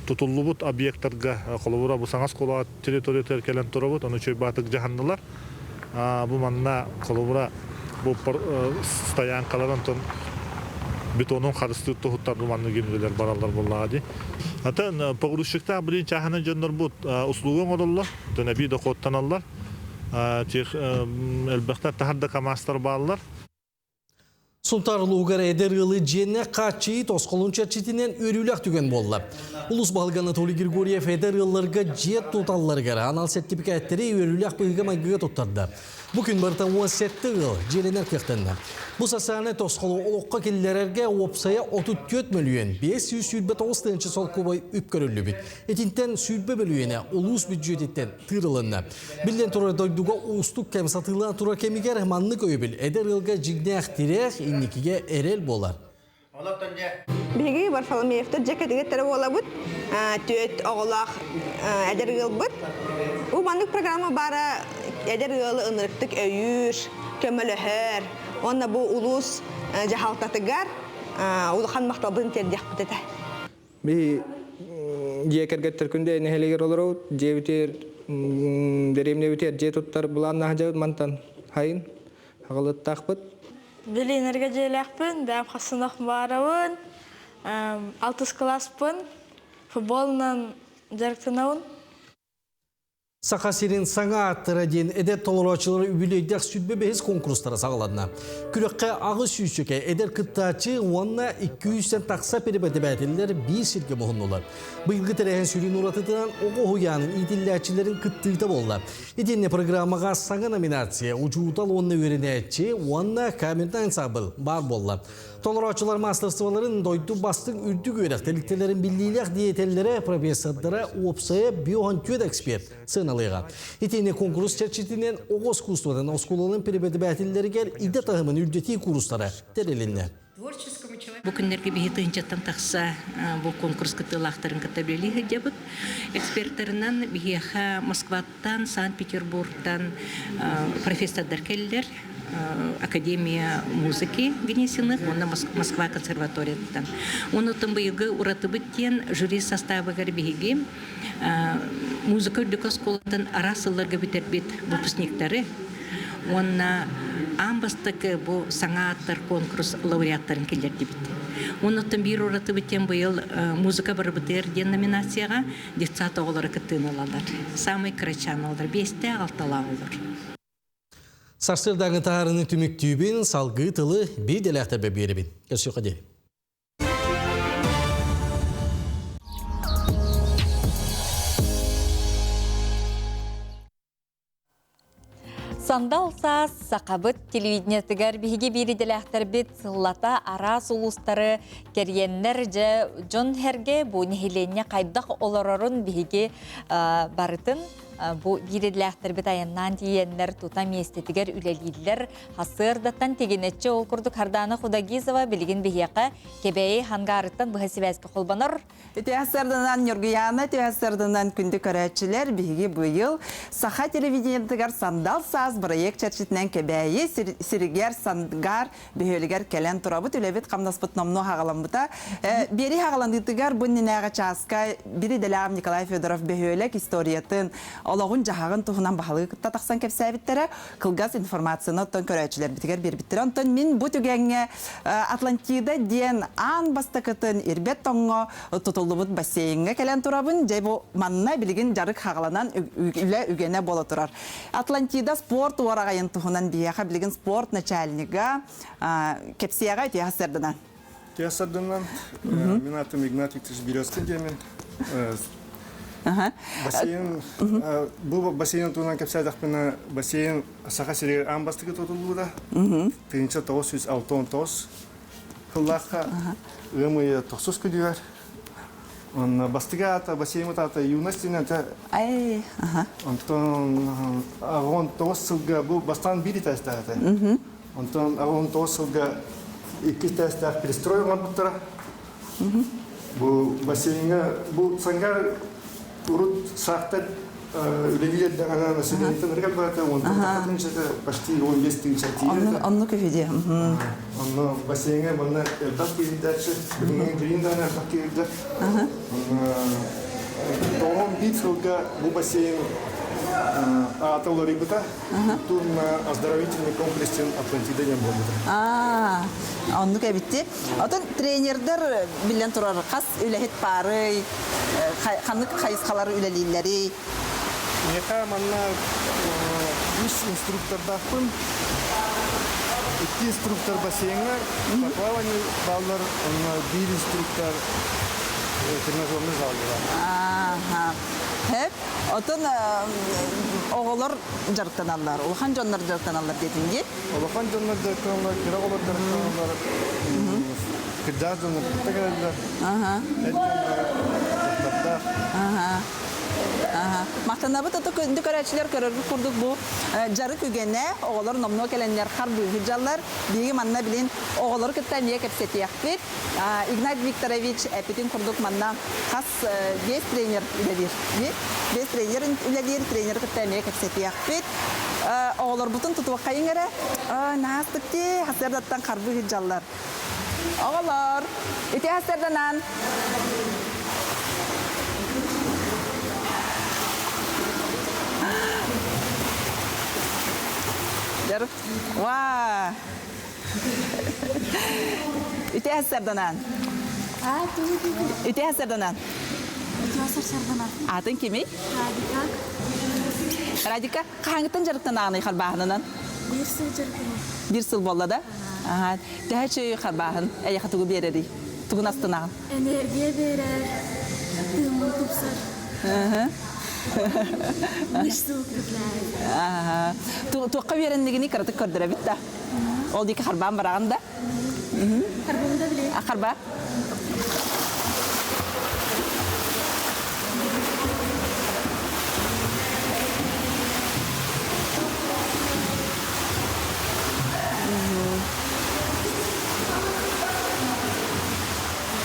F: тутуллубут объектарга холобура бу саҥа оскуола территориятыгар кэлэн турабыт, ону үчүгэй баатык дьаһаннылар. Бу манна холобура бу стоянкалар онтон бетонун харыстыыр туһуттар бу маннык үлэлэр бараллар буоллаҕа дии. Атын погрузчиктаах билин чааһынан дьоннорбут услуга оҥороллор, эбии дохуоттаналлар. Тех элбэхтэр таһар да КАМАЗтар бааллар.
B: Сунтаар улууһугар эдэр ыалы дьиэннэ хааччыйыы тосхолун чэрчитинэн үөрүүлээх түгэн буолла. Улуус баһылыга Анатолий Григорьев эдэр ыалларга дьиэ туталларыгар анал сэртипикээттэри үөрүүлээх быһыыга-майгыга туттарда. Бу күн барыта 17 ыал дьиэлэнэр кыахтанна. Бу социальнай тосхолу олоххо киллэрэргэ уопсайа 34 мөлүйүөн 529 тыһыынча солкуобай үп көрүллүбүт. Итинтэн 20 мөлүйүөнэ улуус бүддьүөтүттэн тыырылынна. Биллэн турар дойдуга уустук кэм сатыылаан турар кэмигэр маннык өйөбүл эдэр ыалга дьиҥнээх тирэх, инникигэ эрэл буолар.
H: Биһиги Варфоломеевтар дьэ кэтигиттэрэ буолабыт, түөрт оҕолоох эдэр ыалбыт. Бу маннык программа баара эдэр ыалы ынырыктык өйүүр, көмөлөһөр. Уонна бу улуус дьаһалтатыгар улахан махталбытын тиэрдиэхпит этэ.
V: Биһи дьиэ кэргэттэр күндэ нэһилиэгэр олоробут. Дьиэбитигэр дэриэбинэбитигэр дьиэ туттар былааннаах дьабыт мантан хайын аҕалыттаахпыт.
W: Билинэргэ дьиэлээхпин, бэйэм хасынах баарабын, алтыс кылааспын, футболунан дьарыктанабын.
B: Саха сирин саҥа ааттара диэн эдэр толорооччулар үбүлүөйдээх 25 конкурстара саҕаланна. Күрэххэ аҕыс сүүсчэкэ эдэр кыттааччы уонна 200-тэн тахса преподавателлэр биир сиргэ муһуннулар. Быйылгы тэрээһин сүрүн уратытынан оҕо уһуйаанын иитиллээччилэрин кыттыыта буолла. Итиннэ программаҕа саҥа номинация «Учуутал уонна үөрэнээччи» уонна «Камерный ансамбль» баар буолла. Толорооччулар маастарыстыбаларын дойду бастыҥ үрдүк үөрэх тэрилтэлэрин биллиилээх диэйэтэллэрэ, профессордара, уопсайа 54 эксперт сыаналыаҕа. Итиэннэ куонкурус чэрчитинэн оҕо искусствотын оскуолаларын преподавателлэригэр идэ таһымын үрдэтии куурустара тэрилиннэ.
C: Бу күннэргэ биһи тыһыынчаттан тахса бу конкурс кыттыылаахтарын кытта үлэлии сылдьабыт. Экспертарынан биһиэхэ Москваттан, Санкт-Петербургтан профессордар кэллэр. Академия музыки Гнесиных уонна Москва консерваторияттан. Онутун быйылгы уратыбыт диэн жюри составыгар биһиги музыка үрдүк оскуолатын араас сылларга бүтэрбит выпускниктары уонна аан бастакы бу саҥа ааттар конкурс лауреаттарын киллэрдибит. Оннуттан биир уратыбыт диэн быйыл музыка барыбытыгар диэн номинацияҕа детсад оҕолоро кыттыыны ылаллар. Самый кырачаан оҕолор, биэстээх алталаах оҕолор.
B: Сарсыардааҥы таһаарыны түмүктүүбүн, салгыы тылы биир дэлээхтэрбэ биэрэбин. Көрсүөххэ диэри.
A: Сандал саас сахабыт телевидениетыгар биһиги биир идэлээхтэрбит сыллата араас улуустары кэрийэннэр дьэ дьон сэргэ бу нэһилиэнньэ хайдах олорорун биһиги барытын бу биир идэлээхтэрбит айаннаан тиийэннэр тута миэстэтигэр үлэлииллэр хасыардаттан тигинэччи ол курдук Хардана Худагизова билигин биһиэхэ Кэбээйи хангаарыттан быһа сибээскэ холбонор
G: Үтүө сарданан Ньургуйаана, үтүө сарданан күндү көрөөччүлэр, биһиги быйыл Саха телевидениетыгар Сандал саас бырайыак чэрчитинэн Кэбээйи сиригэр Сангар бөһүөлэгэр кэлэн турабыт. Үлэбит хамнаспыт номнуо хаҕаламмыта. Биэрии хаҕаланыытыгар бу иннинээҕи чааска бир идэлээҕим Николай Федоров бөһүөлэк историятын, олоҕун-дьаһаҕын туһунан баһылыгы кытта тахсан кэпсээбиттэрэ. Кылгас информацияны оттон көрөөччүлэрбитигэр биэрбиттэрэ. Онтон мин бу түгэҥҥэ Атлантида диэн аан бастакытын ирбэт тоҥҥо тутуллубут бассейҥҥа кэлэн турабын. Дьэ бу манна билигин дьарык хаҕаланан үлэ үгэнэ буола турар. Атлантида спорт уораҕайын туһунан биһиэхэ билигин спорт начальнига кэпсиэҕэ үтүө сарсыарданан.
I: Үтүө сарсыарданан. Мин атым Игнат Викторович Березкин диэмин. Бассейн бу бассейн туһунан кэпсээтэхпинэ бассейн Саха сиригэр аан бастакы тутуллубута. 1969 сыллаахха ыам ыйа тохсус күнүгэр Онно бастакы аата бассейммыт аата Юность диэн этэ.
G: Ай, аха.
I: Онтон 19 сылга бу бастаан биир этээстээх этэ. Онтон 19 сылга икки этээстээх перестрой оҥорбуттара. Бу бассейҥҥа бу Сангар урут саахтар үлэлиир эрдэҕинэ населениетын ырыгар барата онтон тахатын почти 15 тыһыынча тиийэр
G: Оннук үһү дии.
I: Онно бассейҥа манна элбэх киирдээччи, билигин билигин даҕаны элбэх киирдэр. Тоҕон биир сылга бу бассейн аата уларыйбыта. Культурно оздоровительный комплекс Атлантида диэн буолбута.
G: Аа, оннук эбитти. Отон тренердэр биллэн турар хас үлэһит баарый, ханнык хайысхалар үлэлииллэрий?
I: Миэхэ манна үс инструктордаахпын. Икки инструктор бассейҥҥа по плаванию бааллар, онно биир инструктор тренажерный залга баар.
G: Ааха. Хэп. Отон оҕолор дьарыктаналлар, улахан дьоннор дьарыктаналлар диэтиҥ дии?
I: Улахан дьоннор дьарыктаналлар, кыра оҕолор дьарыктаналлар, кырдьаҕас дьоннор кытта кэлэллэр. Эр дьоннор дьахтардаах.
G: Махтанабыт ото күндү көрөөччүлэр көрөргүт курдук бу дьарык үгэнэ оҕолор номнуо кэлэннэр харбыы сылдьаллар. Биһиги манна билин оҕолору кытта эмиэ кэпсэтиэхпит. Игнат Викторович эппитин курдук манна хас биэс тренер үлэлиир. Биэс тренер үлэлиир, тренеры кытта эмиэ кэпсэтиэхпит. Оҕолорбутун тутуоххайыҥ эрэ. Наастык дии, сарсыардаттан харбыы сылдьаллар. Оҕолор, ити сарсыарданан Ваа! Ити сарданан. Ити сарданан. Атын кимий?
W: Радика.
G: Радика, хаһааҥҥыттан дьарыктанаҕыный харбааһынынан?
W: Биир сыл дьарыктанабын.
G: Биир сыл буолла да? Аха. Төһө үчүгэй харбааһын эйиэхэ тугу биэрэрий? Тугун астынаҕын?
W: Энергия биэрэр, тыыммын тупсар. Мышцы укрепляет.
G: Аха. Туохха үөрэннигиний кыратык көрдөрөбүт да? Ол диэки харбаан бараҕын да?
W: Харбабын да билэбин.
G: Харба?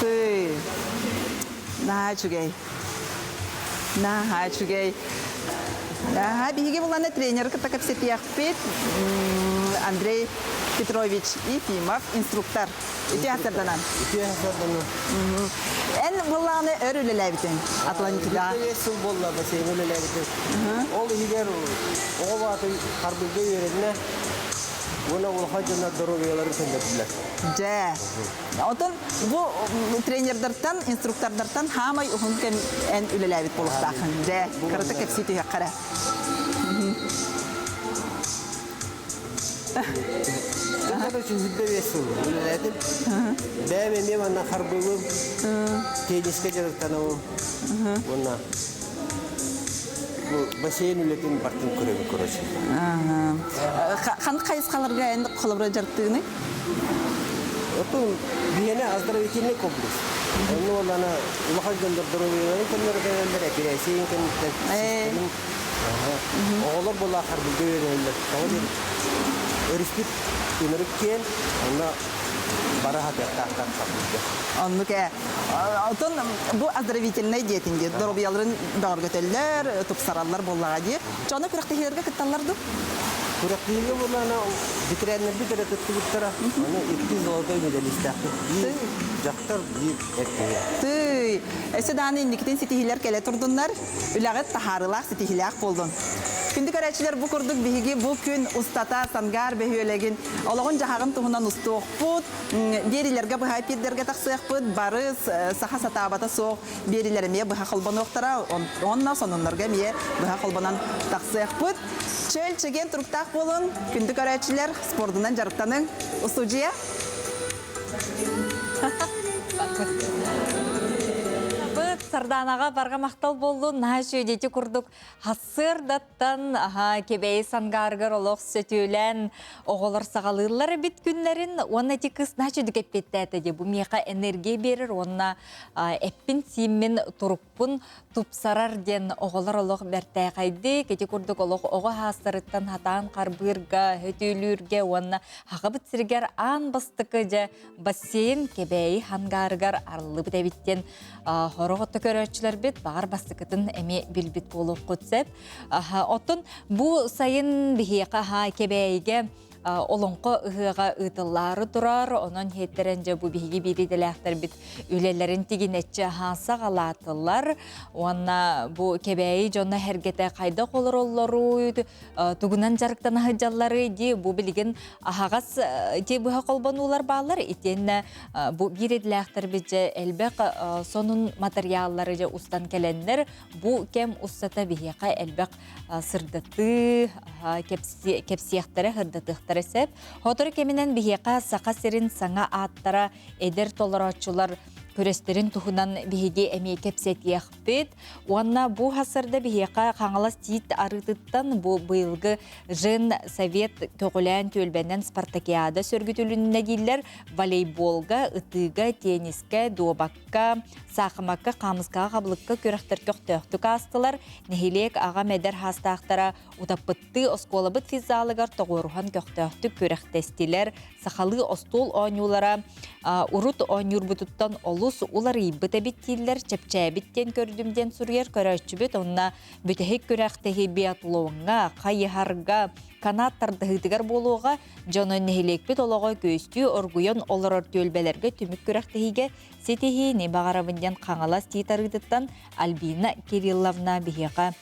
G: Тый. Наһаа үчүгэй. Наһаа үчүгэй. Наһаа биһиги булана тренер кытта кэпсэтиэхпит. Андрей Петрович Ефимов, инструктор. Үтүө хасырданан.
K: Үтүө хасырданан.
G: Эн былааны өр үлэлээбитиҥ Атлантидаҕа.
K: Биир сыл буолла бассейн үлэлээбитим. Ол иһигэр оҕо баатын харбыырга үөрэннэ уонна улахан дьоннор доруобуйаларын көннөрдүлэр.
G: Дьэ. Отон бу тренердартан, инструктордартан хаамай уһун кэм эн үлэлээбит буолуохтааххын. Дьэ, кырата кэпсии түһүөххэ эрэ.
K: Короче, 25 сыл үлэлээтим. Бэйэм эмиэ манна харбыыбын, теннискэ дьарыктанабын. Уонна бу бассейн үлэтин бартын көрөбүн, короче.
G: Ханнык хайысхаларга эн холобура дьарыктыыный?
K: Отун биһиэнэ оздоровительный комплекс. Онно уоллана улахан дьоннор доруобуйаларын көннөрө кэлэллэр, эпэрээссийин кэнниттэн Оҕолор буолла харбыга үөрэнэллэр. Тоҕо диэн өрүспүт ынырык киэн, онно бара сатыахтаахтар харбыга.
G: Оннук ээ. Отон бу оздоровительнай диэтин дии, доруобуйаларын бөҕөргөтөллөр, тупсараллар буоллаҕа дии. Дьоно күрэхтэһиилэргэ кытталлар дуу?
K: Күрэхтэһиигэ буоллаҕына ветеринарбыт эрэ кыттыбыттара. Аны икки золотой медалистаахпыт. Биир дьахтар, биир эр киһи.
G: Тыый, өссө даҕаны инникитин ситиһиилэр кэлэ турдуннар. Үлэҕит таһаарыылаах, ситиһиилээх буоллун. Күндү көрөөччүлэр, бу курдук биһиги бу күн устата Сангаар бөһүөлэгин олоҕун-дьаһаҕын туһунан устуохпут, биэриилэргэ быһа эпиирдэргэ тахсыахпыт, бары саха сатаабата суох биэриилэр эмиэ быһа холбонуохтара, уонна сонуннарга эмиэ быһа холбонон тахсыахпыт. Чөл, чэгиэн туруктаах буолун, күндү көрөөччүлэр, спордунан дьарыктаныҥ. Устуудьуйа.
A: Быт Сардаанаҕа барҕа махтал буоллун. Наһаа үчүгэй курдук хассыардаттан аха кэбэйи сангаарыгар олох сөтүөлээн оҕолор саҕалыыллар эбит күннэрин уонна ити кыыс наһаа үчүгэй эппиэттээтэ дии. Бу миэхэ энергия биэрэр уонна эппин-сииммин турукпун тупсарар диэн оҕолор олох бэртээхэйдик ити курдук олох оҕо хаастарыттан хатаан харбыырга, хөтүөлүүргэ уонна Хахабыт сиригэр аан бастакы дьэ бассейн Кэбээйи хангаарыгар арыллыбыт эбит диэн хорох отто көрөөччүлэрбит баҕар бастакытын эмиэ билбит буолуоххут сөп. Оттон бу сайын биһиэхэ Кэбээйигэ олоҥхо ыһыаҕа ыытыллаары турар. Онон иһиттэрэн дьэ бу биһиги биир идэлээхтэрбит үлэлэрин тигинэччи аһаан саҕалаатылар. Уонна бу Кэбээйи дьоно эргэтэ хайдах олороллоруй, тугунан дьарыктана сылдьалларый дии бу билигин аһаҕас ити быһа холбонуулар бааллар итиэннэ бу биир идэлээхтэрбит дьэ элбэх сонун матырыйааллары дьэ устан кэлэннэр бу кэм устата биһиэхэ элбэх сырдатыы кэпсиэхтэрэ сырдатыахтара сөп сотору кэминэн биһиэхэ Саха сирин саҥа ааттара эдэр толорооччулар күрэстэрин туһунан биһиги эмиэ кэпсэтиэхпит Уонна бу хасырда биһиэхэ Хаҥалас Тиит арыытыттан бу быйылгы Жен Совет көҕүлээн түөлбэнэн спартакиада сөргүтүлүннэ дииллэр волейболга, ытыыга, теннискэ, дуобакка, саахымакка, хаамыскаҕа, хабылыкка күрэхтэр көхтөөхтүк аастылар. Нэһилиэк аҕа мэдэр хаастаахтара утаппыттыы оскуолабыт физзалыгар тоҕуоруһан көхтөөхтүк күрэхтэстилэр. Сахалыы остуол оонньуулара урут оонньуурбутуттан олус уларыйбыт эбит дииллэр, чэпчээбит диэн көрдүм диэн суруйар көрөөччүбүт. Онно бүтэһик күрэхтэһии биатлоҥҥа, хайыһарга, канат тардыһыытыгар буолуоҕа. Дьоно нэһилиэкпит олоҕо күөстүү оргуйан олорор түөлбэлэргэ түмүк күрэхтэһиигэ ситиһиини баҕарабын диэн Хаҥалас Тиит Арыытыттан Альбина Кирилловна биһиэхэ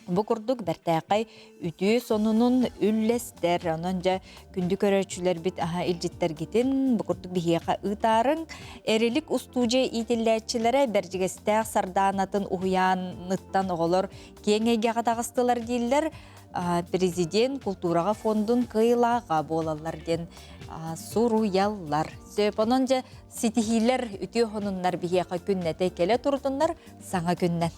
A: Бу курдук бэртээхэй үтүө сонунун үллэстэр. Онон дьэ күндү көрөөччүлэрбит аһа илдьиттэргитин бу курдук биһиэхэ ыытаарыҥ. Эрилик устуудьуйа иитиллээччилэрэ Бэрдьигэстээх Сардаанатын уһуйааныттан оҕолор киэҥ эйгэҕэ таҕыстылар дииллэр. Президент култуураҕа фондун кыайыылааҕа буолаллар диэн суруйаллар. Сөп онон дьэ ситиһиилэр үтүө сонуннар биһиэхэ күннэтэ кэлэ турдуннар саҥа күннэн.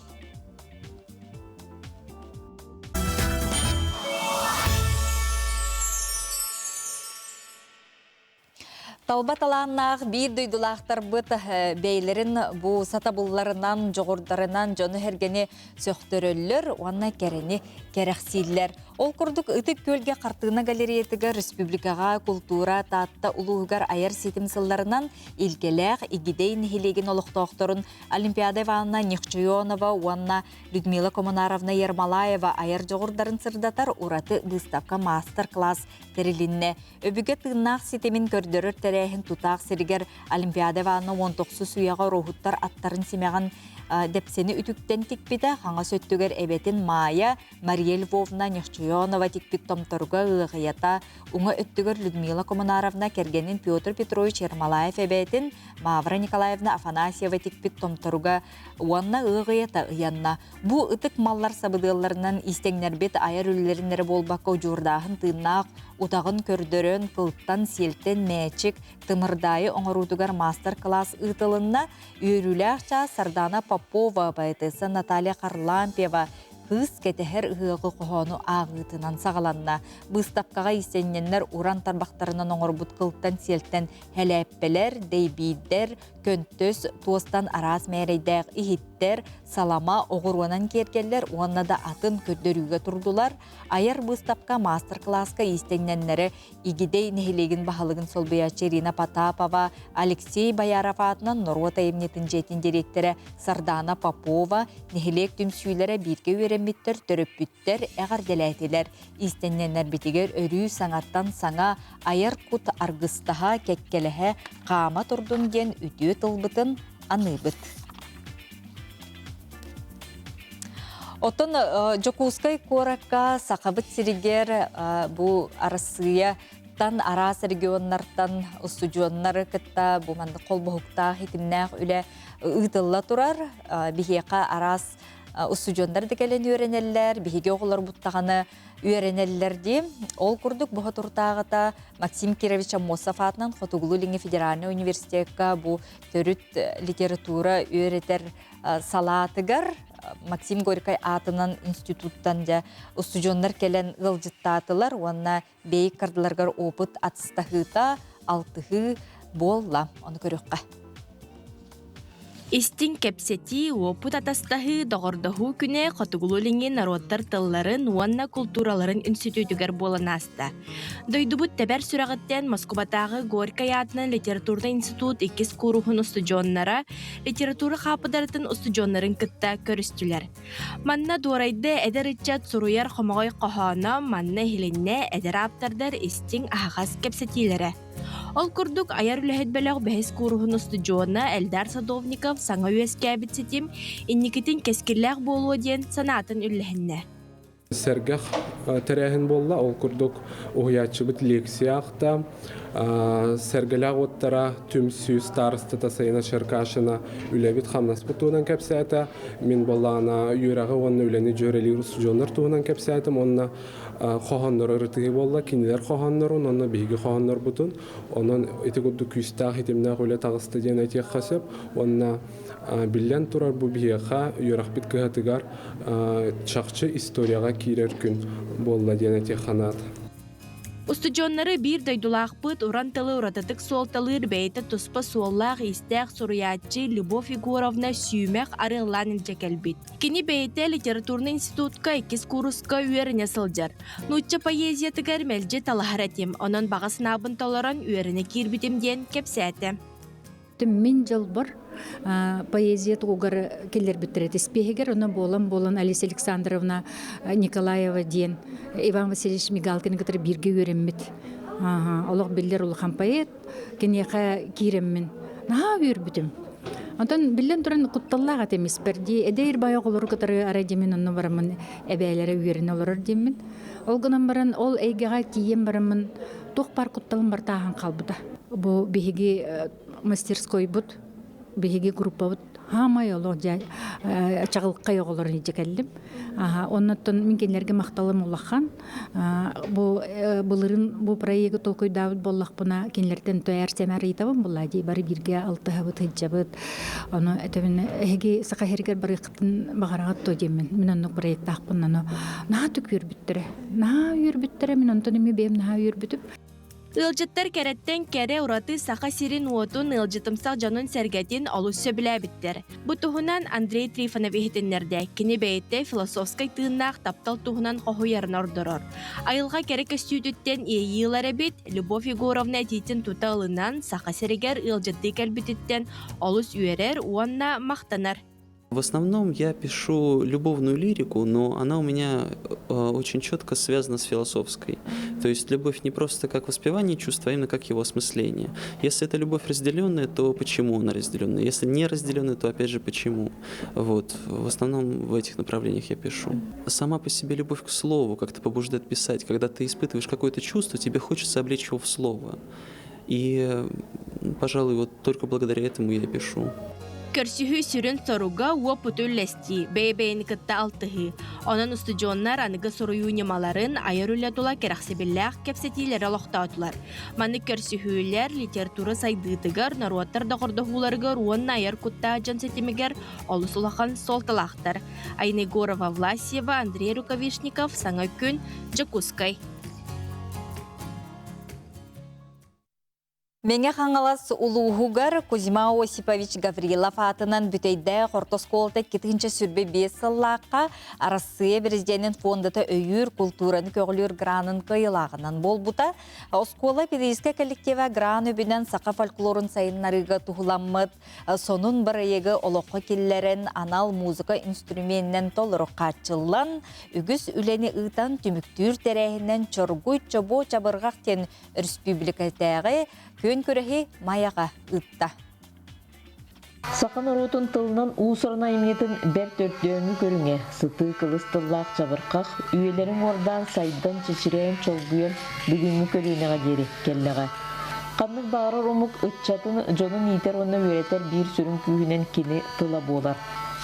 A: Талба талааннаах биир дойдулаахтарбыт бэйэлэрин бу сатабылларынан, дьоҕурдарынан дьону-сэргэни сөхтөрөллөр уонна кэрэни кэрэхсииллэр. Ол курдук Ытык Күөлгэ хартыына галереятыгар республикаҕа култуура Таатта улууһугар айар ситим сылларынан Илгэлээх Игидэй нэһилиэгин олохтоохторун Олимпиада Ивановна Нехчуйонова уонна Людмила Коммунаровна Ермолаева айар дьоҕурдарын сырдатар ураты быыстапка маастар-класс тэрилиннэ. Өбүгэ тыыннаах ситимин көрдөрөр тэрээһин тутаах сиригэр Олимпиада Ивановна 19 үйэҕэ ороһуттар аттарын симэҕин дэпсэни үтүктэн тикпитэ, хаҥас өттүгэр эбэтин Майя Мария Львовна Нехчуйонова тикпит томторуга ыаҕыйата, уҥа өттүгэр Людмила Коммунаровна кэргэнин Петр Петрович Ермолаев эбэтин Мавра Николаевна Афанасьева тикпит томторуга уонна ыаҕыйата ыйанна. Бу ытык маллар сабыдыалларынан иистэҥнэрбит айар үлэлэрин эрэ буолбакка удьуордааһын тыыннаах утаҕын көрдөрөн, кылтан, сиэлтэн мээчик, тымырдаайы оҥоруутугар маастар-кылаас ыытылынна. Үөрүүлээх чаас Сардаана Попова, поэтесса Наталья Харлампьева кыыс кэтэһэр ыһыаҕы хоһоону ааҕыытынан саҕаланна. Быыстапкаҕа иистэнньэннэр уран тарбахтарынан оҥорбут кылтан-сиэлтэн һэлээппэлэр, дэйбиирдэр, көнтөс, туостан араас мээрэйдээх иһиттэр, салама, оҕуруонан киэргэллэр уонна да атын көрдөрүүгэ турдулар. Айар быыстапка маастар-кылааска иистэнньэннэри Игидэй нэһилиэгин баһылыгын солбуйааччы Ирина Потапова, Алексей Бояров аатынан норуот айымньытын дьиэтин дириэктэрэ Сардаана Попова, нэһилиэк түмсүүлэрэ бииргэ үөрэммиттэр, төрөппүттэр эҕэрдэлээтилэр. Иистэнньэннэрбитигэр өрүү саҥаттан саҥа айар кут аргыстаһа, кэккэлэһэ хаама турдун диэн үтүө тылбытын аныыбыт. Оттон Дьокуускай куоракка Сахабыт сиригэр бу Арассыыйаттан араас регионнартан устудьуоннары кытта бу маннык холбоһуктаах хитимнээх үлэ ыытылла турар. Биһиэхэ араас устудьуоннар да кэлэн үөрэнэллэр, биһиги оҕолорбут даҕаны үөрэнэллэр дии. Ол курдук бу туртааҕыта Максим Кирович Аммосов аатынан Хотугулуу-Илиҥҥи федеральнай университекка бу төрүт литература үөрэтэр салаатыгар Максим Горькай аатынан институттан дьэ устудьуоннар кэлэн ыалдьыттаатылар уонна бэйик кардыларгар опыт атыстаһыыта, алтыһыы буолла. Ону көрүөххэ.
L: Истиҥ кэпсэтии, уопут атастаһыы, доҕордоһуу күнэ Хотугулуу-Илиҥҥи норуоттар тылларын уонна култуураларын институтугар буолан ааста. Дойдубут тэбэр сүрэҕиттэн Москубатааҕы Горькай аатынан литературнай институт иккис кууруһун устудьуоннара литература хаапыдыратын устудьуоннарын кытта көрүстүлэр. Манна дуорайды эдэр ыччат суруйар хомоҕой хоһооно, манна иһилиннэ эдэр ааптардар истиҥ аһаҕас кэпсэтиилэрэ. Ол курдук, айар үлэһит бөлөх бэһис кууруһун устудьуона Эльдар Садовников саҥа үөскээбит ситим инникитин кэскиллээх буолуо диэн санаатын үллэһиннэ.
M: Сэргэх тэрээһин буолла. Ол курдук уһуйааччыбыт лекция аахта. Сэргэлээх уоттара түмсүү старостата Сайына Черкашина үлэбит-хамнаспыт туһунан кэпсээтэ. Мин буоллаҕына үөрэҕи уонна үлэни дьүөрэлиир устудьуоннар туһунан кэпсээтим уонна хоһооннору ырытыһыы буолла. Кинилэр хоһооннорун уонна биһиги хоһооннорбутун. Онон ити курдук күүстээх хитимнээх үлэ таҕыста диэн этиэххэ сөп. Уонна биллэн турар бу биһиэхэ үөрэхпит кыһатыгар чахчы историяҕа киирэр күн буолла диэн этиэххэ наада.
L: Устудьуоннары биир дойдулаахпыт уран тылы уратытык суолталыыр бэйэтэ туспа суоллаах-иистээх суруйааччы Любовь Егоровна Сүүмэх арыаллаан илдьэ кэлбит. Кини бэйэтэ литературнай институтка иккис кууруска үөрэнэ сылдьар. Нуучча поэзиятыгар мэлдьи талаһар этим, онон баҕа санаабын толорон үөрэнэ киирбитим диэн кэпсээтэ.
N: Мин дьолбор поэзия тугугар киллэрбиттэрэ испиэһигэр онно буолан-буолан Алиса Александровна Николаева диэн Иван Васильевич Мигалкины кытары бииргэ үөрэммит олох биллэр улахан поэт киниэхэ киирэммин наһаа үөрбүтүм. Онтон биллэн туран кутталлаах этим испэр дии эдэр бай оҕолору кытары арай дьимин онно бараммын эбээлэрэ үөрэнэ олорор диэммин. Ол гынан баран ол эйгэҕэ тиийэн бараммын туох баар кутталым бартааһын хаалбыта. Бу биһиги мастерскойбут, биһиги группабыт хаамай олох дьэ чаҕылхай оҕолорун илдьэ кэллим. Оннуттан мин кинилэргэ махталым улахан. Бу былырын бу проегы толкуйдаабыт буоллахпына кинилэртэн төйөр сэмээр ыйытабын буолла дии бары бииргэ алтыһабыт сылдьабыт. Ону этэбин эһиги саха сиригэр барыаххытын баҕараҕыт дуо диэммин. Мин оннук проектаахпын ону наһаа түк үөрбүттэрэ. Наһаа үөрбүттэрэ мин онтон эмиэ бэйэм наһаа үөрбүтүм.
L: Ыалдьыттар кэрэттэн кэрэ ураты Саха сирин уотун ыалдьытымсах дьонун-сэргэтин олус сөбүлээбиттэр. Бу туһунан Андрей Трифонов иһитиннэрдэ. Кини бэйэтэ философскай тыыннаах таптал туһунан хоһуйарын ордорор. Айылҕа кэрэ көстүүтүттэн иэйии ылар эбит, Любовь Егоровна этиитин тута ылынан, Саха сиригэр ыалдьыттыы кэлбититтэн олус үөрэр уонна махтанар.
O: В основном я пишу любовную лирику, но она у меня э, очень четко связана с философской. То есть любовь не просто как воспевание чувства, а именно как его осмысление. Если это любовь разделенная, то почему она разделенная? Если не разделенная, то опять же почему? Вот. В основном в этих направлениях я пишу. Сама по себе любовь к слову как-то побуждает писать. Когда ты испытываешь какое-то чувство, тебе хочется облечь его в слово. И, пожалуй, вот только благодаря этому я пишу.
L: Көрсүһүү сүрүн соруга уопуту үллэстии, бэйэ-бэйэни кытта алтыһыы. Онон устудьуоннар аныгы суруйуу ньымаларын айар үлэ тула кэрэхсэбиллээх кэпсэтиилэри олохтоотулар. Маннык көрсүһүүлэр литература сайдыытыгар, норуоттар доҕордоһууларыгар уонна айар куттаах дьон ситимигэр олус улахан суолталаахтар. Айна Егорова Власьева, Андрей Рукавишников, Саҥа күн, Дьокуускай.
A: Мэҥэ Хаҥалас улууһугар Кузьма Осипович Гаврилов аатынан Бүтэйдээх орто оскуолата 2025 сыллаахха Арассыыйа Президенин фондата өйүүр култуураны көҕүлүүр гранын кыайыылааҕынан буолбута. Оскуола педагогическай коллектива гран үбүнэн саха фольклорун сайыннарыыга туһуламмыт сонун бырайыагы олоххо киллэрэн анал музыка инструменинэн толору хааччыллан, үгүс үлэни ыытан түмүктүүр тэрээһинэн Чоргуй чобуо чабырҕах диэн өрөспүүбүлүкэтээҕи күөн күрэһи Майаҕа ыытта.
P: Саха норуотун тылынан уус-уран айымньытын бэрт өрдөөҥҥү көрүҥэ, сытыы кылыс тыллаах чабырҕах, үйэлэрин уордаан сайдан, чэчирээн, чолбуйан бүгүҥҥү көлүөнэҕэ диэри кэллэҕэ. Ханнык баҕарар омук ыччатын дьонун иитэр уонна үөрэтэр биир сүрүн күүһүнэн кини тыла буолар.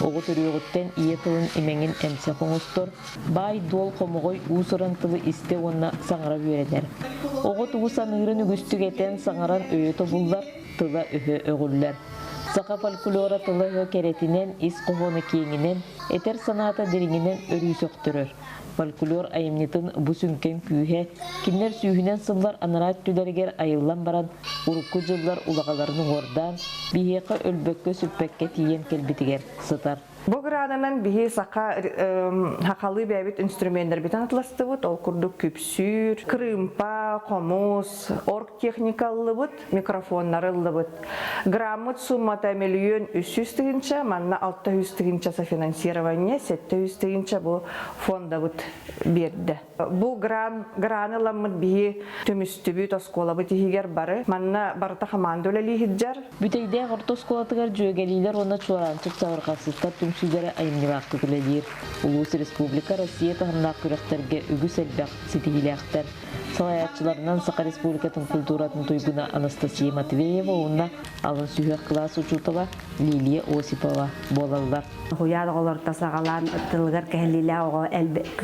P: Оҕо төрүөҕүттэн ийэ тылын имэҥин эмсэх оҥостор, баай-дуол хомоҕой уус-уран тылы истэ уонна саҥара үөрэнэр. Оҕо тугу саныырын үгүстүк этэн, саҥаран өйө тобуллар, тыла-өһө өҕүллэр. Саха фольклора тыла-өһө кэрэтинэн, ис хоһооно киэҥинэн, этэр санаата дириҥинэн өрүү сөхтөрөр. Фольклор айымньытын бу сүҥкэн күүһэ кинилэр сүүһүнэн сыллар анараа өттүлэригэр айыллан баран, урукку дьыллар улаҕаларын уҥуордаан, биһиэхэ өлбөккө-сүппэккэ тиийэн кэлбитигэр сытар.
Q: Бу гранынан биһи саха хахалыы бэйэбит инструменнарбытын атластыбыт, ол курдук күпсүүр, кырыымпа, хомус, оргтехника ыллыбыт, микрофоннары ыллыбыт. Граммыт суммата миллион 300 тыһыынча, манна 600 тыһыынча софинансирование, 700 тыһыынча бу фондабыт биэрдэ. Бу гран, граны ыламмыт биһи түмүстүбүт оскуолабыт иһигэр бары. Манна барыта хамаанда үлэлии сылдьар.
P: Бүтэйдээх орто оскуолатыгар дьүөгэлиилэр уонна чуораанчык чабырҕахсыттар түмсүүлэрэ айымньылаахтык үлэлиир. Улуус республика Россия таһымнаах күрэхтэргэ үгүс элбэх ситиһиилээхтэр. Салайааччыларынан Саха Республикатын культуратын туйгуна Анастасия Матвеева уонна алын сүһүөх кылаас учуутала Лилия Осипова буолаллар.
X: Уһуйаан оҕолорто саҕалаан тылыгар кэһиллиилээх оҕо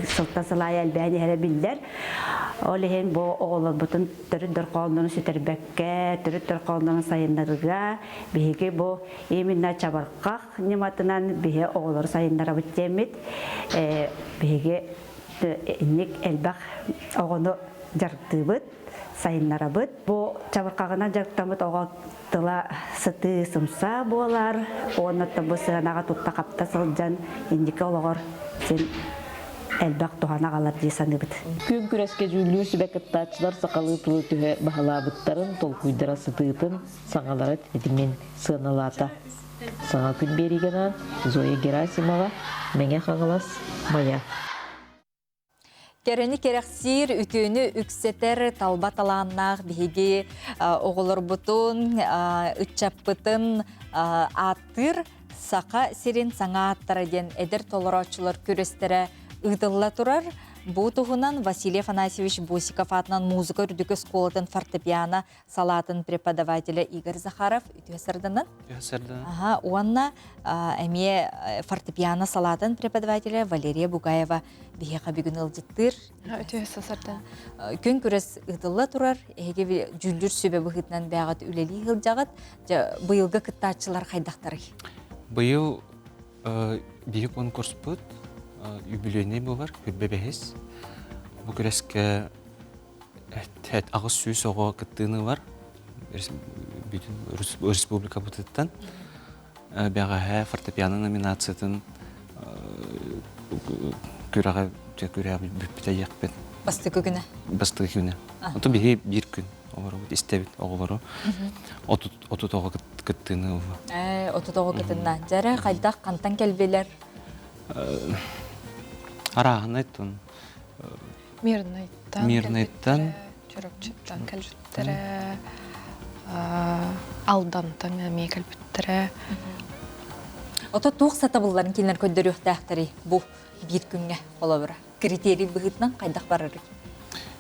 X: сылтан сыл аайы элбээн иһэрэ биллэр. Ол иһин бу оҕолорбутун төрүт дорҕооннорун сүтэрбэккэ, төрүт дорҕооннорун сайыннарыыга биһиги бу именно чабырҕах ньыматынан биһи оҕолору сайыннарабыт диэммит биһиги инник элбэх оҕону дьарыктыыбыт, сайыннарабыт. Бу чабырҕаҕынан дьарыктаммыт оҕо тыла сытыы сымса буолар уонна бу сыанаҕа тутта-хапта сылдьан инники олоҕор син элбэх туһаны аҕалар дии саныыбыт.
P: Күөн күрэскэ дьүүллүүр сүбэ кыттааччылар сахалыы тылы түһэ баһылаабыттарын, толкуйдара сытыытын, саҥалара тэтимин сыаналаата. Саҥа күн биэриигэ Зоя Герасимова, Мэҥэ Хаҥалас, Майа.
A: Кэрэни кэрэхсиир, үтүөнү үксэтэр талба талааннаах биһиги оҕолорбутун, ыччаппытын ааттыыр Саха сирин саҥа ааттара диэн эдэр толорооччулар күрэстэрэ ыытылла турар. Бу туһунан Василий Афанасьевич Босиков аатынан музыка үрдүкү оскуолатын фортепиано салаатын преподавателэ Игорь Захаров үтүө сарданан.
O: Үтүө сарданан.
A: Аха, уонна эмиэ фортепиано салаатын преподавателэ Валерия Бугаева биһиэхэ бүгүн ыалдьыттыыр.
Y: Үтүө сардан.
A: Күн күрэс ыытылла турар. Эһиги дьүүллүүр сүбэ быһыытынан бэйэҕит үлэлии сылдьаҕыт. Дьэ, быйылгы кыттааччылар хайдахтарый?
O: Быйыл биһи конкурспут юбилейный буолар, күрбэ бэһис. Бу күрэскэ 800 оҕо кыттыыны ылар бүтүн республикабытыттан. Бэҕэһээ фортепиано номинациятын күрэҕэ күрэҕи бүппүтэ диэхпин.
A: Бастакы күнэ.
O: Бастакы күнэ. Ото биһи биир күн олоробут, истэбит оҕолору. 30 оҕо кыттыыны ылла.
A: 30 оҕо кытынна. Дьэрэ хайдах хантан кэлбилэр?
O: Арааһынай тун.
E: Мирнайтан.
O: Мирнайтан.
E: Чурапчыттан кэлбиттэрэ. Алдантан эмиэ кэлбиттэрэ.
A: Ото туох сатабылларын кинилэр көрдөрүөхтээхтэрий бу биир күҥҥэ холобура? Критерий быһыытынан хайдах барарый?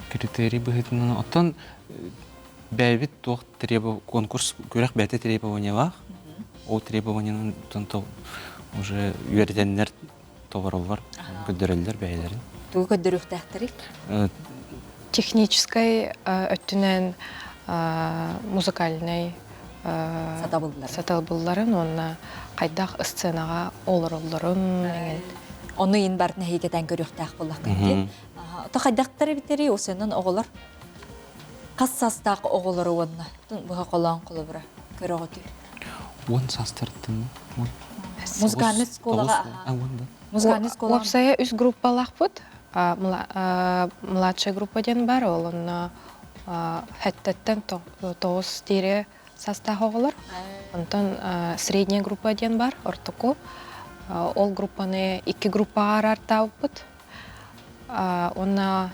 O: Критерий быһыытынан оттон бэйэбит туох требов конкурс күрэх бэйэтэ требованиялаах. Ол требованиянан уже үөрэтэннэр толороллор, көрдөрөллөр бэйэлэрин.
A: Тугу көрдөрүөхтээхтэрий?
E: Техническай өттүнэн музыкальнай сатабылларын уонна хайдах сценаҕа олороллорун
A: Ону ин бартын эһиикэтэн көрүөхтээх буоллаххын дии. Ото хайдахтар эбитэри осеннан оҕолор хас састаах оҕолору уонна быһа холоон холобура көрөҕүтүй?
O: Уон саастартын
A: Музыкальный школаҕа Музыкальный школа
E: Уопсайа үс группалаахпыт. Младшая группа диэн бар, ол онно хэттеттен тоҕус диэри састаах оҕолор. Онтон средняя группа диэн бар, ортоку. Ол группаны икки группаҕа араартаабыппыт. Уонна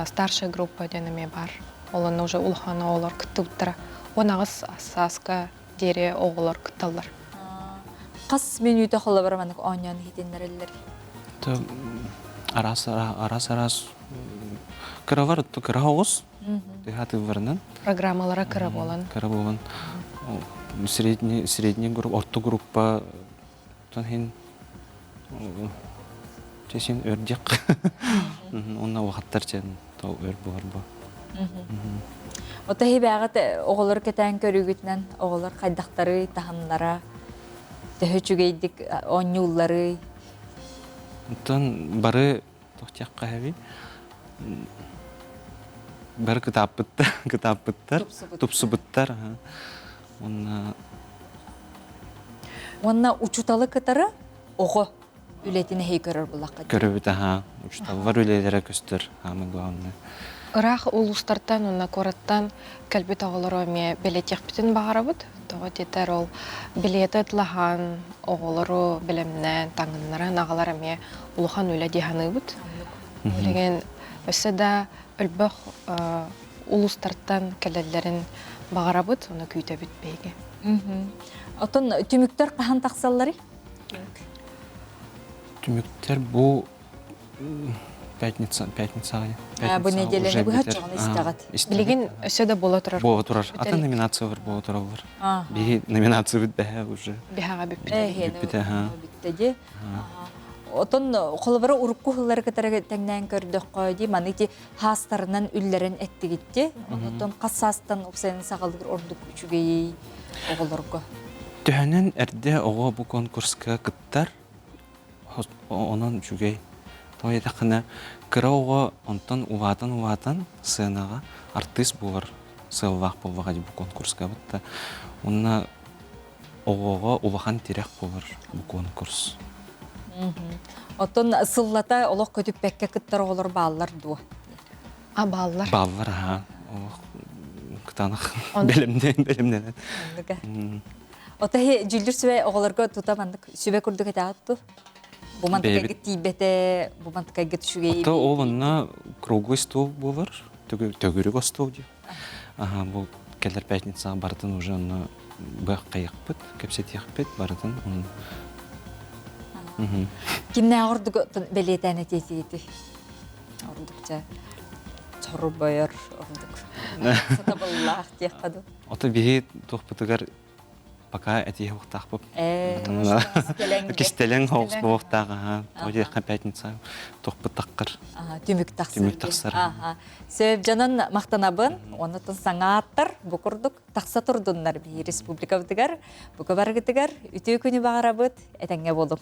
E: старшая группа диэн эмиэ бар. Ол онно уже улахан оҕолор кыттыбыттара. 18 сааска диэри оҕолор кытталлар.
A: Хас мүнүүтэ холобура маннык оонньоон иһитиннэрэллэр?
O: Араас араас араас кыралар кыра оҕус тыһаатыыларынан
E: Программалара кыра буолан.
O: Кыра буолан средний средний группа орто группа хин чесин өрдиэх уонна улахаттар чен то өр буолар бу.
A: Ото хибээҕит оҕолор кэтээн көрүүгүтүнэн оҕолор хайдахтарый, таһымнара, төһө үчүгэйдик оонньуулларый?
O: Оттон бары туох диэххэ хэби бары кытааппыттар, кытааппыттар, тупсубуттар. Уонна
A: Уонна учууталы кытары оҕо үлэтин эһэй көрөр буллахха.
O: Көрөбүт аха. Учууталлар үлэлэрэ көстөр самое главное.
E: Ыраах улуустартан уонна куораттан кэлбит оҕолору эмиэ бэлиэтиэхпитин баҕарабыт. Тоҕо диэтэр ол билиэти ытлаһан, оҕолору бэлэмнээн, таҥыннаран аҕалар эмиэ улахан үлэ дии саныыбыт. Билигин өссө да өлбөх улуустартан кэлэллэрин баҕарабыт, ону күүтэбит биһиги.
A: Оттон түмүктэр хаһан тахсалларый?
O: Түмүктэр бу пятница, пятница
A: Бу неделяны быһа чоҕун истэҕит.
E: Билигин өссө да буола турар.
O: Буола турар. Атын номинациялар буола тураллар. Биһи номинациябыт бэһэ уже.
E: Бэһэҕэ бүппүтэ.
O: Бүппүтэ,
A: Бүттэ ди. Отон холобура урукку сыллары кытары тэҥнээн көрдөххө ди маны ити хаастарынан үллэрэн эттигитти. Онтон хас саастан упсайын саҕалыыр ордук үчүгэйий оҕолорго?
O: Төһөнөн эрдэ оҕо бу конкурска кыттар, онон үчүгэй. Тоҕо диэтэххинэ, кыра оҕо онтон улаатан-улаатан сыанаҕа артыыс буолар сыаллаах буоллаҕа дии бу конкурска бытта. Уонна оҕоҕо улахан тирэх буолар бу конкурс.
A: Оттон сыллата олох көтүппэккэ кыттар оҕолор бааллар дуо?
E: А бааллар.
O: Бааллар аха. Олох кытаанах бэлэмнэн бэлэмнэнэн.
A: Ото дьүүллүүр сүбэ оҕолорго тута маннык сүбэ курдук этээҕит ту? Бу мантыкайга тиийбэтэ, бу мантыкайга түшүгэй.
O: Ото ол онно круглый стол буолар, төгүрүк остуол диye. Аха, бу кэлэр пятницаҕа барытын уже онно быаххайыахпыт, кэпсэтиэхпит барытын.
A: Кимнээх ордук бэлиэтээн этиэтиити? Ордукча чорбойор ордук сатабыллаах диэххэ дуу.
O: Ото биһи туохпутугар пока этиһэ уохтаахпыт. Кистэлэҥ соҕус буолуохтаах аха. Тоҕо диэххэ пятница туохпут таххар.
A: Түмүк тахсар.
O: Түмүк тахсар.
A: Сөп дьонун махтанабын. Оннуттан саҥааттар бу курдук тахса турдуннар биһи республикабытыгар, бука барыгытыгар үтүө күнү баҕарабыт, этэҥҥэ буолуҥ.